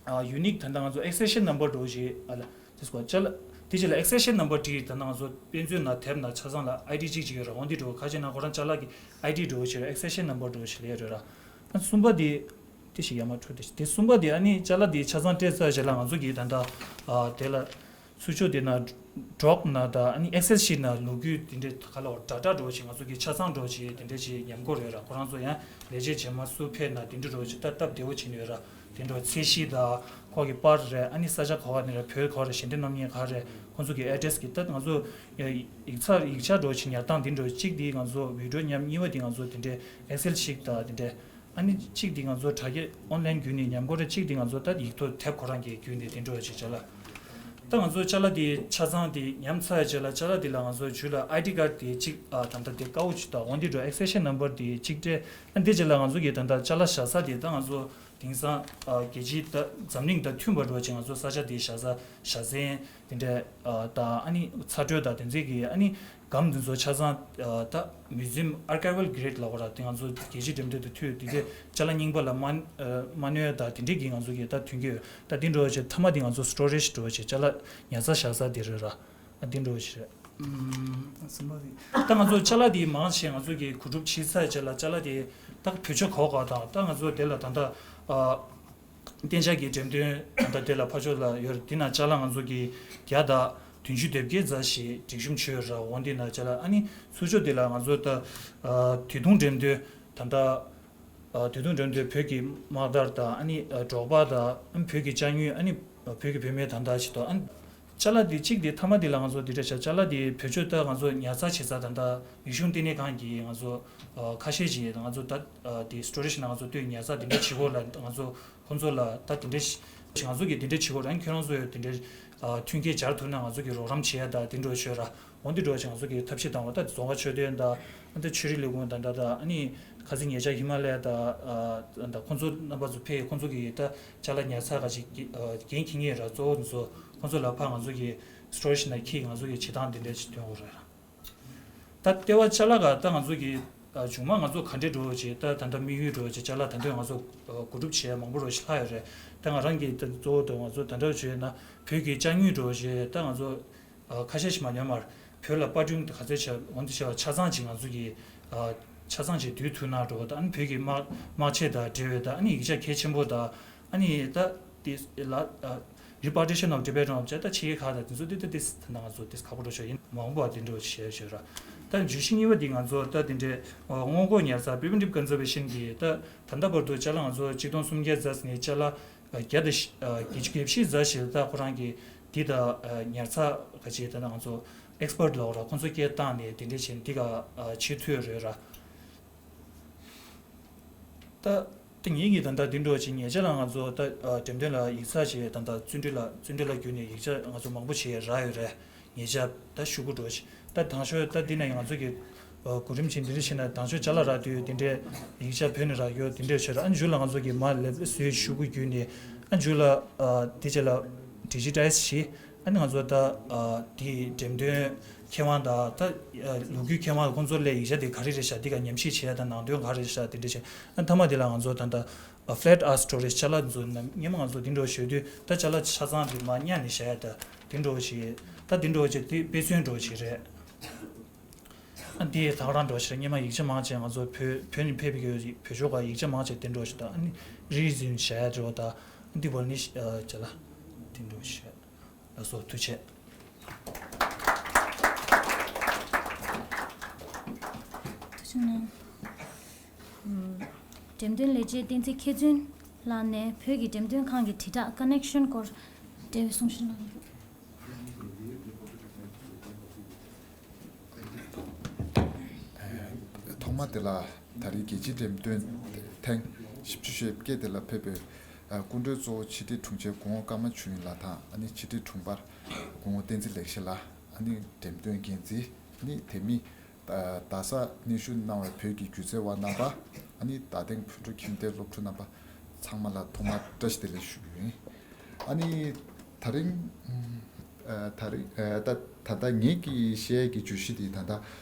ཨ། ཡུ་ནིག་ད་ལྟ་ང་ཚོ་ཨེག་སི་ཊེན་ཤན་ནམ་བར་འདྲ་ཞིག་ཨ་ལ་དེ་སྐོར་ཅ་ལག་དེ་ཅིག་ལ་ཨེག་སི་ཊེན་ཤན་ནམ་བར་དེ་ད་ལྟ་ང་ཚོ་དཔེ་མཛོད་ནང་དེབ་ནང་ཆ་ཚང་ལ་ཨའི་ཌི་གཅིག་གཅིག་ཡོད་ར། འོང་འདི་འདྲ་ཁ་ཤས་ན་ཁོ་རང་ཅ་ལག་གི་ཨའི་ཌི་འདྲ་ཞིག་ར། ཨེག་སི་ཊེན་ཤན་ནམ་བར་འདྲ་ཞིག་ལ་ཡོད་རེད་ར། ཨ། གསུམ་པ་དེ། དེ་ཞིག་ཡར་མར་འཕྲོས་ཏེ། དེ་གསུམ་པ་དེ་ཨ་ནི་ཅ་ལག་དེ་ཆ་ཚང་སྤྲད་ཚར་རྗེས་ལ་ང་ཚོ་གིས་ད་ལྟ་ཨ། དེ་ལ་ཚུར་ཕྱོགས་དེ་ན་ཌོག་ན་ད་ཨ་ནི་ཨེག་སེལ་ཤིཊ་ན་ལོ་རྒྱུས་དེ་འདྲའི་ག་ལ་བ་ཌ་ཊ་འདྲ་བོ་ཞིག་ང་ཚོ་གིས་ཆ་ཚང་འདྲ་བོ་ཞིག་དེ་འདྲ་ཞིག་ཉམས་དགོས་རེད་ར། ཁོ་རང་ཚོ་ཡང་ལས་བྱེད་རྗེས་མ་སུ་ཕེབས་ན་དེ་འདྲ་འདྲ་བོ་ཞིག་ད་སྟབས་བདེ་བོ་བྱས་ནས་ཡོད་ར། དེ་འདྲ་བོ་ཚད་གཞི་དང་ཁོ་གི་པར་རེད། ཨ་ནི་ས་ཆ་ག་བ་ནས་རེད། བོད་ག་བ་རེད། ཞལ་འདེབས་གནང་མཁན་ག་རེད། ཁོ་ཚོ་གི་ཨེ་ཌི་རེ་སི་གི་ད་ང་ཚོ་ཡིག་ཚགས་ཡིག་ཆ་འདྲ་བོ་ཞིག་ཉར་སྟངས་དེ་འདྲ་བོ་གཅིག་དེ་ང་ཚོ་བི་ཌི་ཡོ་ཉམས། གཉིས་པ་དེ་ང་ཚོ་དེ་འདྲའི་ཨེག་སེལ་ཤིཊ་དང་དེ་འདྲའི། ཨ་ནི་གཅིག་དེ་ང་ཚོ་དྲ་རྒྱ་ཨོན་ལན་བརྒྱུད་ནས་ཉམས་དགོས་རེད། གཅིག་དེ་ང་ཚོ་ད་ཡིག་ཐོག་དེབ་ཁོ་རང་གི་བརྒྱུད་ནས་དེ་འདྲ་བྱས་ཅ་ལག་ད་ང་ཚོ་ཅ་ལག་དེ་ཆ་ཚང་དེ་ཉམས་ཚར་ཡ་ཅ་ལག་ཅ་ལག་དེ་ལ་ང་ཚོ་ཇུས་ལ་ཨའི་ཌི་ཀར་དེ་གཅིག་ཨ། ད་ལྟ་དེ་ཀའོ་ཆི་དང་འོན་ཏེ་འགྲོ་ཨེག་སི་ཊེན་ཤན་ནམ་བར་དེ་གཅིག་སྤྲད། ཨ། དེ་རྗེས་ལ་ང་ཚོ་གི་ད་ལྟ་ཅ་ལག་བཞག་ས་དེ་ད་ང་ཚོ་དེང་སང་ཨ། རྒྱལ་སྤྱིའི་ད་འཛམ་གླིང་དང་མཐུན་པ་འདྲ་བྱས་ང་ཚོ་ས་ཆ་དེ་བཞག་ས་བཞག་སའི་དེ་འདྲ་ཨ། དང་ཨ་ནི་ཚ་དྲོད་དང་དེ་ཚོའི་གི་ཨ་ནི་སྒམ་དེ་ཚོ་ཆ་ཚང་ཨ། ད་མིའུ་ཛི་ཡམ་ཨར་ཁའི་ཝལ་གྷི་རེ་ཌི་ལབ་དགོས་ར། དེ་ང་ཚོ་རྒྱལ་སྤྱིའི་འགྲེམས་སྟོན་དུ་ཐོན་དེ་གའི་ཅ་ལག་རྙིང་པ་ལ་མ་ཨ། མ་གནོད་དང་དེ་འདྲའི་གི་ང་ཚོ་གི་ད་ཐོན་གི་ཡོད། ད་དེ་འདྲ་བྱས་མཐའ་མ་དེ་ང་ཚོ་སི་ཊོ་རེཇ་འདྲ་བྱས་ཅ་ལག་ཉར་ཚགས་བཞག་ས་དེ་རེད་ར། ཨ། དེ་འདྲ་བྱས་རེད། ཨུམ། གསུམ་པ་དེ། ད་ང་ཚོ་ཅ་ལག་དེ་མང་ཆེ་ང་ཚོ་གི་གོ་སྒྲུབ་བྱས་ཚར་ཅ་ལག་ཅ་ལག་དེ་ད་བེད་སྤྱོད་ག་བ་ག་བ་དང་། ད་ང་ཚོ་དེ་ལ་ད་ལྟ་ཨ། གཏན་འཇགས་ཀྱི་འགྲེམས་སྟོན་ད་ལྟ་དེ་ལ་ཕར་ཕྱོགས་ལ་ཡོད་རེད། དེ་ན་ཅ་ལག་ང་ཚོ་གི་བརྒྱ་དང་བདུན་ཅུ་དོན་བརྒྱད་ཙམ་ཞིག་སྒྲིག་གཤོམ་བྱས་ཡོད་ར། འོན་ཏེ་ན་ཅ་ལག་ཨ་ནི་ཚུར་ཕྱོགས་དེ་ལ་ང་ཚོ་ད་ཨ། དུས་ཐུང་འགྲེམས་སྟོན་ད་ལྟ་ཨ། དུས་ཐུང་འགྲེམས་སྟོན་བོད་ཀྱི་དམག་དར་དང་། ཨ་ནི་ཨ། འབྲོག་པ་དང་། ཨ་ནི་བོད་ཀྱི་ལྕགས་དངུལ། ཨ་ནི་ཨ། བོད་ཀྱི་བུད་མེད་དང་ད་ལྟ་ཞིག་ཏུ། ཨ་ནི་ཅ་ལག་དེ་གཅིག་དེ་མཐའ་མ་དེ་ལ་ང་ཚོ་དེ་འདྲ་བྱ། ཅ་ལག་དེ་བེད་སྤྱོད་ད་ང་ཚོ་ཉར་ཚགས་བྱེད་ས་ད་ལྟ་རིག་གཞུང་ལྟེ་གནས་ཁང་གིས་ང་ཚོ་ཨ། ཁ་ཤས་ཀྱིས་ང་ཚོ་ད་ཨ། དེ་སི་ཊོ་རེཇ་ནང་ང་ཚོ་སྟོད་ཉར་ཚགས་དེ་འདྲ་བྱེད་དགོས་ལ། ང་ཚོ་ཁོང་ཚོ་ལ་ད་དེ་འདྲ་ཞིག་ང་ཚོ་གིས་དེ་འདྲ་བྱེད་དགོས་ར། ཨ་ནི་ཁྱོད་རང་ཚོ་ཡོད་དེ་འདྲ་ཨ། མཐུན་རྐྱེན་སྦྱར་ཐུབ་ན་ང་ཚོ་གིས་རོགས་རམ་བྱེད་ཡ་ད་དེ་འདྲ་བྱོས་ར། འོན་ཏེ་འགྲོ་བ་ཅིག་ང་ཚོ་གིས་ཐབས་ཤེས་བཏང་བ། ད་རྫོང་དཀར་མཆོད་རྟེན་དང་། ཨ་ནི་ད་ཆོས་རིག་ལས་ཁུངས་དང་ད་ད། ཨ་ནི་ཁ་སང་ཉེ་ཆར་ཧི་མ་ལ་ཡ་དང་ཨ། ད་ཁོང་ཚོ་རྣམ་པ་ཚོ་ཕེབས། ཁོང་ཚོ་གིས་ད་ཅ་ལག་ཉར་ཚགས་ག་ཅིག་ཨ། འགན་འཁྱེར་མཁན་ར། གཙོ་བོ་ཚོ་ཁོང་ཚོ་ལ་ཕར་ང་ཚོ་གིས་སི་ཊོ་རེཇ་ནང་འཁྱེར། ང་ཚོ་གིས་བྱེད་སྟངས་འདི་འདྲ་ཞིག་སྟོན་དགོས་རེད། ད་ལྟེ་བ་ཅ་ལག་ག་ད་ང་ཚོ་གིས་ ད་བྱུང་མ་ང་ཚོ་ག་འདྲས་འགྲོ་བྱེད་ད་ད་ལྟ་དམིགས་ཡུལ་འགྲོ་བྱེད་ཅ་ལག་ད་འདོད་ང་ཚོ་གོ་སྒྲུབ་བྱེད་ཡ་མང་པོ་རོ་ཞིག་ལྷག་ཡོད་རེད། ད་ང་རང་གིས་ད་གཙོ་བོ་ད་ང་ཚོ་ད་འདྲ་བྱེད་ན་བོད་ཀྱི་ཅ་དངོས་འགྲོ་བྱེད་ད་ང་ཚོ་ཁ་ཤས་ཤིག་མ་ཉམས་མར་བོད་ལ་པར་སྐྲུན་ག་ཚོད་བྱས་འོང་དུ་བྱས་པ་ཆ་ཚང་ཅིག་ང་ཚོ་གིས་ཆ་ཚང་ཅིག་བསྡུས་ཐུབ་ན་འགྲོ་ད་ཨ་ནི་བོད་ཀྱི་དམག་དམག་ཆས་དང་འབྲེལ་བའི་ད་ཨ་ནི་ཡིག་ཆ་གལ་ཆེན་པོ་དང་ཨ་ནི་ད། དེ་ལ་Repatriation of Tibetan Objects ད་ཕྱི་རྒྱལ་ཁག་དང་དེ་ཚོ་དེ་དེ་དེ་ད་ང་ཚོ་དེ་ཁག་པོ་འགྲོ་ཆོག་ཡིན་མང་པོ་དེ་འགྲོ་བྱས་བྱས་ར། ད་བརྗོད་གཞི་གཉིས་པ་དེ་ང་ཚོ་ད་དེ་འདྲའི་སྔོན་འགོག་ཉར་ཚགས་Preventive Conservation གི་ད་ད་ལྟ་བར་དུ་ཅ་ལག་ང་ཚོ་ཆིག་སྟོང་སུམ་བརྒྱ་ཙམ་ནས་ཅ་ལག་བརྒྱ་དང་བརྒྱད་ཅུ་གྱ་བཞི་ཙམ་ཞིག་ད་ཁོ་རང་གི་དེ་ད་ཉར་ཚགས་ག་ཅིག་ད་ང་ཚོ་Expert ལོག་ར་ཁོང་ཚོ་སྐད་བཏང་ནས་དེ་འདྲ་བྱས་འདི་ག་བྱེད་ཐུབ་ཡོད་རེད་ར། ད། དེ་ངེད་ཀྱིས་ད་ལྟ་འདི་འགྲོ་ཅིག་ཉེ་ཆར་ལ་ང་ཚོ་ད་འགྲེམས་སྟོན་ལ་ཡིག་ཚགས་བྱས་ད་ལྟ་བརྩོན་འགྲུས་ལ་བརྩོན་འགྲུས་ལ་བརྒྱུད་ནས་ཡིག་ཆ་ང་ཚོ་མང་པོ་བྱས་རག་ཡོད་རེད། ཉེ་ཆར་ད་ཤུ་གུ་འགྲོ་ཅིག་ད་དང་ཤོས་ད་འདི་ནས་ང་ཚོ་གི་གོ་རིམ་ཆེན་འདི་འདྲ་བྱས་ན་དང་ཤོས་ཅ་ལག་རག་དུས་དེ་འདྲའི་ཡིག་ཆ་བོད་ནས་རག་ཡོད་དེ་འདྲས་བྱས་ར་ཨ་མཇུག་ལ་ང་ཚོ་གི་མ་ལེབ་བཟོས་ཤུ་གུ་བརྒྱུད་ནས་ཨ་མཇུག་ལ་དེ་རྗེས་ལ་Digitize བྱས། ཨ་ནི་ང་ཚོ་ད་དེའི་འགྲེམས་སྟོན་མཁས་དབང་དང་ད་ལོ་རྒྱུས་མཁས་དབང་ཁོང་ཚོ་ལས་ཡིག་ཆ་དེ་ག་རེ་རེད་ཤག་དེ་ག་ཉམས་ཞིབ་བྱས་ཡ་དང་ནང་དོན་ག་རེ་རེད་ཤག་དེ་འདྲ་བྱས་ཨ་མཐའ་མ་དེ་ལ་ང་ཚོ་ད་ད་Flat Earth Stories ཅ་ལག་ཚོ་སྔོན་མ་ང་ཚོ་དེ་འགྲོ་ཞུ་དུས་ད་ཅ་ལག་ཆ་ཚང་དེ་མ་ཉར་ནས་བཞག་ཡ་ད་དེ་འགྲོ་ཞིག་ད་དེ་འགྲོ་ཞིག་དེ་དཔེ་མཚོན་འགྲོ་ཞིག་རེད། ཨ་འདི་ད་ག་རང་འགྲོ་ཞིག་རེད་སྔོན་མ་ཡིག་ཆ་མང་ཆེ་ང་ཚོ་བོད་བོད་ནས་ཕེབས་པའི་བོད་ཤོག་ག་ཡིག་ཆ་མང་ཆེ་དེ་འགྲོ་ཞིག་ད་ཨ་ནི་རིས་ཟིན་བཞག་ཡ་འགྲོ་ད་ཨ་འདི་བར་ནི་ཅ་ལག་དེ་འགྲོ་ཞིག་ལགས་སོ། ཐུགས་རྗེ་ཆེ། ཐུགས་རྗེ་གནང་། ཨམ། འགྲེམས་སྟོན་ལས་བྱེད་བསྟན་འཛིན་མཁས་བཙུན་ལགས་ནས་བོད་ཀྱི་འགྲེམས་སྟོན་ཁང་གི་དྲིལ་བསྒྲགས་Connection སྐོར་འབྲེལ་བའི་གསུང་བཤད་གནང་རྒྱུ། ཐོག་མ་དེ་ལ་ད་རེས་རྒྱལ་སྤྱིའི་འགྲེམས་སྟོན་ཐེངས་བཞི་བཅུ་ཞེ་བརྒྱད་དེ་ལ་ཕེབས་པའི་སྐུ་མགྲོན་གཙོ་བོ་ཕྱི་དྲིལ་དྲུང་ཆེ་སྐུ་ངོ་ཀརྨ་ཆོས་དབྱིངས་ལགས་དང་ཨ་ནི་ཕྱི་དྲིལ་དྲུང་འཕར་སྐུ་ངོ་བསྟན་འཛིན་ལེགས་བཤད་ལགས་ཨ་ནི་འགྲེམས་སྟོན་འགན་འཛིན་ཨ་ནི་དེ་མིན་རྡ་ས་གནས་བཞུགས་གནང་བའི་བོད་ཀྱི་སྒྱུ་རྩལ་བ་རྣམ་པ་ཨ་ནི་རྡ་སྟེང་ཕུན་གྲུབ་ཁྱིམ་སྡེའི་སློབ་ཕྲུག་རྣམ་པ་ཚང་མ་ལ་ཐོག་མར་བཀྲ་ཤིས་བདེ་ལེགས་ཞུ་རྒྱུ་ཡིན། ཨ་ནི་ད་རིང་ཨ་ད་རིང་ཨ་ད་ད་ལྟ་ངེད་ཀྱི་བཤད་ཀྱི་བརྗོད་གཞི་དེ་ད་ལྟ་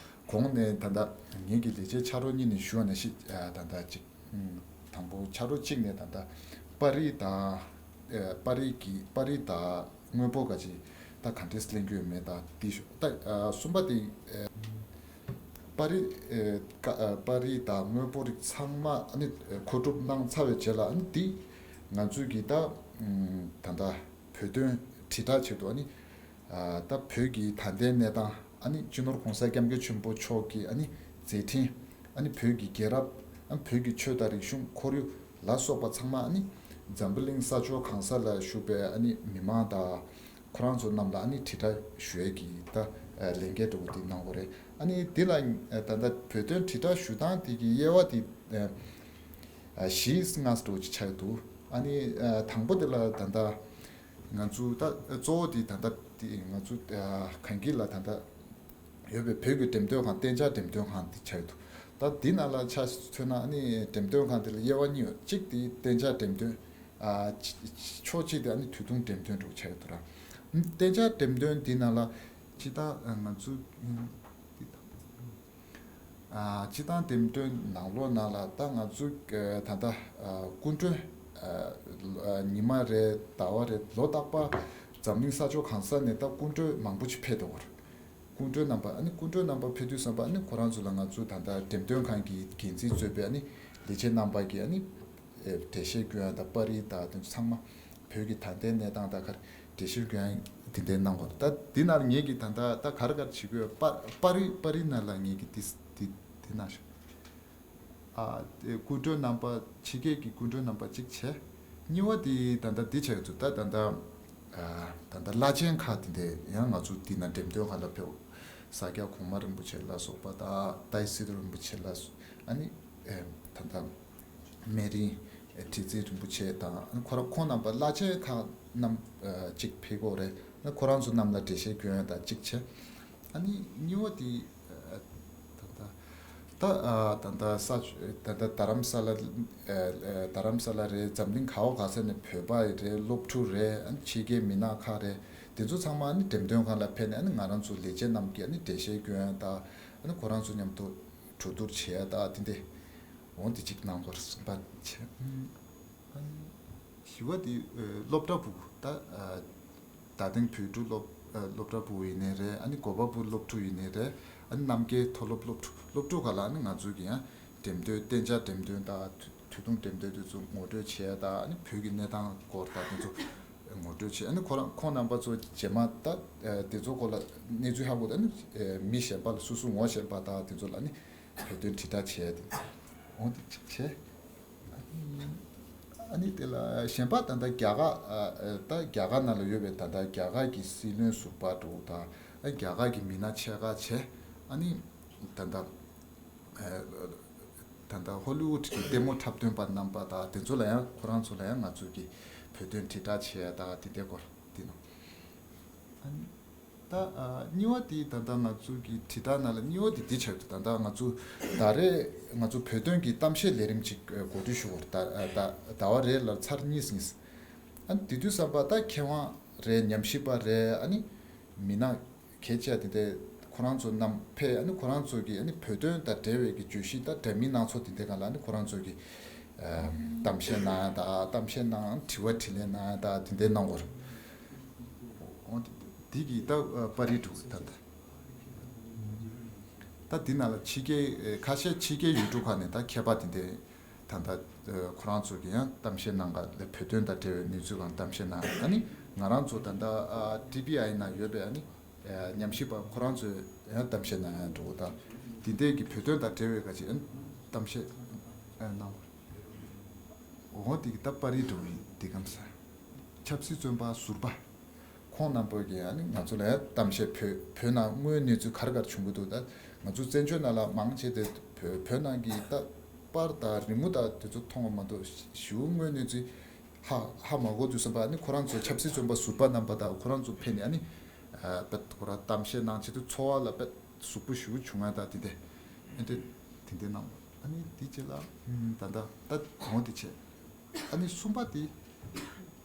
གོང་ནས་ད་ལྟ་ངེད་ཀྱི་ལས་བྱེད་ཆ་རོགས་གཉིས་ནས་ཞུ་བ་ནང་བཞིན་ཨ་ད་ལྟ་ཅིག་དང་པོ་ཆ་རོགས་གཅིག་ནས་ད་ལྟ་པར་རིས་དང་ཨ་པར་རིས་ཀྱི་པར་རིས་དང་དངོས་པོ་ག་ཅིག་ད་ག་འདྲས་ལེན་གྱི་ཡོད་མེད་དང་དེ་ཞུ་ད་ཨ་གསུམ་པ་དེ་ཨ་པར་རིས་ཨ་ཀ་ཨ་པར་རིས་དང་དངོས་པོ་རིགས་ཚང་མ་ཨ་ནི་མཁོ་སྒྲུབ་གནང་ཚར་བའི་རྗེས་ལ་ཨ་ནི་དེ་ང་ཚོས་ཀྱི་ད་ཨ་ད་ལྟ་བོད་དོན་དྲིལ་བསྒྲགས་ཆེད་དུ་ཨ་ནི་ཨ་ད་བོད་ཀྱི་ད་ལྟའི་གནས་སྟངས་ཨ་ནི་སྤྱི་ནོར་༸གོང་ས་༸སྐྱབས་མགོན་ཆེན་པོ་མཆོག་གི་ཨ་ནི་མཛད་འཕྲིན་ཨ་ནི་བོད་ཀྱི་རྒྱལ་རབས་ཨ་ནི་བོད་ཀྱི་ཆོས་དང་རིག་གཞུང་ཁོར་ཡུག་ལ་སོགས་པ་ཚང་མ་ཨ་ནི་འཛམ་བུ་གླིང་ས་ཕྱོགས་གང་ས་ལ་བཞུགས་པའི་ཨ་ནི་མི་མང་དང་ཁོ་རང་ཚོ་རྣམས་ལ་ཨ་ནི་དྲིལ་བསྒྲགས་ཞུ་ཡས་ཀྱི་ད་ལས་འགན་འདྲ་བོ་དེ་གནང་དགོས་རེད། ཨ་ནི་འདི་ལ་ད་ལྟ་བོད་དོན་དྲིལ་བསྒྲགས་ཞུ་སྟངས་དེ་གི་དབྱེ་བ་དེ་བཞི་ལྔ་འདྲ་བོ་ཅིག་ཆགས་ཡོད་འདུག་ཨ་ནི་དང་པོ་དེ་ལ་ད་ལྟ་ང་ཚོ་ད་གཙོ་བོ་དེ་ད་ལྟ་དེ་ང་ཚོ་གངས་སྐྱིད་ལ་ད་ལྟ་ཡོད་པའི་བོད་ཀྱི་འགྲེམས་སྟོན་ཁང་གཏན་འཇགས་འགྲེམས་སྟོན་ཁང་དེ་ཆགས་ཡོད་འདུག་ད་འདི་ནང་ལ་ཆ་མཚོན་ན་ཨ་ནི་འགྲེམས་སྟོན་ཁང་དེ་ལ་དབྱེ་བ་གཉིས་ཡོད། གཅིག་དེ་གཏན་འཇགས་འགྲེམས་སྟོན་ཕྱོགས་གཅིག་དེ་ཨ་ནི་དུས་ཐུང་འགྲེམས་སྟོན་འདྲ་བོ་ཆགས་ཡོད་འདུག་ར། གཏན་འཇགས་འགྲེམས་སྟོན་འདི་ནང་ལ་སྤྱིར་བཏང་ང་ཚོ་འདི་དང་། སྤྱིར་བཏང་འགྲེམས་སྟོན་ནང་ལོགས་ནང་ལ་ད་ང་ཚོ་ད་ལྟ་སྐུ་མགྲོན་ཉི་མ་རེ་ཟླ་བ་རེ་ལོ་རྟག་པར་འཛམ་གླིང་ས་ཕྱོགས་གང་ས་ནས་ད་སྐུ་མགྲོན་མང་པོ་ཞིག་ཕེབས་འདུག་སྐུ་མགྲོན་རྣམ་པ་ཨ་ནི་སྐུ་མགྲོན་རྣམ་པ་ཕེབས་དུས་ཙམ་པ་ཨ་ནི་ཁོ་རང་ཚོ་ལ་ང་ཚོ་ད་ལྟ་འགྲེམས་སྟོན་ཁང་གི་འགན་འཛིན་གཙོས་པའི་ཨ་ནི་ལས་བྱེད་རྣམ་པ་གིས་ཨ་ནི་འགྲེལ་བཤད་སྐྱོན་ཡ་དང་པར་རིས་དང་དེ་ཚོ་ཚང་མ་བོད་ཀྱི་ད་ལྟའི་གནས་སྟངས་དང་ག་རེ་འགྲེལ་བཤད་སྐྱོན་ཡ་དེ་འདྲའི་གནང་དགོས་རེད། ད་འདི་ནང་ངེད་ཀྱིས་ད་ལྟ་ད་ག་རེ་ག་རེ་བྱེད་དགོས་པར་པར་རིས་པར་རིས་ནང་ལ་ངེད་ཀྱིས་འདི་འདི་འདི་གནང་ཤག་ཨ་དེ་སྐུ་མགྲོན་རྣམ་པ་ཕྱི་རྒྱལ་གྱི་སྐུ་མགྲོན་རྣམ་པ་གཅིག་བྱས། གཉིས་པ་དེ་ད་ལྟ་འདི་བྱས་ཚུལ་ད་ད་ལྟ་ཨ་ད་ལྟ་བླ་ཆེན་ཁག་དེ་འདྲས་ཡང་ང་ཚོ་འདི་ན་འགྲེམས་སྟོན་ཁང་ལ་ཕེབས། ས་སྐྱ་གོང་མ་རིན་པོ་ཆེ་ལ་སོགས་པ་དང་ཏཱའི་སི་ཏུ་རིན་པོ་ཆེ་ལ་སོགས་ཨ་ནི་ཨེ་ད་ལྟ་སྨན་རིའི་ཁྲི་བཙུན་རིན་པོ་ཆེ་དང་ཨ་ནི་ཁོ་རང་ཁོང་རྣམ་པ་བླ་ཆེན་ཁག་རྣམས་ཨ་གཅིག་ཕེབས་ཀྱི་ཡོད་རེད། ཨ་ནི་ཁོ་རང་ཚོ་རྣམས་ལ་འགྲེལ་བཤད་སྐྱོན་ཡ་དང་གཅིག་བྱས། ཨ་ནི་གཉིས་པ་དེ་ཨ་ད་ལྟ་ད་ཨ་ད་ལྟ་ས་ད་ལྟ་རྡ་རམ་ས་ལ་ཨ་ཨ་རྡ་རམ་ས་ལ་རེད། འཛམ་གླིང་ག་བ་ག་ས་ནས་བོད་པ་རེད། སློབ་ཕྲུག་རེད། ཨ་ནི་ཕྱི་རྒྱལ་མི་སྣ་ཁག་རེད། དེ་ཚོ་ཚང་མ་ཨ་ནི་འགྲེམས་སྟོན་ཁང་ལ་ཕེབས་ནས་ཨ་ནི་ང་རང་ཚོ་ལས་བྱེད་རྣམས་ཀྱིས་ཨ་ནི་འགྲེལ་བཤད་སྐྱོན་ཡ་དང་ཨ་ནི་ཁོ་རང་ཚོ་མཉམ་དུ་ གྲོས་བསྡུར་བྱེད་ཡ་ད་དེ་འདྲ་འོ་དེ་གཅིག་གནང་དགོས་རེད་གསུངས་པ་བྱས། ཨ་ནི་བཞི་པ་དེ་སློབ་གྲྭ་བུ་ད་རྡ་སྟེང་བོད་ཕྲུག་སློབ་སློབ་གྲྭ་བུ་ཡིན་ནའི་རེད། ཨ་ནི་གོ་པལ་པུར་སློབ་ཕྲུག་ཡིན་ནའི་རེད། ཨ་ནི་རྣམ་རྒྱལ་མཐོ་སློབ་སློབ་ཕྲུག་སློབ་ཕྲུག་ག་ལ་ཨ་ནི་ང་ཚོ་གི་ཡང་འགྲེམས་སྟོན་གཏན་འཇགས་འགྲེམས་སྟོན་དང་དུས་ཐུང་འགྲེམས་སྟོན་དེ་ཚོ་ངོ་སྤྲོད་བྱས་དང་ཨ་ནི་བོད་ཀྱི་གནས་སྟངས་སྐོར་དང་དེ་ཚོ་ངོ་སྤྲོད་བྱས། ཨ་ནི་ཁོ་རང་ཁོང་རྣམ་པ་ཚོ་རྗེས་མ་ད་དེ་ཚོ་སྐོར་ལ་གནས་ཚུལ་ཧ་གོ་ད་ཨ་ནི་མི་གཞན་པ་ལ་སོ་སོ་ངོ་ཤེས་པ་དང་དེ་ཚོ་ལ་ཨ་ནི་བོད་དོན་དྲིལ་བསྒྲགས་བྱས་ཏེ་འོང་དེ་བྱས། ཨ་ནི་དེ་ལ་གཞན་པ་ད་ལྟ་རྒྱ་གར་ད་རྒྱ་གར་ནང་ལ་ཡོད་པའི་ད་ལྟ་རྒྱ་གར་གྱི་སྲིད་བློན་ཟུར་པ་འདྲ་བོ་དང་རྒྱ་གར་གྱི་མི་སྣ་ཆེ་ཁག་བྱས། ཨ་ནི་ད་ལྟ་ད་ལྟ་ཧོ་ལི་ཝུད་ཀྱི་ལྟད་མོ་འཁྲབ་སྟོན་པ་རྣམ་པ་དང་དེ་ཚོ་ལ་ཡང་ཁོ་རང་ཚོ་ལ་ཡང་ང་ཚོ་གི་བོད་དོན་དྲིལ་བསྒྲགས་བྱས་ཡ་ད་དེ་འདྲའི་སྐོར་དེ་ནང་ཨ་ནི། ད་ཨ་གཉིས་པ་དེ་ད་ལྟ་ང་ཚོ་གི་དྲིལ་བསྒྲགས་ནང་ལ་གཉིས་པ་དེ་འདི་ཆགས་འདུག་ད་ལྟ་ང་ཚོ་ད་རེས་ང་ཚོ་བོད་དོན་གྱི་གཏམ་བཤད་ལས་རིམ་ཅིག་ཨ་གོ་སྒྲིག་ཞུ་བར་ད་ཨ་ད་ཟླ་བ་རེ་ལ་ཚར་གཉིས་གཉིས། ཨ་ནི་དེ་དུས་ཙམ་པ་ད་མཁས་དབང་རེད། ཉམས་ཞིབ་པ་རེད། ཨ་ནི་མི་སྣ་གལ་ཆེ་དེ་འདྲ་ཁོ་རང་ཚོ་རྣམས་ཕེབས། ཨ་ནི་ཁོ་རང་ཚོ་གི་ཨ་ནི་བོད་དོན་དང་འབྲེལ་བའི་གི་བརྗོད་གཞི་ད་འདྲ་མིན་སྣ་ཚོགས་དེ་འདྲ་སྒང་ལ་ཨ་ནི་ཁོ་རང་ཚོ་གི་ཨ་གཏམ་བཤད་གནང་ཡ་ད་གཏམ་བཤད་གནང་དྲི་བ་དྲིས་ལན་གནང་ཡ་ད་དེ་འདྲ་གནང་བར། འོ་དེ་དེ་གི་ད་ཨ་པར་རིས་འདུག་ད་ད་ད་དེ་ནང་ལ་ཕྱི་རྒྱལ་ཨ་ཁ་ཤས་ཕྱི་རྒྱལ་ཡུལ་གྲུ་ཁག་ནས་ད་མཁས་པ་དེ་འདྲ་ད་ལྟ་ཨ་ཁོ་རང་ཚོ་གི་ཡང་གཏམ་བཤད་གནང་ག་ལ་བོད་དོན་དང་འབྲེལ་བའི་གནས་ཚུལ་སྒང་གཏམ་བཤད་གནང་། ཨ་ནི་ང་རང་ཚོ་ད་ལྟ་ཨ་ཊི་བི་ཨའི་ནང་ཡོད་པའི་ཨ་ནི་ཨ་ཉམས་ཞིབ་པ་ཁོ་རང་ཚོས་ཡང་གཏམ་བཤད་གནང་ཡ་འགྲོ་གི་ད་དེ་འདྲའི་གི་བོད་དོན་དང་འབྲེལ་བའི་ག་ཅིག་ཨ་ནི་གཏམ་བཤད་ཨ་གནང་བ། འོ་དེ་གི་ད་པར་རིས་འགྲོ་གི་དེ་གམ་ས་ཆབ་སྲིད་བཙོན་པ་ཟུར་པ། ཁོང་རྣམ་པ་གིས་ཨ་ནི་ང་ཚོ་ལ་གཏམ་བཤད་བོད་བོད་ནང་དངོས་གནས་ཚུལ་ག་རེ་ག་རེ་བྱུང་གི་འདུག་ད་ང་ཚོ་བཙན་བྱོལ་ནང་ལ་མང་ཆེ་དེ་བོད་བོད་ནང་གི་ད་པར་དང་རི་མོ་དང་དེ་ཚོ་མཐོང་བ་མ་གཏོགས་ཞེ་པོ་དངོས་གནས་ཚུལ་ཧ་ཧ་མ་གོ་དུས་ཙམ་པ་ཨ་ནི་ཁོ་རང་ཚོ་ཆབ་སྲིད་བཙོན་པ་ཟུར་པ་རྣམ་པ་དང་ཁོ་རང་ཚོ་ཕེབས་ནས་ཨ་ནི་ཨ་དཔེ་ཁོ་རང་གཏམ་བཤད་གནང་ཆེད་དུ་འཚོ་བ་ལ་དཔེ་ཟུག་པོ་ཞེ་པོ་བྱུང་ཡ་ད་དེ་འདྲ་ཨེ་འདྲ་དེ་འདྲ་གནང་བ་ཨ་ནི་དེ་རྗེས་ལ་ད་ད་ད་གོང་དེ་བྱས། ཨ་ནི་གསུམ་པ་དེ།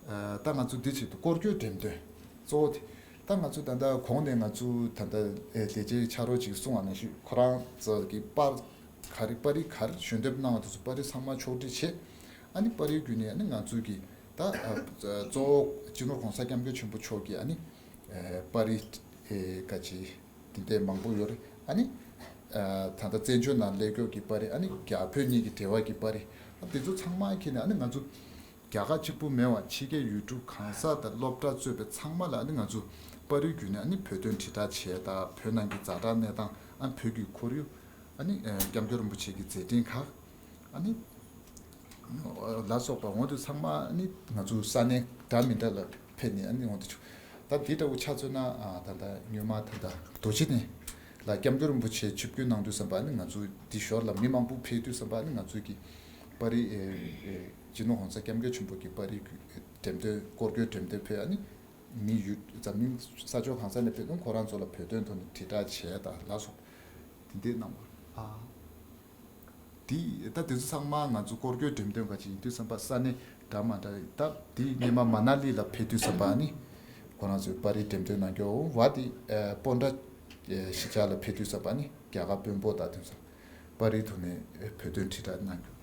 ཨ་ད་ང་ཚོ་འདི་ཆེད་དུ་སྐོར་སྐྱོད་འགྲེམས་སྟོན་གཙོ་བོ་དེ། ད་ང་ཚོ་ད་ལྟ་གོང་ནས་ང་ཚོ་ད་ལྟ་ཨེ་ལས་བྱེད་ཕྱག་རོགས་ཅིག་གསུངས་པ་ནང་བཞིན་ཁོ་རང་ཚོ་གི་པར་ག་རེ་པར་རིས་ག་རེ་ཞལ་འདེབས་གནང་བ་དེ་ཚོ་པར་རིས་ཚང་མ་ཕྱོགས་སྒྲིག་བྱས། ཨ་ནི་པར་རིས་བརྒྱུད་ནས་ཨ་ནི་ང་ཚོ་གི་ད་ཨ་གཙོ་བོ་སྤྱི་ནོར་༸གོང་ས་༸སྐྱབས་མགོན་ཆེན་པོ་མཆོག་གི་ཨ་ནི་ཨེ་པར་རིས་ཨེ་ག་ཅི། དེ་འདྲས་མང་པོ་ཡོད་རེད། ཨ་ནི། ཨ་ད་ལྟ་བཙན་བྱོལ་ནང་སླེབས་སྐབས་ཀྱི་པར་རིས། ཨ་ནི་རྒྱ་བོད་གཉིས་ཀྱི་འབྲེལ་བ་གི་པར་རིས། ཨ་དེ་ཚོ་ཚང་མ་ཁྱེར་ནས་ཨ་ནི་ང་ཚོ་རྒྱ་གར་གཅིག་པུ་མེད་པར་ཕྱི་རྒྱལ་ཡུལ་གྲུ་གང་ས་དང་སློབ་གྲྭ་གཙོས་པའི་ཚང་མ་ལ་ཨ་ནི་ང་ཚོ་པར་རིས་བརྒྱུད་ནས་ཨ་ནི་བོད་དོན་དྲིལ་བསྒྲགས་བྱས་དང་བོད་ནང་གི་ཛ་དྲག་གནས་སྟངས། ཨ་བོད་ཀྱི་ཁོར་ཡུག་ཨ་ནི་ཨ་སྐྱབས་མགོན་རིན་པོ་ཆེ་གི་མཛད་འཕྲིན་ཁག་ཨ་ནི། ལ་སོགས་པ་འོང་དུས་ཚང་མ་ཨ་ནི་ང་ཚོ་ས་གནས་འདྲ་མི་འདྲ་ལ་ཕེབས་ནས་ཨ་ནི་འོང་དུ་ཆུག་ད་འདི་འདྲ་བོ་ཆ་མཚོན་ན་ཨ་ད་ལྟ་སྔོན་མ་ད་ལྟ་རྡོ་རྗེ་གདན་ལ་སྐྱབས་མགོན་རིན་པོ་ཆེ་ཆིབས་བསྒྱུར་གནང་དུས་ཙམ་པ་ཨ་ནི་ང་ཚོ་འདི་ཞོར་ལ་མི་མང་པོ་ཕེབས་དུས་ཙམ་པ་ཨ་ནི་ང་ཚོ་གི་པར་རིས་ཨེ་ཨེ་སྤྱི་ནོར་༸གོང་ས་༸སྐྱབས་མགོན་ཆེན་པོ་གི་པར་རིས་འགྲེམས་སྟོན་སྐོར་སྐྱོད་འགྲེམས་སྟོན་ཕེབས། ཨ་ནི་མི་ཡུལ་འཛམ་གླིང་ས་ཕྱོགས་གང་ས་ནས་ཕེབས་དུས་ཁོ་རང་ཚོ་ལ་བོད་དོན་ཐོག་ནས་དྲིལ་བསྒྲགས་བྱས་དང་ལ་སོགས་དེ་འདྲའི་གནང་བ། ཨ། དེ་ད་དེ་ཚོ་ཚང་མ་ང་ཚོ་སྐོར་སྐྱོད་འགྲེམས་སྟོན་ག་ཅིག་ཡིན་དུས་ཙམ་པ་ས་གནས་འདྲ་མ་འདྲ་ད་དེ་སྔོན་མ་མ་ན་ལི་ལ་ཕེབས་དུས་ཙམ་པ་ནི་ཁོ་རང་ཚོའི་པར་རིས་འགྲེམས་སྟོན་གནང་རྒྱུ་བ་དེ་སྤོན་ཊ་གཞིས་ཆགས་ལ་ཕེབས་དུས་ཙམ་པ་ནི་རྒྱ་གར་དཔོན་པོ་དང་དེ་ཚོ་པར་རིས་ཐོག་ནས་བོད་དོན་དྲིལ་བསྒྲགས་གནང་རྒྱུ།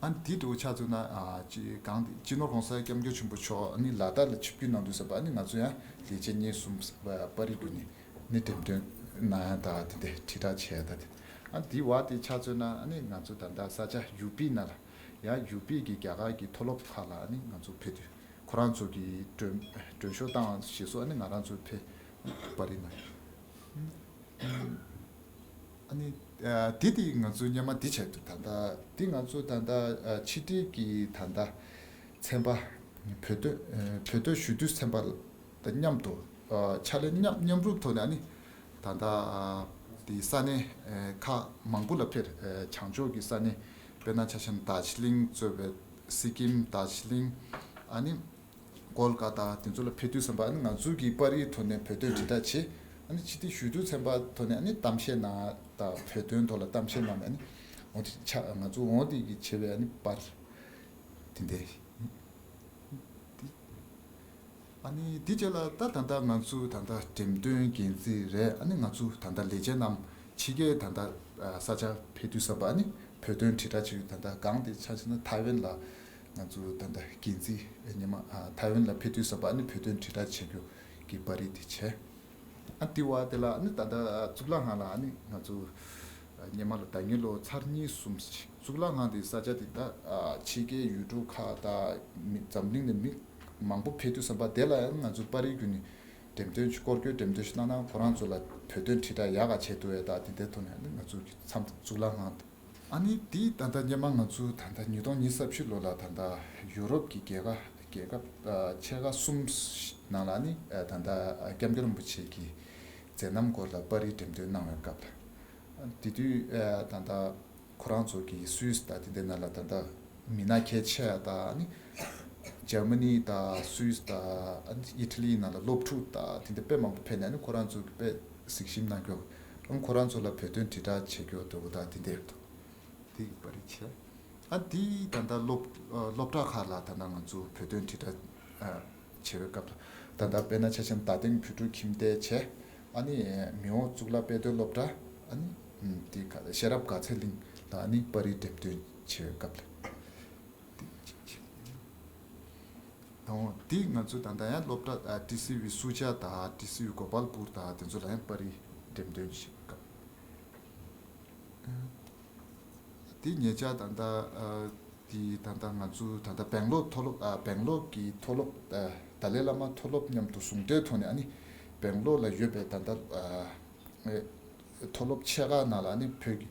ཨ་ནི་དེ་འདྲ་བོ་ཆ་མཚོན་ན་ཨ་ཅི་གང་དེ་སྤྱི་ནོར་༸གོང་ས་༸སྐྱབས་མགོན་ཆེན་པོ་མཆོག་ཨ་ནི་ལ་དྭགས་ལ་ཆིབས་བསྒྱུར་གནང་དུས་ཙམ་པ་ཨ་ནི་ང་ཚོ་ཡང་ལས་བྱེད་གཉིས་གསུམ་པར་རིས་བརྒྱུད་ནས་ནི་འགྲེམས་སྟོན་གནང་ཡ་དང་དེ་འདྲའི་དྲིལ་བསྒྲགས་བྱས་ཡ་ད་དེ། ཨ་ནི་དེ་བ་དེ་ཆ་མཚོན་ན་ཨ་ནི་ང་ཚོ་ད་ལྟ་ས་ཆ་ཡུ་པི་ནང་ལ་ཡང་ཡུ་པི་གི་རྒྱ་གར་གྱི་མཐོ་སློབ་ཁག་ལ་ཨ་ནི་ང་ཚོ་ཕེབས་དུས་ཁོ་རང་ཚོ་གི་མགྲོན་མགྲོན་ཤོག་བཏང་ཞེས་སོགས་ཨ་ནི་ང་རང་ཚོ་ཕེབས་པར་རིས་གནང་ཡོད། ཨ་ནི་ཨ་དེ་དེ་ང་ཚོ་སྔོན་མ་དེ་བྱས་འདུག་ད་ལྟ་དེ་ང་ཚོ་ད་ལྟ་ཨ་ཕྱི་དྲིལ་གྱི་ད་ལྟ་ཚན་པ་བོད་དོན་ཨ་བོད་དོན་ཞུ་དུས་ཚན་པ་དང་མཉམ་དུ་ཨ་ཕྱག་ལས་མཉམ་མཉམ་རུབ་ཐོག་ནས་ཨ་ནི་ད་ལྟ་ཨ་དེ་ས་གནས་ཨ་ཁག་མང་པོ་ལ་ཕེབས། ཨ་བྱང་ཕྱོགས་ཀྱི་ས་གནས་དཔེར་ན་ཆ་བཞག་ན་དར་ཇི་ལིང་གཙོས་པའི་སི་ཀིམ་དར་ཇི་ལིང་ཨ་ནི། ཀོལ་ཀ་ཏ་དེ་ཚོ་ལ་ཕེབས་དུས་ཙམ་པ་ཨ་ནི་ང་ཚོ་གི་པར་རིས་ཐོག་ནས་བོད་དོན་དྲིལ་བསྒྲགས་བྱས། ཨ་ནི་ཕྱི་དྲིལ་ཞུ་དུས་ཚན་པ་ཐོག་ནས་ཨ་ནི་གཏམ་བཤད་གནང་དང་བོད་དོན་ཐོག་ལ་གཏམ་བཤད་གནང་ནས་ཨ་ནི་འོ་དེ་ཆ་ང་ཚོ་འོ་དེ་གི་བྱས་པའི་ཨ་ནི་པར་དེ་འདྲ་དེ་ཨ་ནི་དེ་རྗེས་ལ་ད་ད་ལྟ་ང་ཚོ་ད་ལྟ་འགྲེམས་སྟོན་འགན་འཛིན་རེད། ཨ་ནི་ང་ཚོ་ད་ལྟ་ལས་བྱེད་རྣམས་ ཕྱི་རྒྱལ་ད་ལྟ་ས་ཆ་ཕེབས་དུས་ཙམ་པ་ནི་བོད་དོན་དྲིལ་བསྒྲགས་བྱེད་ཡུལ་ད་ལྟ་གང་དེ་ཆ་བཞག་ན་ཐའེ་ཝན་ལ་ང་ཚོ་ད་ལྟ་འགན་འཛིན་ཉི་མ་ཐའེ་ཝན་ལ་ཕེབས་དུས་ཙམ་པ་ནི་བོད་དོན་དྲིལ་བསྒྲགས་བྱེད་རྒྱུ་གི་པར་རིས་དེ་བྱས། ཨ་དེ་བ་དེ་ལ་ནི་ད་ལྟ་གཙུག་ལག་ཁང་ལ་ནི་ང་ཚོ་སྔོན་མ་ལ་ད་ཉིན་ལོ་ཚར་གཉིས་གསུམ་ཞིག་གཙུག་ལག་ཁང་དེ་ས་ཆ་དེ་ད་ཕྱི་རྒྱལ་ཡུལ་གྲུ་ཁག་དང་མི་འཛམ་གླིང་ནས་མི་མང་པོ་ཕེབས་དུས་ཙམ་པ་དེ་ལ་ཡང་ང་ཚོ་པར་རིས་བརྒྱུད་ནས་འགྲེམས་སྟོན་ཞིག་སྐོར་སྐྱོད་འགྲེམས་སྟོན་ཞིག་གནང་ན་ཁོ་རང་ཚོ་ལ་བོད་དོན་དྲིལ་བསྒྲགས་ཡག་ག་བྱེད་ཐུབ་ཡས་ད་དེ་འདྲའི་ཐོག་ནས་ནི་ང་ཚོ་གི་མཚམས་གཙུག་ལག་ཁང་དང་། ཨ་ནི་དེ་ད་ལྟ་སྔོན་མ་ང་ཚོ་ད་ལྟ་ཉིས་སྟོང་ཉི་ཤུ་རྩ་བཞི་ལོ་ལ་ད་ལྟ་ཡུ་རོབ་ཀྱི་རྒྱལ་ཁབ་རྒྱལ་ཁབ་ཆེ་ཁག་གསུམ་ནང་ལ་ནི་ད་ལྟ་སྐྱབས་མགོན་རིན་པོ་ཆེ་གི་མཛད་རྣམ་སྐོར་ལ་པར་རིས་འགྲེམས་སྟོན་གནང་བའི་སྐབས་ལ། དེ་དུས་ད་ལྟ་ཁོ་རང་ཚོ་གི་སུད་སི་དང་དེ་འདྲའི་ནང་ལ་ད་ལྟ་མི་སྣ་གལ་ཆེ་བ་དང་ནི་འཇར་མ་ནི་དང་སུད་སི་དང་ཨི་ཊ་ལིའི་ནང་ལ་སློབ་ཕྲུག་དང་དེ་འདྲ་དཔེ་མང་པོ་ཕེབས་ནས་ནི་ཁོ་རང་ཚོ་གི་དཔེ་གཟིགས་ཞིབ་གནང་རྒྱུ། ཁོ་རང་ཚོ་ལ་བོད་དོན་དྲིལ་བསྒྲགས་བྱེད་རྒྱུ་དེ་འདྲ་དེ་འདྲ་ཡོད་དོ། དེ་གི་པར་རིས་བྱས། ཨ་དེ་ད་ལྟ་སློབ་སློབ་གྲྭ་ཁག་ལ་ད་ལྟ་ང་ཚོ་བོད་དོན་དྲིལ་བསྒྲགས་བྱེད་པའི་སྐབས་ལ་ད་ལྟ་དཔེར་ན་ཆ་བཞག་ན་རྡ་སྟེང་བོད་ཕྲུག་ཁྱིམ་སྡེ་བྱས། ཨ་ནི་མི་དབང་གཙུག་ལག་དཔེ་སྟོན་སློབ་གྲྭ། ཨ་ནི་དེ་ག་ཤེས་རབ་དགའ་ཚལ་གླིང་ལ་ཨ་ནི་པར་རིས་འགྲེམས་སྟོན་བྱེད་པའི་སྐབས་ལ། དེ་གཅིག་བྱས། ཨོ་དེ་ང་ཚོ་ད་ལྟ་ཡང་སློབ་གྲྭ་ཨ་ཊི་སི་ཝི་སུ་ཇཱ་དང་ཊི་སི་ཝི་གོ་པལ་པུར་དང་དེ་ཚོ་ལ་ཡང་པར་རིས་འགྲེམས་སྟོན་བྱེད་སྐབས། དེ་ཉེ་ཆར་ད་ལྟ་ཨ་དེ་ད་ལྟ་ང་ཚོ་ད་ལྟ་སྦེང་ལོར་མཐོ་སློབ་ཨ་སྦེང་ལོར་གྱི་མཐོ་སློབ་ཨ་ཏཱ་ལའི་བླ་མ་མཐོ་སློབ་མཉམ་དུ་ཟུང་འབྲེལ་ཐོག་ནས་ཨ་ནི་སྦེང་ལོར་ལ་ཡོད་པའི་ད་ལྟ་ཨ་མཐོ་སློབ་ཆེ་ཁག་ནང་ལ་ཨ་ནི་བོད་ཀྱི་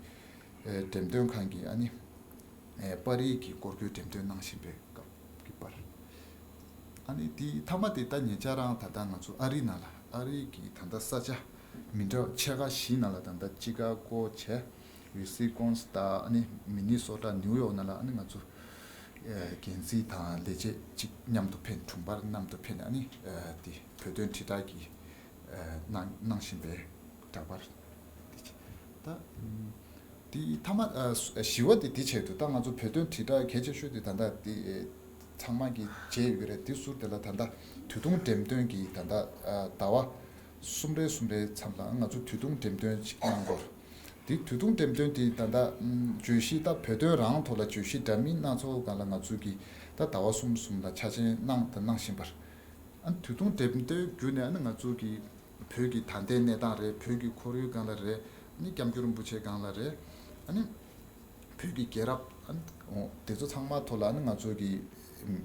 ཨ་འགྲེམས་སྟོན་ཁང་གི་ཨ་ནི་ཨ་པར་རིས་ཀྱི་སྐོར་སྐྱོད་འགྲེམས་སྟོན་གནང་བཞིན་པའི་སྐབས་ཀྱི་པར། ཨ་ནི་དེའི་མཐའ་མ་དེ་ད་ཉེ་ཆར་རང་ད་ལྟ་ང་ཚོ་ཨ་རི་ནང་ལ་ཨ་རི་གི་ད་ལྟ་ས་ཆ་མི་འདྲ་ཆེ་ཁག་བཞི་ནང་ལ་ད་ལྟ་ཅི་ཀ་གོ་བྱས། ཝི་སི་ཀོན་སི་དང་ཨ་ནི་མི་ནི་སོ་ཊ་ནིའུ་ཡོག་ནང་ལ་ཨ་ནི་ང་ཚོ་ཨ་འགན་འཛིན་དང་ལས་བྱེད་ཅིག་མཉམ་དུ་ཕེབས་དྲུང་འཕར་མཉམ་དུ་ཕེབས་ནས་ཨ་ནི་ཨ་དེ་བོད་དོན་དྲིལ་བསྒྲགས་ཀྱི་ཨ་གནང་གནང་བཞིན་པའི་འདྲ་པར་དེ་ད་ཨམ། དེའི་མཐའ་མ་ཨ་སུ་ཨ་བཞི་བ་དེ་དེ་ཆེད་དུ་ད་ང་ཚོ་བོད་དོན་དྲིལ་བསྒྲགས་གལ་ཆེ་ཤོས་དེ་ད་ལྟ་དེ་ཨེ་ཚང་མ་གིས་མཇལ་ཡོད་ཀྱི་རེད། དེ་ཟུར་དེ་ལ་ད་ལྟ་དུས་ཐུང་འགྲེམས་སྟོན་གྱི་ད་ལྟ་ཨ་ཟླ་བ་གསུམ་རེ་གསུམ་རེའི་མཚམས་ལ་ང་ཚོ་དུས་ཐུང་འགྲེམས་སྟོན་ཅིག་གནང་དགོས། དེ་དུས་ཐུང་འགྲེམས་སྟོན་དེ་ད་ལྟ་ཨམ་བརྗོད་གཞི་ད་བོད་དོན་རང་ཐོག་ལ་བརྗོད་གཞི་འདྲ་མིན་སྣ་ཚོགས་སྒང་ལ་ང་ཚོ་གིས་ད་ཟླ་བ་གསུམ་གསུམ་ལ་འཆར་ཅན་གནང་དང་གནང་བཞིན་པར། ཨ་དུས་ཐུང་འགྲེམས་སྟོན་བརྒྱུད་ནས་ཨ་ནི་ང་ཚོ་གི་བོད་ཀྱི་ད་ལྟའི་གནས་སྟངས་རེད། བོད་ཀྱི་ཁོར་ཡུག་སྒང་ལ་རེད། ཨ་ནི་སྐྱབས་མགོན་རིན་པོ་ཆེ་སྒང་ལ་རེད། ཨ་ནི་བོད་ཀྱི་རྒྱལ་རབས་ཨ་ནི་འོ་དེ་ཚོ་ཚང་མ་ཐོག་ལ་ཨ་ནི་ང་ཚོ་གི་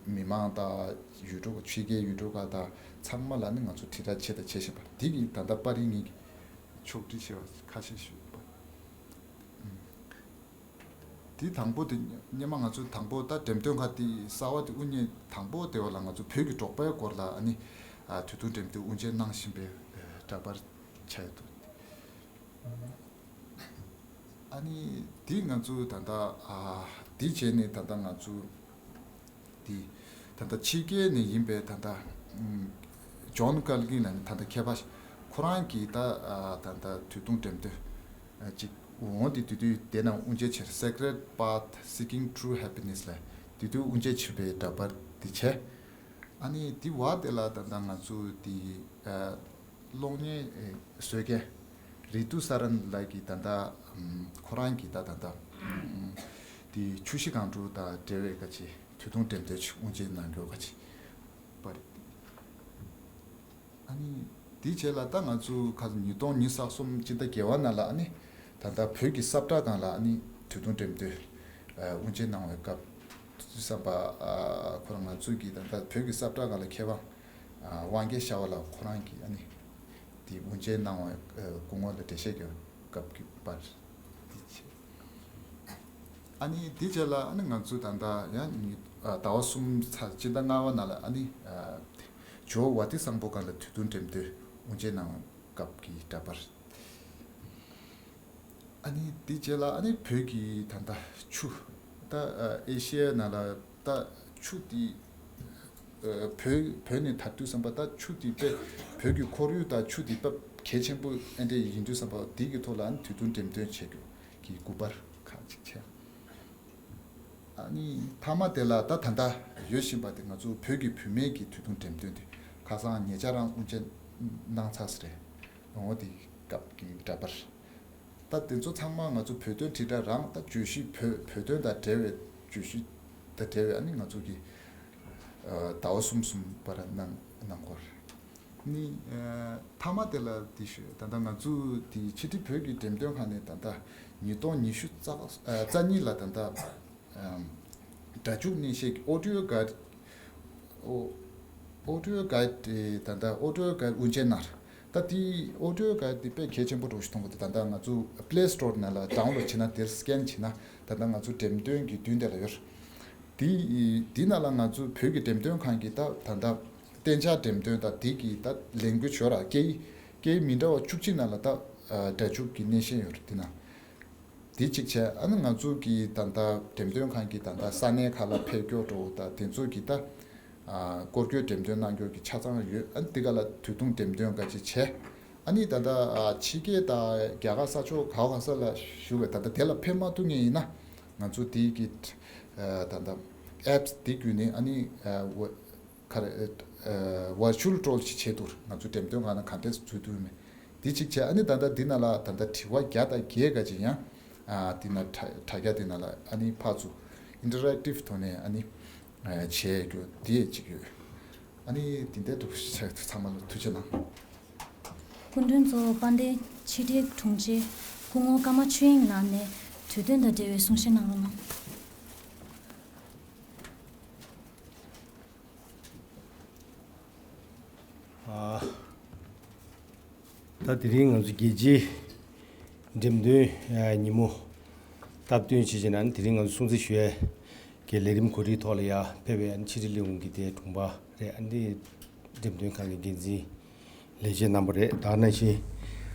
མི་མང་དང་ཡུལ་གྲུ་ཕྱི་རྒྱལ་ཡུལ་གྲུ་ཁག་དང་ཚང་མ་ལ་ཨ་ནི་ང་ཚོ་དྲིལ་བསྒྲགས་བྱས་དང་བྱེད་བཞིན་པ་དེ་གི་ད་ལྟ་པར་རིས་ངེད་ཀྱིས་ཕྱོགས་སྒྲིག་བྱས་པ་ཁ་ཤས་ཤིག་ཡོད་པ། དེ་དང་པོ་དེ་སྔོན་མ་ང་ཚོ་དང་པོ་ད་འགྲེམས་སྟོན་ཁང་དེ་གསར་བ་དེ་དབུ་བརྙེས་དང་པོ་དེ་བ་ལ་ང་ཚོ་བོད་ཀྱི་འབྲོག་པའི་སྐོར་ལ་ཨ་ནི་ཨ་དུས་ཐུང་འགྲེམས་སྟོན་དབུ་འབྱེད་གནང་བཞིན་པའི་ཨ་འདྲ་པར་ཆགས་ཡོད་འདུག་ཨ་ནི་དེ་ང་ཚོ་ད་ལྟ་ཨ་དེ་བྱས་ནས་ད་ལྟ་ང་ཚོ་དེ་ད་ལྟ་ཕྱི་རྒྱལ་ནས་ཡིན་པའི་ད་ལྟ་ཨམ་ཇོན་ཀར་གླིང་ལ་ནི་ད་ལྟ་མཁས་པ་ཞིག་ཁོ་རང་གིས་ད་ཨ་ད་ལྟ་དུས་ཐུང་འགྲེམས་སྟོན་ཨ་ཅིག་འོང་དེ་དུས་དུས་དེ་ནང་དབུ་འབྱེད་ཕྱིར་Sacred Path Seeking True Happiness ལ་དུས་དུས་དབུ་འབྱེད་བྱེད་པའི་འདྲ་པར་དེ་བྱས། ཨ་ནི་དེ་བ་དེ་ལ་ད་ལྟ་ང་ཚོ་དེ་ཨ་གློག་བརྙན་ཨེ་བཟོ་མཁན་རི་ཏུ་ས་རན་ལགས་ཀྱིས་ད་ལྟ་ཨམ་ཁོ་རང་གིས་ད་ད་ལྟ་ཨམ་དེ་ཆུ་བཞི་སྒང་དྲུག་དང་འབྲེལ་བའི་ཁ་ཆེ་དུས་ཐུང་འགྲེམས་སྟོན་ཞིག་དབུ་འབྱེད་གནང་རྒྱུ་ཁ་ཆེ་པར། ཨ་ནི་དེ་རྗེས་ལ་ད་ང་ཚོ་ཁ་ཉིས་སྟོང་ཉི་ཤུ་རྩ་གསུམ་སྤྱི་ཟླ་བརྒྱད་པ་ནང་ལ་ཨ་ནི་ད་ལྟ་བོད་ཀྱི་ས་བཀྲ་སྒང་ལ་ཨ་ནི་དུས་ཐུང་འགྲེམས་སྟོན་ཨ་དབུ་འབྱེད་གནང་བའི་སྐབས་དུས་བསམ་པ་ཨ་ཁོ་རང་ང་ཚོ་གིས་ད་ལྟ་བོད་ཀྱི་ས་བཀྲ་སྒང་ལ་མཁས་པ་ཨ་དབང་རྒྱལ་ཤར་བ་ལགས་ཁོ་རང་གིས་ཨ་ནི་དེ་དབུ་འབྱེད་གནང་བའི་ཨ་སྐུ་ངོ་ལ་འགྲེལ་བཤད་རྒྱག་སྐབས་ཀྱི་པར་དེ་བྱས། ཨ་ནི་དེ་རྗེས་ལ་ཨ་ནི་ང་ཚོ་ད་ལྟ་ཡང་ཉི་ཨ་ཟླ་བ་གསུམ་ཚར་སྤྱི་ཟླ་ལྔ་པ་ནང་ལ་ཨ་ནི་ཨ་ཇོ་བོ་བ་ཏི་སམ་བྷོ་ཊ་ལ་དུས་ཐུང་འགྲེམས་སྟོན་དབུ་འབྱེད་གནང་སྐབས་ཀྱི་འདྲ་པར། ཨ་ནི་དེ་རྗེས་ལ་ཨ་ནི་བོད་ཀྱི་ད་ལྟ་ཆུ་ད་ཨ་ཨེ་ཤི་ཡའི་ནང་ལ་ད་ཆུ་དེ་ཨ་བོད་བོད་ནས་དར་དུས་ཙམ་པ་ད་ཆུ་དེ་དཔེ་བོད་ཀྱི་ཁོར་ཡུག་དང་ཆུ་དེ་དཔེ་གལ་ཆེན་པོ་ཨེ་འདྲ་ཡིན་དུས་ཙམ་པ་དེ་གི་ཐོག་ལ་ཨ་ནི་དུས་ཐུང་འགྲེམས་སྟོན་བྱེད་རྒྱུ། གི་སྐུ་པར་ཁག་ཅིག་བྱས། ཨ་ནི་མཐའ་མ་དེ་ལ་ད་ད་ལྟ་ཡོད་བཞིན་པ་དེ་ང་ཚོ་བོད་ཀྱི་བུད་མེད་ཀྱི་དུས་ཐུང་འགྲེམས་སྟོན་དེ་ཁ་སང་ཉེ་ཆར་རང་དབུ་འབྱེད་གནང་ཚར་ས་རེད། འོ་དེ་སྐབས་ཀྱི་འདྲ་པར། ད་དེ་ཚོ་ཚང་མ་ང་ཚོ་བོད་དོན་དྲིལ་བསྒྲགས་རང་ད་བརྗོད་གཞི་བོད་བོད་དོན་དང་འབྲེལ་བའི་བརྗོད་གཞི་དང་འབྲེལ་བའི་ཨ་ནི་ང་ཚོ་གི་ཟླ་བ་གསུམ་གསུམ་བར་གནང་གནང་སྐོར་ནི། མཐའ་མ་དེ་ལ་དེ་ཞུ་ད་ལྟ་ང་ཚོ་དེ་ཕྱི་དྲིལ་བོད་ཀྱི་འགྲེམས་སྟོན་ཁང་ནས་ད་ལྟ་ཉིས་སྟོང་ཉི་ཤུ་རྩ་རྩ་གཉིས་ལ་ད་ལྟ་སྒྲ་འཇུག་གནས་བཤད་ཀྱི་audio guide audio audio guide ད་ལྟ་audio guide དབུ་འབྱེད་གནང་། ད་དེ་audio guide དེ་དཔེ་གལ་ཆེན་པོ་འདྲ་ཞིག་མཐོང་གི་འདུག་ད་ལྟ་ང་ཚོ་Play Store ནང་ལ་download བྱས་ན་དེར་scan བྱས་ན་ད་ལྟ་ང་ཚོ་འགྲེམས་སྟོན་གྱི་མདུན་དེ་ལ་ཡོད། དེ་དེ་ནང་ལ་ང་ཚོ་བོད་ཀྱི་འགྲེམས་སྟོན་ཁང་གི་ད་ད་ལྟ་གཏན་འཇགས་འགྲེམས་སྟོན་ད་དེ་གི་ད་language ཡོད་ར། སྐད་སྐད་མི་འདྲ་བ་བཅུ་གཅིག་ནང་ལ་ད་སྒྲ་འཇུག་གི་གནས་བཤད་ཡོད་རེད་དེ་ན། དེ་གཅིག་བྱས། ཨ་ནི་ང་ཚོ་གི་ད་ལྟ་འགྲེམས་སྟོན་ཁང་གི་ད་ལྟ་ས་གནས་ཁག་ལ་ཕེབས་སྐྱོར་འགྲོ་ད་དེ་ཚོ་གི་ད་སྐོར་སྐྱོད་འགྲེམས་སྟོན་གནང་སྐྱོར་གྱི་ཆ་ཚང་ཡོད། ཨ་ནི་དེ་ག་ལ་དུས་ཐུང་འགྲེམས་སྟོན་ག་ཅིག་བྱས། ཨ་ནི་ད་ལྟ་ཕྱི་རྒྱལ་དང་རྒྱ་གར་ས་ཕྱོགས་ག་བ་ག་ས་ལ་བཞུགས་པའི་ད་ལྟ་དེ་ལ་ཕེབས་མ་ཐུབ་མཁན་ཡིན་ན་ང་ཚོ་དེ་གི་ད་ལྟ་apps དེ་བརྒྱུད་ནས་ཨ་ནི་ཁ་རེ་virtual tour ཞིག་བྱེད་ཐུབ། ང་ཚོ་འགྲེམས་སྟོན་ཁང་ནང་ག་འདྲས་འཛུལ་ཐུབ་མེད་དེ་གཅིག་བྱས། ཨ་ནི་ད་ལྟ་འདི་ནང་ལ་ད་ལྟ་དྲི་བ་བརྒྱ་དང་བརྒྱད་ག་ཅིག་ཡང་ཨ་འདི་ནང་དྲ་དྲ་རྒྱ་འདི་ནང་ལ་ཨ་ནི་ཕར་ཚུར་interactive ཐོག་ནས་ཨ་ནི་ཨ་བྱེད་རྒྱུ་འདི་གཅིག་ཡོད། ཨ་ནི་འདི་འདྲས་འདུག་ཚང་མ་ལ་ཐུགས་རྗེ་གནང་། སྐུ་མགྲོན་གཙོ་བོ་དཔལ་ལྡན་ཕྱི་དྲིལ་དྲུང་ཆེ་སྐུ་ངོ་ཀརྨ་ཆོས་དབྱིངས་ལགས་ནས་དུས་སྟོན་དང་འབྲེལ་བའི་གསུང་བཤད་གནང་རོགས་གནང་། ཨ། ད་དེ་རིང་ང་ཚོ་རྒྱལ་སྤྱིའི་འགྲེམས་སྟོན་ཉིན་མོ་སྟབས་བསྟུན་བྱས་བྱས་ན་དེ་རིང་ང་ཚོ་སྲུང་བརྩི་ཞུ་ཡས་ཀྱི་ལས་རིམ་གོ་སྒྲིག་ཐོག་ལ་ཡ་ཕེབས་པའི་ཕྱི་དྲིལ་ལས་ཁུངས་ཀྱི་དེ་དྲུང་པ་རེད། ཨ་འདི་འགྲེམས་སྟོན་ཁང་གི་འགན་འཛིན་ལས་བྱེད་རྣམ་པ་རེད། ད་ག་ནང་བཞིན་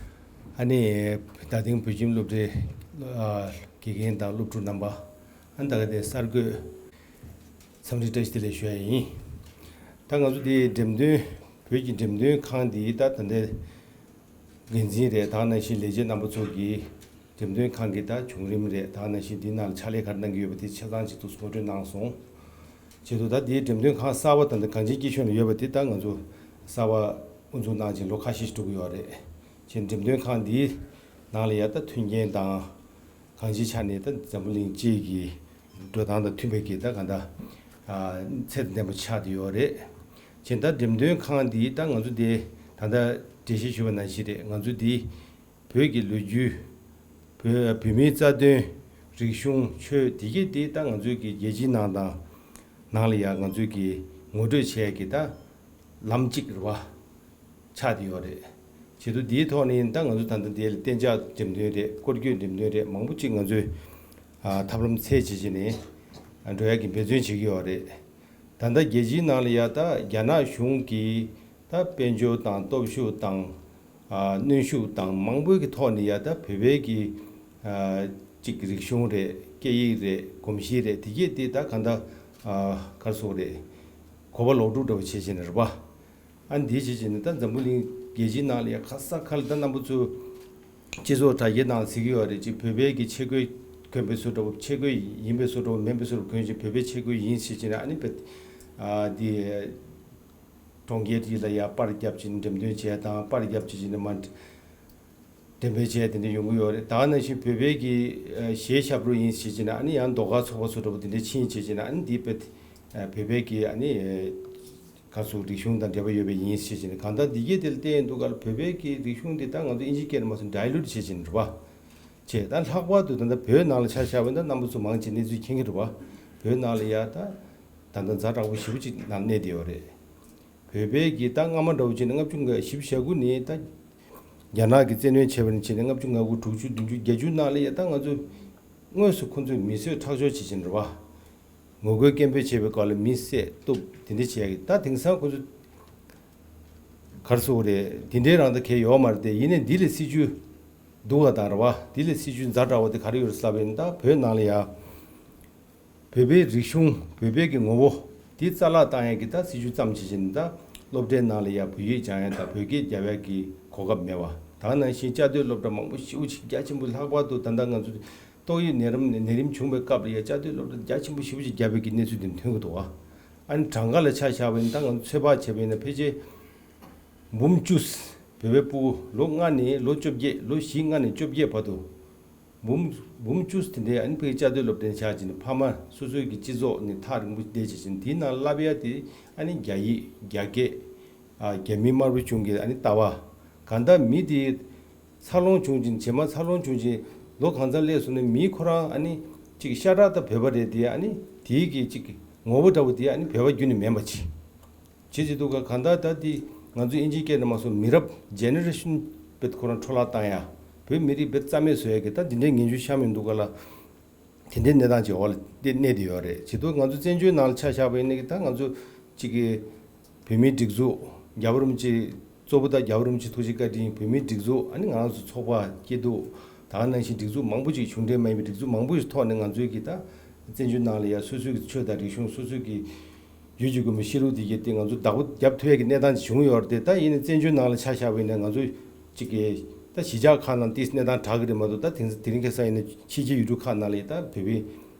ཨ་ནི་ད་ཐེངས་བོད་ཁྱིམ་སློབ་གྲྭའི་དགེ་རྒན་དང་སློབ་ཕྲུག་རྣམ་པ་ཨ་ནི་ད་ག་དེ་གསར་འགོད། འཚམས་འདྲི་བཀྲ་ཤིས་བདེ་ལེགས་ཞུ་ཡ་ཡིན། ད་ང་ཚོ་འདིའི་འགྲེམས་སྟོན་བོད་ཀྱི་འགྲེམས་སྟོན་ཁང་འདིའི་ད་ད་ལྟའི་འགན་འཛིན་རེད། ད་ག་ནང་བཞིན་ལས་བྱེད་རྣམ་པ་ཚོ་གིས་འགྲེམས་སྟོན་ཁང་གི་ད་བྱུང་རིམ་རེད། ད་ག་ནང་བཞིན་འདི་ནང་ལ་ཕྱག་ལས་ག་རེ་གནང་གི་ཡོད་པ་དེ་ཆ་ཚང་ཅིག་ཏུ་ངོ་སྤྲོད་གནང་སོང་། བྱས་ཙང་ད་འདིའི་འགྲེམས་སྟོན་ཁང་གསར་པ་ད་ལྟ་གངས་ཅན་སྐྱིད་གཤོངས་ལ་ཡོད་པ་དེ་ད་ང་ཚོ་གསར་པ་དབུ་འཛུགས་གནང་ཅིང་ལོ་ཁ་ཤས་ཤིག་འགྲོ་གི་ཡོད་རེད། བྱས་འགྲེམས་སྟོན་ཁང་འདིའི་ནང་ལ་ཡ་ད་མཐུན་རྐྱེན་དང་། གང་ཅིའི་ཆ་ནས་ད་འཛམ་བུ་གླིང་སྤྱི་གི་འགྲོ་སྟངས་དང་མཐུན་པའི་གི་ད་གང་ལྟར་ཨ་ཚད་ལྡན་པ་ཆགས་བསྡད་ཡོད་རེད། བྱས་ད་འགྲེམས་སྟོན་ཁང་འདི་ད་ང་ཚོ་འདི་ད་ལྟ་འགྲེལ་བཤད་ཞུས་པ་ནང་བཞིན་རེད། ང་ཚོ་འདི་བོད་ཀྱི་ལོ་རྒྱུས། བོད་བོད་མིའི་རྩ་དོན། རིག་གཞུང་། ཆོས་དེ་གས་འདི་ད་ང་ཚོའི་གི་རྒྱལ་སྤྱིའི་ནང་དང་ནང་ལ་ཡ་ང་ཚོའི་གི་ངོ་སྤྲོད་བྱས་ཀྱི་ད་ལམ་གཅིག་རེད་བ། ཆགས་བསྡད་ཡོད་རེད། བྱེད་དུ་འདིའི་ཐོག་ནས་ད་ང་ཚོ་ད་ལྟ་འདི་ལ་གཏན་འཇགས་འགྲེམས་སྟོན་རེད། སྐོར་སྐྱོད་འགྲེམས་སྟོན་རེད། མང་པོ་ཅིག་ང་ཚོས་ཨ་ཐབས་ལམ་འཚོལ་བྱེད་ཀྱི་ནས་འགྲོ་ཡག་གི་འབད་བརྩོན་བྱེད་ཀྱི་ཡོད་རེད། ད་ལྟ་རྒྱལ་སྤྱིའི་ནང་ལ་ཡ་ད་རྒྱ་ནག་གཞུང་གིས་ད་དཔལ་འབྱོར་དང་སྟོབས་ཤུགས་དང་ཨ་གནོན་ཤུགས་དང་མང་པོའི་གི་ཐོག་ནས་ཡ་ད་བོད་པའི་གི་ཨ་ཅིག་རིག་གཞུང་རེད། སྐད་ཡིག་རེད། གོམས་གཤིས་རེད། དེ་གས་དེ་ད་ག་ད་ཨ་ག་རེ་ཟེར་དགོས་རེད། གོ་བ་ལོག་སྒྲུག་འདྲ་བོ་བྱེད་བྱེད་ནས་རེད་པ། ཨ་འདི་བྱེད་བྱེད་ནས་ད་འཛམ་བུ་གླིང་རྒྱལ་སྤྱིའི་ནང་ལ་ཡ་ག་ས་ག་ལ་ད་རྣམ་པ་ཚོ་སྤྱི་ཚོགས་དྲ་རྒྱའི་ནང་གཟིགས་ཀྱི་ཡོད་རེད། ཅིག་བོད་པའི་གི་ཆས་གོས་གོན་པའི་བཟོ་འདྲ་བོ། ཆས་གོས་ཡིན་པའི་བཟོ་འདྲ་བོ་མིན་པའི་བཟོ་འདྲ་བོ་གོན་ཅིག་བོད་པའི་ཆས་གོས་ཡིན་ཟེར་བྱེད་ནས་ཨ་ནི་བེད་ཨ་འདི་གྲོང་ཁྱེར་དེ་ལ་ཡ་པར་རྒྱབ་བྱེད་ནས་འགྲེམས་སྟོན་བྱས་དང་། པར་རྒྱབ་བྱེད་བྱེད་ནས་མ་འགྲེམས་སྤེལ་བྱས་དེ་འདྲ་ཡོང་གི་ཡོད་རེད། ད་ག་ནང་བཞིན་བོད་པའི་གི་ཨ་གཞས་ཞབས་བྲོ་ཡིན་ཟེར་བྱེད་ནས་ཨ་ནི་ཡང་ཟློས་གར་ཚོགས་པ་བཟོ་འདྲ་བོ་དེ་འདྲ་ཕྱིན་བྱེད་བྱེད་ནས་ཨ་ནི་འདི་བེད་ཨ་བོད་པའི་གི་ཨ་ནི་ཨ་ག་ཚོད་རིག་གཞུང་དང་འབྲེལ་བ་ཡོད་པ་ཡིན་ཟེར་བྱེད་ནས་གང་ལྟར་འདི་གས་དེ་ལ་བལྟས་ཡོང་དུས་ག་ལ་བོད་པའི་གི་རིག་གཞུང་དེ་ད་ང་ཚོ་ཨིན་ཇི་སྐད་ནས་མ་སོང་ཌའི་ལུཊ་བྱེད་བྱེད་ནས་རེད་པ། བྱས་ད་ལྷག་པར་དུ་ད་ལྟ་བོད་ནང་ལ་ཆ་བཞག་པ་ཡིན་ན་རྣམ་པ་ཚོ་མང་ཆེ་གནས་ཚུལ་མཁྱེན་གྱི་རེད་པ། བོད་ནང་ལ་ཡ་ད་ད་ལྟ་ཛ་དྲག་པོ་ཞེ་པོ་ཅིག་ནང་གནས་བསྡད་ཡོད་རེད། བོད་པའི་གི་ད་སྔ་མ་འདྲ་བོ་བྱས་ན་ལྔ་བཅུ་ང་བཞི་བཅུ་ཞེ་དགུ་ནས་ད་རྒྱ་ནག་གིས་བཙན་གནོན་བྱས་པ་ནས་བྱས་ནས་ལྔ་བཅུ་ང་དགུ་དྲུག་ཅུ་བདུན་ཅུ་བརྒྱད་ཅུ་ནང་ལ་ཡ་ད་ང་ཚོ་དངོས་སུ་ཁོ་ཚོས་མི་གསོད་ཁྲག་སྦྱོར་བྱེད་བཞིན་རེད་པ། ངོ་རྒོལ་སྐད་འབོད་བྱེད་པའི་སྐབས་ལ་མི་བསད་གཏུབ་དེ་འདྲ་བྱས་ཀྱི། ད་དེང་སང་ཁོ་ཚོ་ག་རེ་ཟེར་དགོས་རེད། དེ་འདྲའི་རང་ད་གལ་ཡོད་མ་རེད་དེ། ཡིན་ནའི་འདི་ལ་སྲིད་ཇུས་སྡུག་པ་དང་རེད་པ། འདི་ལ་སྲིད་ཇུས་ཛ་དྲག་པོ་དེ་ག་རེ་ཡོད་རེད་ཟེར་བ་ཡིན་ན། ད་བོད་ནང་ལ་ཡ་བོད་པའི་རིག་གཞུང་། བོད་པའི་གི་ངོ་བོ་འདི་རྩ་བརླག་བཏང་ཡག་གི་ད་སྲིད་ཇུས་བརྩམས་བྱས་བྱས་ནས་ད་སློབ་གྲྭའི་ནང་ལ་ཡ་བོད་ཡིག་སྦྱང་ཡག་དང་བོད་སྐད་རྒྱབ་ཡག་གི་གོ་སྐབས་མེད་པ། ད་ག་ནང་བཞིན་བཅའ་སྡོད་སློབ་གྲྭ་མང་པོ་ཞེ་པོ་ཅིག་རྒྱ་ཆེན་པོ། ལྷག་པར་དུ་ད་ལྟ་ང་ཚོ་ཏོག་དབྱིབས་ནད་རིམས་ནད་རིམས་བྱུང་བའི་སྐབས་ལ་ཡ་བཅའ་སྡོད་སློབ་གྲྭ་རྒྱ་ཆེན་པོ་ཞེ་པོ་ཅིག་བརྒྱབ་པའི་གི་གནས་ཚུལ་འདི་ཐོན་གྱི་འདུག་བ། ཨ་ནི་གྲངས་ཀ་ལ་ཆ་བཞག་པ་ཡིན་ན་ད་ང་ཚོ་ཚོད་དཔག་བྱས་པ་ཡིན་ན་ཕལ་ཆེར་འབུམ་བཅུ། བོད་པའི་ཕྲུ་གུ་ལོ་ལྔ་ནས་ལོ་བཅོ་བརྒྱད། ལོ་བཞི་ལྔ་ནས་བཅོ་བརྒྱད་བར་དུ་ འབུམ་འབུམ་བཅུ་དེ་འདྲའི་ཨ་ནི་ཕ་གི་བཅའ་སྡོད་སློབ་གྲྭ་ནས་ཆགས་བྱས་ནས་ཕ་མ་སོ་སོའི་གི་སྤྱི་ཚོགས་ནས་ཐག་རིང་པོ་བསྡད་བྱས་བྱས་ནས་དེའི་ནང་བསླབ་ཡ་དེ་ཨ་ནི་རྒྱ་ཡིག་རྒྱ་སྐད་ཨ་རྒྱ་མི་དམར་པོ་གཞུང་གི་ཨ་ནི་ལྟ་བ། གང་ལྟར་མི་དེ་འཚར་ལོངས་བྱུང་ཅིང་རྗེས་མ་འཚར་ལོངས་བྱུང་ཅིང་ལོ་གང་ཙམ་སླེབས་སོང་ནས་མིའི་ཁོ་རང་ཨ་ནི་ཅིག་ཤ་ཁྲག་དང་བོད་པ་རེད་དེ་ཨ་ནི་དེའི་གི་ཅིག་ངོ་བོ་འདྲ་བོ་དེ་ཨ་ནི་བོད་པ་རྒྱུད་ནས་མིན་པ་ཅིག་བྱེད་ཅིག་འདུག་ག་གང་ལྟར་ད་དེ་ང་ཚོ་ཨིན་ཇིའི་སྐད་ནས་མ་སོང་མི་རབས་ཇེ་ནེ་རེ་ཤན་བེད་ཁོ་རང་འཕྲོ་བརླག་བཏང་ཡ་བོད་མི་རིགས་བེད་རྩ་མེད་བཟོ་ཡ་གི་ད་དེ་འདྲའི་ངན་ཇུས་བཤམས་ཡོང་འདུག་ག་ལ། དེ་འདྲའི་གནས་སྟངས་ཅིག་འོག་ལ་དེ་གནས་བསྡད་ཡོད་རེད། བྱེད་དུས་ང་ཚོ་བཙན་བྱོལ་ནང་ལ་ཆ་བཞག་པ་ཡིན་ན་གི་ད་ང་ཚོ་གཅིག་གི་བོད་མིའི་སྒྲིག་འཛུགས་རྒྱལ་བ་རིན་པོ་ཆེ་གཙོ་བོ་དང་རྒྱལ་བ་རིན་པོ་ཆེ་ཐུགས་རྗེ་བཀའ་དྲིན་བོད་མིའི་སྒྲིག་འཛུགས་ཨ་ནི་ང་རང་ཚོ་ཚོགས་པ་སྐྱིད་སྡུག་ད་ག་ནང་བཞིན་སྒྲིག་འཛུགས་མང་པོ་ཅིག་གཞུང་འབྲེལ་མ་ཡིན་པའི་སྒྲིག་འཛུགས་མང་པོ་ཞིག་ཐོག་ནས་ང་ཚོའི་གི་ད་བཙན་བྱོལ་ནང་ལ་ཡ་སོ་སོའི་གི་ཆོས་དང་རིག་གཞུང་སོ་སོའི་གི་ཡུལ་གྱི་དགོན་པའི་ཤེས་རིག་དེ་གའི་སྟེང་ང་ཚོ་བདག་པོ་རྒྱབ་ཐུབ་ཡས་ཀྱི་གནས་སྟངས་ཅིག་བྱུང་ཡོད་རེད་དེ། ད་ཡིན་ནའི་བཙན་བྱོལ་ནང་ལ་ཆ་བཞག་པ་ཡིན་ན་ང་ཚོ་གཅིག་གི་ད་གཞིས་ཆགས་ཁག་ནང་ཏིས་གནས་སྟངས་དྲག་གི་རེད་མ་གཏོགས། ད་དེང་དེ་རིང་ཁ་སང་ཡིན་ན་ཕྱི་རྒྱལ་ཡུལ་གྲུ་ཁག་ནང་ལ་ཡིན་ད་བོད་པའི་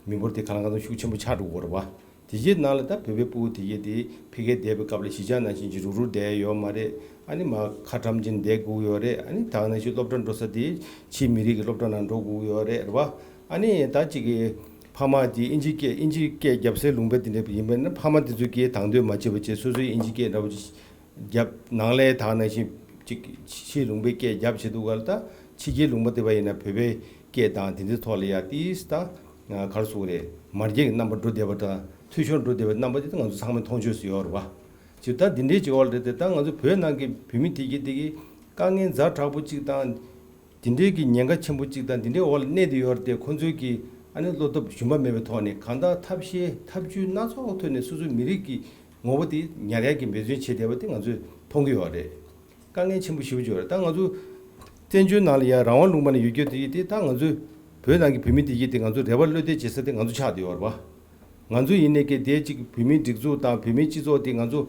མི་འབོར་དེ་ག་ལ་གང་འཚམ་ཤུགས་ཆེན་པོ་ཆགས་འགྲོ་གི་ཡོད་རེད་བ། དེ་རྗེས་ནང་ལ་ད་བོད་པའི་སྤུ་གུ་དེ་གའི་དེ་ཕ་གིར་བསྡད་པའི་སྐབས་ལ་གཞིས་ཆགས་ནང་བཞིན་གྱི་རུག་རུག་བསྡད་ཡོད་མ་རེད། ཨ་ནི་མ་ཁ་བཀྲམ་གྱིན་བསྡད་དགོས་ཡོད་རེད། ཨ་ནི་ད་ག་ནང་བཞིན་སློབ་གྲྭ་འགྲོ་ས་དེ་ཕྱིའི་མི་རིགས་ཀྱི་སློབ་གྲྭ་ནང་འགྲོ་དགོས་ཡོད་རེད་རེད་བ། ཨ་ནི་ད་གཅིག་གི་ཕ་མ་དེ་ཨིན་ཇི་སྐད་ཨིན་ཇི་སྐད་རྒྱབ་སའི་ལུང་པ་དེ་འདྲ་ཡིན་པས་ན་ཕ་མ་དེ་ཚོ་སྐད་དང་དོད་མ་བྱེད་པ་བྱས་སོ་སོའི་ཨིན་ཇི་སྐད་འདྲ་བོ་ཅིག་རྒྱབ་ནང་ལའི་དག་ནང་བཞིན་ཅིག་ཕྱིའི་ལུང་པའི་སྐད་རྒྱབ་བྱེད་དུས་ག་ལ་ད་ཕྱི་རྒྱལ་ལུང་པ་དེ་བ་ཡིན་ན་བོད་པའི་སྐད་དང་དེ་འདྲའི་ཐོག་ལ་ཡ་ཏིས་ད་ག་རེ་ཟེར་དགོས་རེད། མར་རྒྱས་ཀྱི་རྣམ་པ་འགྲོ་བསྡད་པ་དང་འཐུས་ཤོར་འགྲོ་བསྡད་པའི་རྣམ་པ་དེ་ད་ང་ཚོ་ཚང་མས་མཐོང་ཆོས་སུ་ཡོད་རེད་བ། ཅིག་ད་འདི་འདྲའི་ཅིག་འོག་ལ་རེད་དེ་ད་ང་ཚོ་བོད་ནང་གི་བོད་མི་དེ་གི་དེ་གི་དཀའ་ངལ་ཛ་དྲག་པོ་ཅིག་དང་། དེ་འདྲའི་གི་ཉེན་ཁ་ཆེན་པོ་གཅིག་དང་དེ་འདྲའི་འོག་ལ་གནས་བསྡད་ཡོད་རེད་དེ། ཁོང་ཚོའི་གི་ཨ་ནི་བློ་སྟོབས་ཞུམ་པ་མེད་པའི་ཐོག་ནས་གང་ལྟར་ཐབས་ཤེས་ཐབས་ཇུས་སྣ་ཚོགས་ཐོག་ནས་སོ་སོའི་མི་རིགས་ཀྱི་ངོ་བོ་དེ་ཉར་ཡག་གི་འབད་བརྩོན་བྱས་བསྡད་པ་དེ་ང་ཚོས་མཐོང་གི་ཡོད་རེད། དཀའ་ངལ་ཆེན་པོ་ཞེ་པོ་ཅིག་ཡོད་རེད། ད་ང་ཚོ་བཙན་བྱོལ་ནང་ལ་ཡ་རང་དབང་ལུང་པ་ནས་ཡོད་རྒྱུ་དེ་དེ་ད་ང་ཚོའི་བོད་ནང་གི་བོད་མི་དེ་གྱིས་དེ་ང་ཚོ་རེ་བ་བློ་གཏད་བྱེད་ས་དེ་ང་ཚོ་ཆགས་བསྡད་ཡོད་རེད་བ། ང་ཚོ་ཡིན་ནའི་གི་དེ་གཅིག་བོད་མིའི་སྒྲིག་འཛུགས་དང་བོད་མིའི་སྤྱི་ཚོགས་དེ་ང་ཚོ་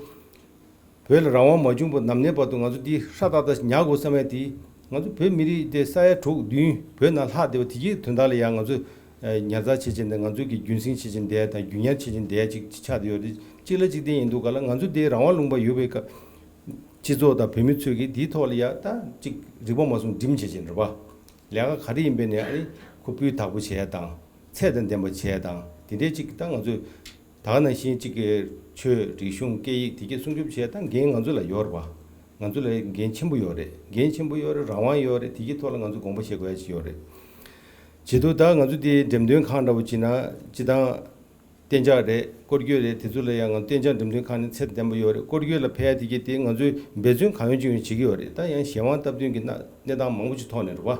བོད་ལ་རང་དབང་མ་བྱུང་བར་ནམ་གནས་བར་དུ་ང་ཚོ་འདི་ཧྲ་ཏག་ཏག་ཉར་དགོས་བསམ་ཡ་དེ། ང་ཚོ་བོད་མི་རིགས་དེ་ས་ཡ་དྲུག་བདུན་བོད་ནང་ལྷག་བསྡད་པ་དེ་གའི་དོན་དག་ལ་ཡང་ང་ཚོ་ཨ་ཉར་ཚགས་བྱེད་བྱེད་འདི་ང་ཚོ་གི་རྒྱུན་སྲིང་བྱེད་བྱེད་འདི་དང་རྒྱུན་ཉར་བྱེད་བྱེད་འདི་ཅིག་ཆགས་བསྡད་ཡོད་རེད། གཅིག་ལ་གཅིག་བརྟེན་ཡིན་འདུག་ག་ལ་ང་ཚོ་དེ་རང་དབང་ལུང་པ་ཡོད་པའི་སྐབས་སྤྱི་ཚོགས་དང་བོད་མི་ཚོས་གི་དེའི་ཐོག་ལ་ཡ་ད་ཅིག་རིག་པ་མ་སོང་འགྲིམ་བྱེད་བྱེད་འདྲ་བ། ལས་ཀ་ག་རེ་ཡིན་པའི་ནས་ཨ་ནི་ཁོ་སྤུས་དག་པོ་བྱེད་ཡ་དང་ཚད་དང་ལྡན་པ་བྱེད་ཡ་དང་དེ་འདྲའི་ཅིག་ད་ང་ཚོས་ད་ག་ནང་བཞིན་གཅིག་གི་ཆོས་རིག་གཞུང་སྐད་ཡིག་དེ་གའི་སྲུང་སྐྱོབ་བྱེད་སྟངས་འགན་ང་ཚོ་ལ་ཡོད་རེད་བ། ང་ཚོ་ལ་འགན་ཆེན་པོ་ཡོད་རེད། འགན་ཆེན་པོ་ཡོད་རེད། རང་དབང་ཡོད་རེད། དེ་གའི་ཐོག་ལ་ང་ཚོ་དགོངས་པ་བཞེས་དགོས་ཡ་ཅིག་ཡོད་རེད། བྱེད་དུས་ད་ང་ཚོ་དེ་འགྲེམས་སྟོན་ཁང་འདྲ་བོ་བྱེད་ན་སྤྱི་བཏང་གཏན་འཇགས་རེད། སྐོར་སྐྱོད་རེད། དེ་ཚོ་ལ་ཡང་ང་ཚོ་གཏན་འཇགས་འགྲེམས་སྟོན་ཁང་ནས་ཚད་ལྡན་པ་ཡོད་རེད། སྐོར་སྐྱོད་ལ་ཕེབས་ཡ་དེ་གའི་དེ་ང་ཚོས་འབད་བརྩོན་གང་ཡོང་ཅི་ཡོང་བྱེད་ཀྱི་ཡོད་རེད། ད་ཡང་གཞན་དབང་སྟབས་བསྟུན་གྱི་གནས་སྟངས་མང་པོ་ཅིག་ཐོག་ནས་རེད་བ།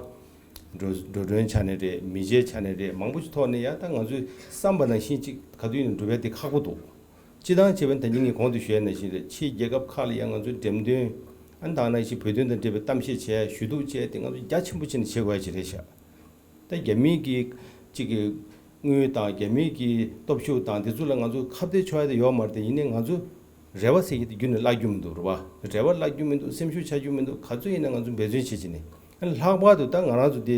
འགྲོ་འགྲོ་གྲོན་ཆ་ནས་རེད། མི་ཆའི་ཆ་ནས་རེད། མང་པོ་ཅིག་ཐོག་ནས་ཡ་ད་ང་ཚོས་བསམ་པ་ནང་བཞིན་ཅིག་ག་དུས་ཡིན་ནའང་འགྲུབ་ཡ་དེ་ཁག་པོ་འདུག་སྤྱི་བཏང་བྱས་པ་ཡིན་ན་ད་གིན་ངས་གོང་དུ་ཞུས་ནང་བཞིན་རེད། ཕྱིའི་རྒྱལ་ཁབ་ཁག་ལ་ཡང་ང་ཚོས་འགྲེམས་སྟོན་ཨ་ནི་ད་ག་ནང་བཞིན་བོད་དོན་དང་འབྲེལ་བའི་གཏམ་བཤད་བྱས་ཞུ་གཏུག་བྱས་དེ་ང་ཚོ་རྒྱ་ཆེན་པོ་བྱས་ནས་བྱེད་དགོས་ཡ་ཅིག་རེད་ཤག་ད་རྒྱ་མིའི་གི་གཅིག་གི་དངུལ་དང་རྒྱ་མིའི་གི་སྟོབས་ཤུགས་དང་དེ་ཚོ་ལ་ང་ཚོ་ཁ་གཏད་གཅོག་ཡ་དེ་ཡོད་མ་རེད་དེ། ཡིན་ནའི་ང་ཚོ་རེ་བ་ཟེར་གྱི་དེ་རྒྱུན་ནས་བརླག་རྒྱུ་མི་འདུག་རེད་བ། རེ་བ་བརླག་རྒྱུ་མི་འདུག་སེམས་ཤུགས་ཆག་རྒྱུ་མི་འདུག་ག་ཚོད་ཡིན་ན་ང་ཚོ་འབད་བརྩོན་བྱེད་ཀྱི་ནས་ཨ་ནི་ལྷག་པར་དུ་ད་ང་རང་ཚོ་དེ་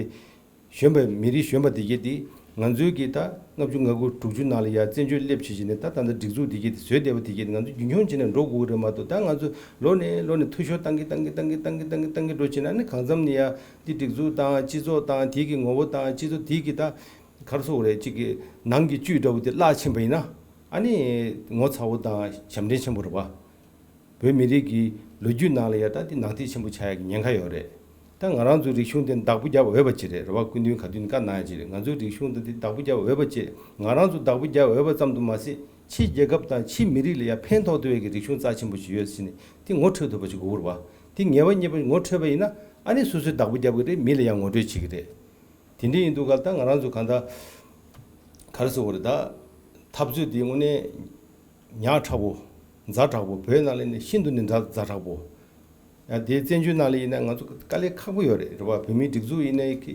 གཞོན་པ་མི་རིགས་གཞོན་པ་དེ་གྱད་དེ་ང་ཚོའི་གི་ད་ལྔ་བཅུ་ང་དགུ་དྲུག་ཅུ་ནང་ལ་ཡ་བཙན་བྱོལ་སླེབས་བྱས་བྱས་ནས་ད་ད་ལྟ་སྒྲིག་འཛུགས་དེ་གྱད་དེ་བཟོས་བསྡད་པ་དེ་གྱད་དེ་ང་ཚོ་རྒྱུན་འཁྱོངས་བྱས་ནས་འགྲོ་དགོས་ཀྱི་རེད་མ་གཏོགས། ད་ང་ཚོ་ལོ་ནས་ལོ་ནས་འཐུས་ཤོར་བཏང་གི་བཏང་གི་བཏང་གི་བཏང་གི་བཏང་གི་བཏང་གི་འགྲོ་བྱས་ན་ཨ་ནི་གང་འཚམ་ནས་ཡ་འདི་སྒྲིག་འཛུགས་དང་སྤྱི་ཚོགས་དང་དེ་གི་ངོ་བོ་དང་སྤྱི་ཚོགས་དེ་གི་ད་ག་རེ་ཟེར་དགོས་རེད། གཅིག་གི་ནང་གི་བཅུད་འདྲ་བོ་དེ་བརླག་ཕྱིན་པ་ཡིན་ན་ཨ་ནི་ངོ་ཚ་བོ་དང་ཞབས་འདྲེན་ཆེན་པོ་རེད་བ། བོད་མི་རིགས་ཀྱི་ལོ་རྒྱུས་ནང་ལ་ཡ་ད་འདི་ནང་འདྲེན་ཆེན་པོ་ཆགས་ཡག་གི་ཉེན་ཁ་ཡོད་རེད། ད་ང་རང་ཚོའི་རིག་གཞུང་དེ་བདག་པོ་རྒྱབ་འོས་པ་ཅིག་རེད། རེད་བ། སྐུ་མདུན་ག་དུས་ནས་བཀའ་གནང་ཡ་ཅིག་རེད། ང་ཚོའི་རིག་གཞུང་དེ་འདི་བདག་པོ་རྒྱབ་འོས་པ་ཅིག་ང་རང་ཚོ་བདག་པོ་རྒྱབ་འོས་པ་ཙམ་དུ་མ་ཟད་ཕྱིའི་རྒྱལ་ཁབ་དང་ཕྱིའི་མི་རིགས་ལ་ཡ་ཕན་ཐོགས་ཐུབ་ཡག་གི་རིག་གཞུང་རྩ་ཆེན་པོ་ཞིག་ཡོད་ཟེར་ནས་དེ་ངོ་འཕྲོད་ཐུབ་པ་ཞིག་དགོས་རེད་བ། དེ་ངེས་པ་རྙེད་པ་ངོ་འཕྲོད་པ་ཡིན་ན་ཨ་ནི་སོ་སོས་བདག་པོ་རྒྱབ་ཀྱི་རེད། མི་ལ་ཡང་ངོ་སྤྲོད་བྱེད་ཀྱི་རེད། དེ་འདྲ་ཡིན་དུས་ག་ད་ང་རང་ཚོ་གང་ལྟར་ག་རེ་ཟེར་དགོས་རེད། ད་འཐབ་རྩོད་འདི་དངོས་གནས་ཉག་ཕྲ་བོ། ཛ་དྲག་པོ། བོད་ནང་ལ་ནི་ཤིན་ཏུ་ནས་ཛ་ཛ་དྲག་པོ། ཡང་དེ་བཙན་བྱོལ་ནང་ལ་ཡིན་ན་ང་ཚོ་དཀའ་ལས་ཁག་པོ་ཡོད་རེད། རེད་བ། བོད་མིའི་སྒྲིག་འཛུགས་ཡིན་ནའི་གི་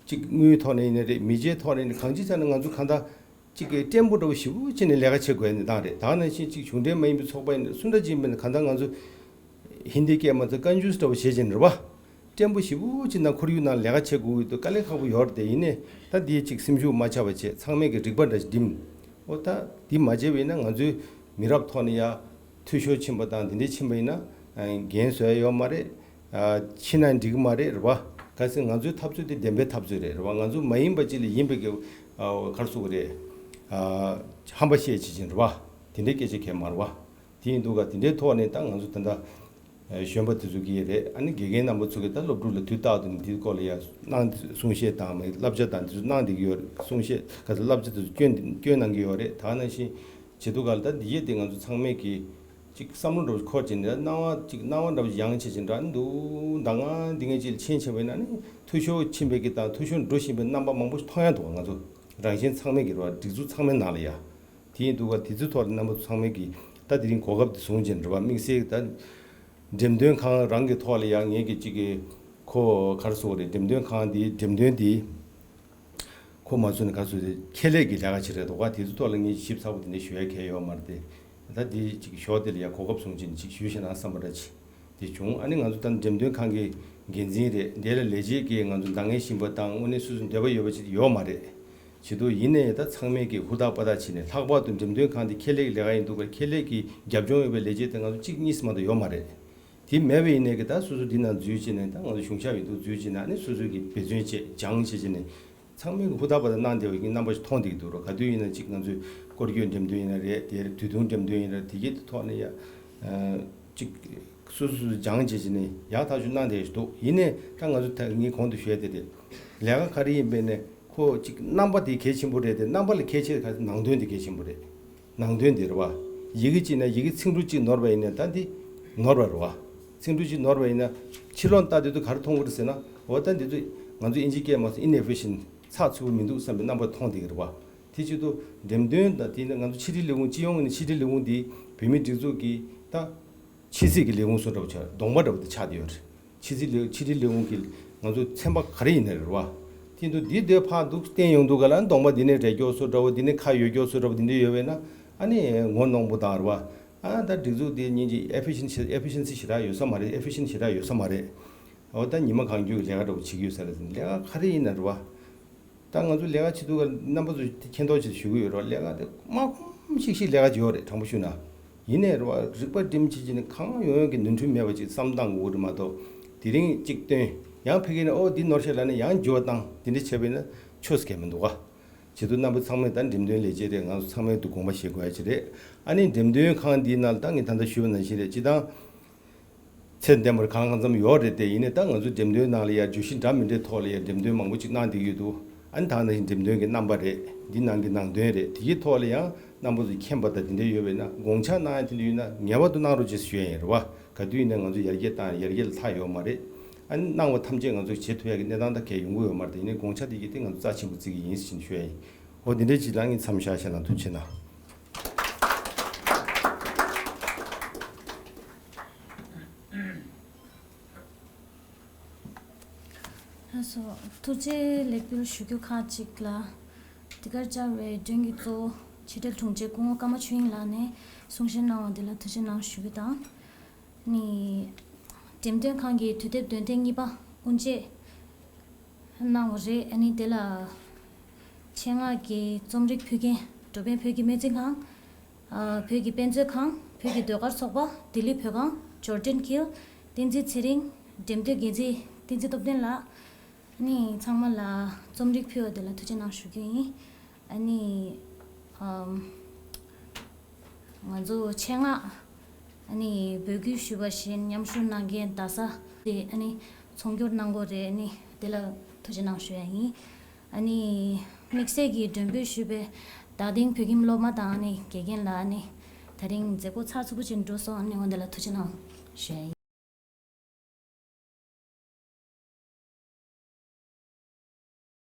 གཅིག་དངུལ་ཐོག་ནས་ཡིན་ནའི་རེད། མི་ཆའི་ཐོག་ནས་ཡིན་ནའི་གང་ཅི་བྱས་ན་ང་ཚོ་གང་ལྟར་གཅིག་གི་བརྟན་པོ་འདྲ་བོ་ཞེ་པོ་བྱས་ནས་ལས་ཀ་བྱེད་དགོས་ཡ་ནི་སྟངས་རེད། ད་ནང་བཞིན་གཅིག་གཞུང་འབྲེལ་མ་ཡིན་པའི་ཚོགས་པ་ཡིན་ན་སུ་འདྲ་ཅིག་ཡིན་པ་ཡིན་ན་གང་ལྟར་ང་ཚོ་ཧིན་དི་སྐད་མ་ཚད་བཀའ་འགྱུར་འདྲ་བོ་བྱེད་བྱས་ནས་རེད་བ། བརྟན་པོ་ཞེ་པོ་ཅིག་ནང་ཁོར་ཡུག་ནང་ལས་ཀ་བྱེད་དགོས་ཀྱི་འདུག་དཀའ་ལས་ཁག་པོ་ཡོད་རེད་དེ། ཡིན་ནའི་ད་འདིའི་ཅིག་སེམས་ཤུགས་མ་ཆག་པ་བྱས། ཚང་མས་ཀྱི་རིག་པ་འདྲ་ཞིག་བསྒྲིམས། ཨོ་ད་འདི་མ་བྱས་པ་ཡིན་ན་ང་ཚོའི་མི་རབས་ཐོག་ནས་ཡ་འཐུས་ཤོར་ཕྱིན་པ་དང་འདི་འདྲའི་ཕྱིན་པ་ཡིན་ན་འགན་བཟོ་ཡ་ཡོད་མ་རེད། ཕྱིན་ན་འགྲིག་གི་མ་རེད། རེད་བ། གལ་སྲིད་ང་ཚོའི་འཐབ་རྩོད་དེ་བདེན་པའི་འཐབ་རྩོད་རེད། རེད་བ། ང་ཚོ་མ་ཡིན་པ་ཅིག་ལ་ཡིན་པའི་གི་ཨ་ག་རེ་ཟེར་དགོས་རེད། ཨ་ཧམ་པ་བཤད་བྱེད་ཅིང་། རེད་བ། དེ་འདྲའི་སྐད་ཆ་གང་ཡང་མ་རེད་བ། དེ་ཡིན་དུས་ག་དེ་འདྲའི་ཐོག་ནས་ད་ང་ཚོ་ད་ལྟ་གཞོན་པ་དེ་ཚོ་གིས་རེད། ཨ་ནི་དགེ་རྒན་རྣམ་པ་ཚོ་གིས་ད་སློབ་ཕྲུག་ལ་དུས་རྟག་ཏུ་ནས་དེའི་སྐོར་ལ་ཡ་གནང་། གསུང་བཤད་དང་མ་བསླབ་བྱ་དང་དེ་ཚོ་གནང་བསྡད་ཀྱི་ཡོད་རེད། གསུང་བཤད་ག་ཚོད་བསླབ་བྱ་དེ་ཚོ་སྐྱོན་སྐྱོན་གནང་གི་ཡོད་རེད། ད་ནང་བཞིན་བྱེད་དུས་ག་ལ་ད་འདི་ཡས་དེ་ང་ཚོ་ཚང་མས་ཀྱི་ཅིག་བསམ་བློ་འདྲ་བོ་འཁོར་བྱས་ནས་སྣང་བ་ཅིག་སྣང་བ་འདྲ་བོ་ཡང་བྱེད་ཅིང་འདྲ་འདུག་ད་ང་འདི་ངས་ཅིག་ལ་ཕྱིན་ཆེ་བས་ན་ནི་འཐུས་ཤོར་ཕྱིན་པའི་གི་དང་འཐུས་ཤོར་འགྲོ་བཞིན་པའི་རྣམ་པ་མང་པོ་ཞིག་མཐོང་ཡ་འདུག་ང་ཚོ་རང་བཞིན་ཚང་མས་ཀྱི་རེད་བ། སྒྲིག་འཛུགས་ཚང་མའི་ནང་ལ་ཡ། དེ་ཡིན་དུས་ག་དེ་ཚོའི་ཐོག་ལ་རྣམ་པ་ཚོ་ཚང་མས་ཀྱི་ད་དེ་རིང་གོ་སྐབས་དེ་བཟུང་བྱས་ནས་རེད་བ། དམིགས་བསལ་གྱི་ད་འགྲེམས་སྟོན་ཁང་རང་གི་ཐོག་ལ་ཡ་ངས་ཀྱི་ཅིག་གི་ཁོ་ག་རེ་ཟེར་དགོས་རེད། འགྲེམས་སྟོན་ཁང་དེ་འགྲེམས་སྟོན་དེ་ཁོ་མ་བཟོས་ན་ག་རེ་ཟེར་དགོས་རེད། ཁེ་ལས་ཀྱི་ལས་ཀ་ཅིག་རེད་འདུག་ག་དེ་ཚོའི་ཐོག་ལ་ངས་ཞིབ་ཚགས་པོ་དེ་འདྲ་ཞུ་ཡ་གང་ཡང་ཡོད་མ་རེད་དེ། ད་དེ་ཅིག་ཞོགས་དེ་ལ་ཡ་གོ་སྐབས་བཟུང་བྱས་ནས་ཅིག་ཞུས་ཤེ་ན་བསམ་པ་འདྲ་ཅིག་དེ་བྱུང་། ཨ་ནི་ང་ཚོ་ད་འགྲེམས་སྟོན་ཁང་གི་འགན་འཛིན་རེད། དེ་ལ་ལས་བྱེད་ཀྱི་ང་ཚོ་འདང་ངེས་བཞིན་པ་དང་དངོས་གནས་སོ་སོའི་འདོད་པ་ཡོད་པ་ཅིག་ཡོད་མ་རེད། བྱེད་དུས་ཡིན་ནའི་ད་ཚང་མས་ཀྱི་ཧུར་ཐག་པ་ཐག་བྱས་ནས། ལྷག་པར་དུ་འགྲེམས་སྟོན་ཁང་དེ་ཁེ་ལས་ཀྱི་ལས་ཀ་ཡིན་འདུག་ག་ཁེ་ལས་ཀྱི་རྒྱབ་ལྗོངས་ཡོད་པའི་ལས་བྱེད་དེ་ང་ཚོ་གཅིག་གཉིས་མ་གཏོགས་ཡོད་མ་རེད། དེ་མེད་པ་ཡིན་ནའི་གི་ད་སོ་སོ་འདི་ནང་འཛུལ་བྱས་ནས། ད་ང་ཚོ་གཞུང་ཞབས་ཡིན་འདུག་འཛུལ་བྱས་ནས། ཨ་ནི་སོ་སོའི་གི་འབད་བརྩོན་བྱས་སྦྱངས་བྱས་བྱས་ནས་ཚང་མས་ཀྱི་ཧུར་ཐག་པ་ཐག་གནང་བསྡད་པའི་གི་རྣམ་པ་ཞིག་མཐོང་བསྡད་ཀྱི་འདུག་རོ། ག་དུས་ཡིན་ན་ཅིག་ང་ཚོའི་སྐོར་སྐྱོད་འགྲེམས་སྟོན་ཡིན་ན་རེད། དེར་དུས་ཐུང་འགྲེམས་སྟོན་ཡིན་ན་རེད། དེ་གའི་ཐོག་ནས་ཡ་ཨ་ཅིག་སོ་སོ་སོ་སྦྱངས་བྱས་བྱས་ནས་ཡག་ཐག་ཆོད་གནང་བསྡད་ཞིག་འདུག་ཡིན་ནའི་ད་ང་ཚོ་ད་ངས་གོང་དུ་ཞུས་དེ་རེད། ལས་ཀ་ག་རེ་ཡིན་པའི་ནས་ཁོ་ཅིག་རྣམ་པ་དེ་གལ་ཆེན་པོ་རེད་དེ། རྣམ་པ་ལས་གལ་ཆེ་ག་ནང་དོན་དེ་གལ་ཆེན་པོ་རེད། ནང་དོན་དེ་རེད་བ། ཡི་གེ་གཅིག་ན་ཡི་གེ་ཚིག་འབྲུ་གཅིག་ནོར་བ་ཡིན་ན་ད་འདི་ནོར་བ་རེད་བ། ཚིག་འབྲུ་གཅིག་ནོར་བ་ཡིན་ན་ཕྱི་ལོགས་ལྟ་དུས་དུ་ག་རེ་མཐོང་གི་རེད་ཟེར་ན། འོ་ད་འདི་ཚོ་ང་ཚོ་ཨིན་ཇི་སྐད་མ་སོང་inefficient། ཚགས་ཚུད་པོ་མི་འདུག་བསམ་པའི་རྣམ་པ་མཐོང་བསྡད་ཀྱི་རེད་བ། དེ་བྱེད་དུས་འགྲེམས་སྟོན་དང་དེ་ནས་ང་ཚོ་ཕྱི་དྲིལ་ལས་ཁུངས། སྤྱི་ཡོངས་ནས་ཕྱི་དྲིལ་ལས་ཁུངས་དེ་བོད་མིའི་སྒྲིག་འཛུགས་ཀྱི་ད་ཕྱི་སྲིད་ཀྱི་ལས་ཁུངས་སུ་འདྲ་བོ་ཆགས། གདོང་པ་འདྲ་བོ་དེ་ཆགས་བསྡད་ཡོད་རེད། ཕྱི་སྲིད་ལས་ཕྱི་དྲིལ་ལས་ཁུངས་ཀྱིས་ང་ཚོ་ཚན་པ་ག་རེ་ཡིན་ན་རེད་བ། དེ་འདུག་འདི་འདོད་ཕར་འདུག་བསྟན་ཡོང་དུས་ག་ལ་གདོང་པ་འདི་ནས་རེག་མགྱོགས་སུ་འདྲ་བོ། འདི་ནས་ཁ་ཡོད་མགྱོགས་སུ་འདྲ་བོ་འདི་འདྲ་ཡོད་པས་ན། ཨ་ནི་ངོ་གནོང་པོ་དང་རེད་བ། ཨ་ད་སྒྲིག་འཛུགས་དེ་སྙིང་རྗེ། efficient efficiency ཞེ་དྲག་ཡོད་ས་མ་རེད། efficient ཞེ་དྲག་ཡོད་ས་མ་རེད། འོ་ད་ཉི་མ་གང་འཁྱོལ་གྱི་ལས་ཀ་འདྲ་བོ་བྱེད་ཀྱི་ཡོད་ས་རེད། ལས་ཀ་ག་རེ་ཡིན་ན་རེད་བ། ད་ང་ཚོ་ལས་ཀ་བྱེད་དུས་ཀ་རྣམ་པ་ཚོ་མཁྱེན་རྟོགས་ཆེད་ཞུ་གི་ཡོད་རོགས། ལས་ཀ་དེ་དམའ་ཁོམ་ཤིག་ཤིག་ལས་ཀ་བྱེད་ཡོད་རེད། དྲང་པོ་ཞུ་ན། ཡིན་ནའི་རེད་བ། རིག་པ་སྒྲིམ་བྱེད་ཀྱི་ནི་གང་ཡོང་ཡོང་གི་ནོར་འཁྲུལ་མེད་པ་ཅིག་བསམ་སྟངས་དགོས་རེད་མ་གཏོགས། དེ་རིང་གཅིག་སྟོན། ཡང་ཕ་གི་ནས་ཨོ་འདི་ནོར་ཤག་ལབ་ནས་ཡང་འགྱུར་བ་བཏང་། དེ་འདྲ་བྱས་པས་ན་ཆོས་སུ་གལ་མི་འདུག་ག་བྱེད་དུས་རྣམ་པ་ཚང་མས་ད་འགྲེམས་སྟོན་ལས་བྱེད་རེད། ང་ཚོ་ཚང་མས་འདུག་དགོངས་པ་བཞེས་དགོས་ཡ་ཅིག་རེད། ཨ་ནི་འགྲེམས་སྟོན་ཁང་འདིའི་ནང་ལ་ད་ངས་ད་ལྟ་ཞུས་པ་ནང་བཞིན་རེད། སྤྱིར་བཏང་ཚད་ལྡན་པར་གང་གང་འཚམ་ཡོད་རེད་དེ། ཡིན་ནའི་ད་ང་ཚོའི་འགྲེམས་སྟོན་ནང་ལ་ཡ་བརྗོད་གཞི་འདྲ་མི་འདྲའི་ཐོག་ལ་ཡ་འགྲེམས་སྟོན་མང་པོ་ཅིག་གནང་བསྡད་ཀྱི་འདུག་ཨ་ནི་ད་ནང་བཞིན་འགྲེམས་སྟོན་གྱི་རྣམ་པ་རེད། འདི་ནང་གི་ནང་དོན་རེད། དེ་གའི་ཐོག་ལ་ཡང་རྣམ་པ་ཚོ་མཁྱེན་པ་དང་དེ་འདྲ་ཡོད་པས་ན། དགོངས་འཆར་གནང་ཡ་དེ་འདྲ་ཡོད་ན་ངེས་པར་དུ་གནང་རོགས་ཅེས་ཞུ་ཡ་ཡིན་རེད་བ། ག་དུས་ཡིན་ན་ང་ཚོ་ཡར་རྒྱས་བཏང་ཡ་ཡར་རྒྱས་ལ་མཐའ་ཡོད་མ་རེད། ཨ་ནི་གནང་བ་ཐམས་ཅད་ང་ཚོས་བྱེད་ཐུབ་ཡ་གི་གནས་སྟངས་ད་གལ་ཡོང་གི་ཡོད་མ་རེད། ཡིན་ནའི་དགོངས་འཆར་དེ་གའི་དེ་ང་ཚོ་རྩ་ཆེན་པོ་བརྩི་གི་ཡིན་ཟེར་ཞུ་ཡ་ཡིན། འོ་དེ་འདྲའི་ཅིག་ལ་ངས་མཚམས་བཞག་བྱས་ན། ཐུགས་རྗེ་གནང་། ལགས་སོ། ཐུགས་རྗེ་ལེགས་འབུལ་ཞུ་རྒྱུ་ཁག་ཅིག་ལ། འདི་གར་བཅར་བའི་མགྲོན་གྱི་གཙོ་བོ་ཕྱི་དྲིལ་དྲུང་ཆེ་སྐུ་ངོ་ཀརྨ་ཆོས་དབྱིངས་ལགས་ནས་གསུང་བཤད་གནང་བ་འདི་ལ་ཐུགས་རྗེ་གནང་ཞུ་རྒྱུ་དང་། ནི། འགྲེམས་སྟོན་ཁང་གི་དུས་དེབ་འདོན་ཐེངས་གཉིས་པ་དབུ་འབྱེད་གནང་བ་རེད། ཨ་ནི་དེ་ལ་ཆེད་མངགས་ཀྱི་རྩོམ་རིག་ཕུལ་མཁན། འགྲོ་ཕན་བོད་ཀྱི་སྨན་རྩིས་ཁང་། ཨ། བོད་ཀྱི་དཔེ་མཛོད་ཁང་། བོད་ཀྱི་ཟློས་གར་ཚོགས་པ། ལྡི་ལི་བོད་ཁང་། འབྱོར་ལྡན་དཀྱིལ། བསྟན་འཛིན་ཚེ་རིང་། འགྲེམས་སྟོན་འགན་འཛིན་བསྟན་འཛིན་སྟོབས་ལྡན་ལགས། ཨ་ནི་ཚང་མ་ལ་རྩོམ་རིག་ཕུལ་བ་དེ་ལ་ཐུགས་རྗེ་གནང་ཞུ་རྒྱུ་ཡིན། ཨ་ནི། ཨམ། ང་ཚོ་ཆེད་མངགས་ཨ་ནི་འབོད་སྐུལ་ཞུས་པ་བཞིན་མཉམ་ཞུགས་གནང་མཁན་རྡ་ས་དེ་ཨ་ནི་ཚོང་སྒྱུར་གནང་གོ་རེད། ཨ་ནི་དེ་ལ་ཐུགས་རྗེ་གནང་ཞུ་ཡ་ཡིན། ཨ་ནི་དམིགས་བསལ་གྱི་མགྲོན་འབོད་ཞུས་པའི་རྡ་སྟེང་བོད་ཁྱིམ་སློབ་མ་དང་ཨ་ནི་དགེ་རྒན་ལ་ཨ་ནི་ད་རིང་མཛད་སྒོ་ཚགས་ཚུད་པོ་ཅིག་འགྲོ་སོང་། ཨ་ནི་འོ་འདི་ལ་ཐུགས་རྗེ་གནང་ཞུ་ཡ་ཡིན།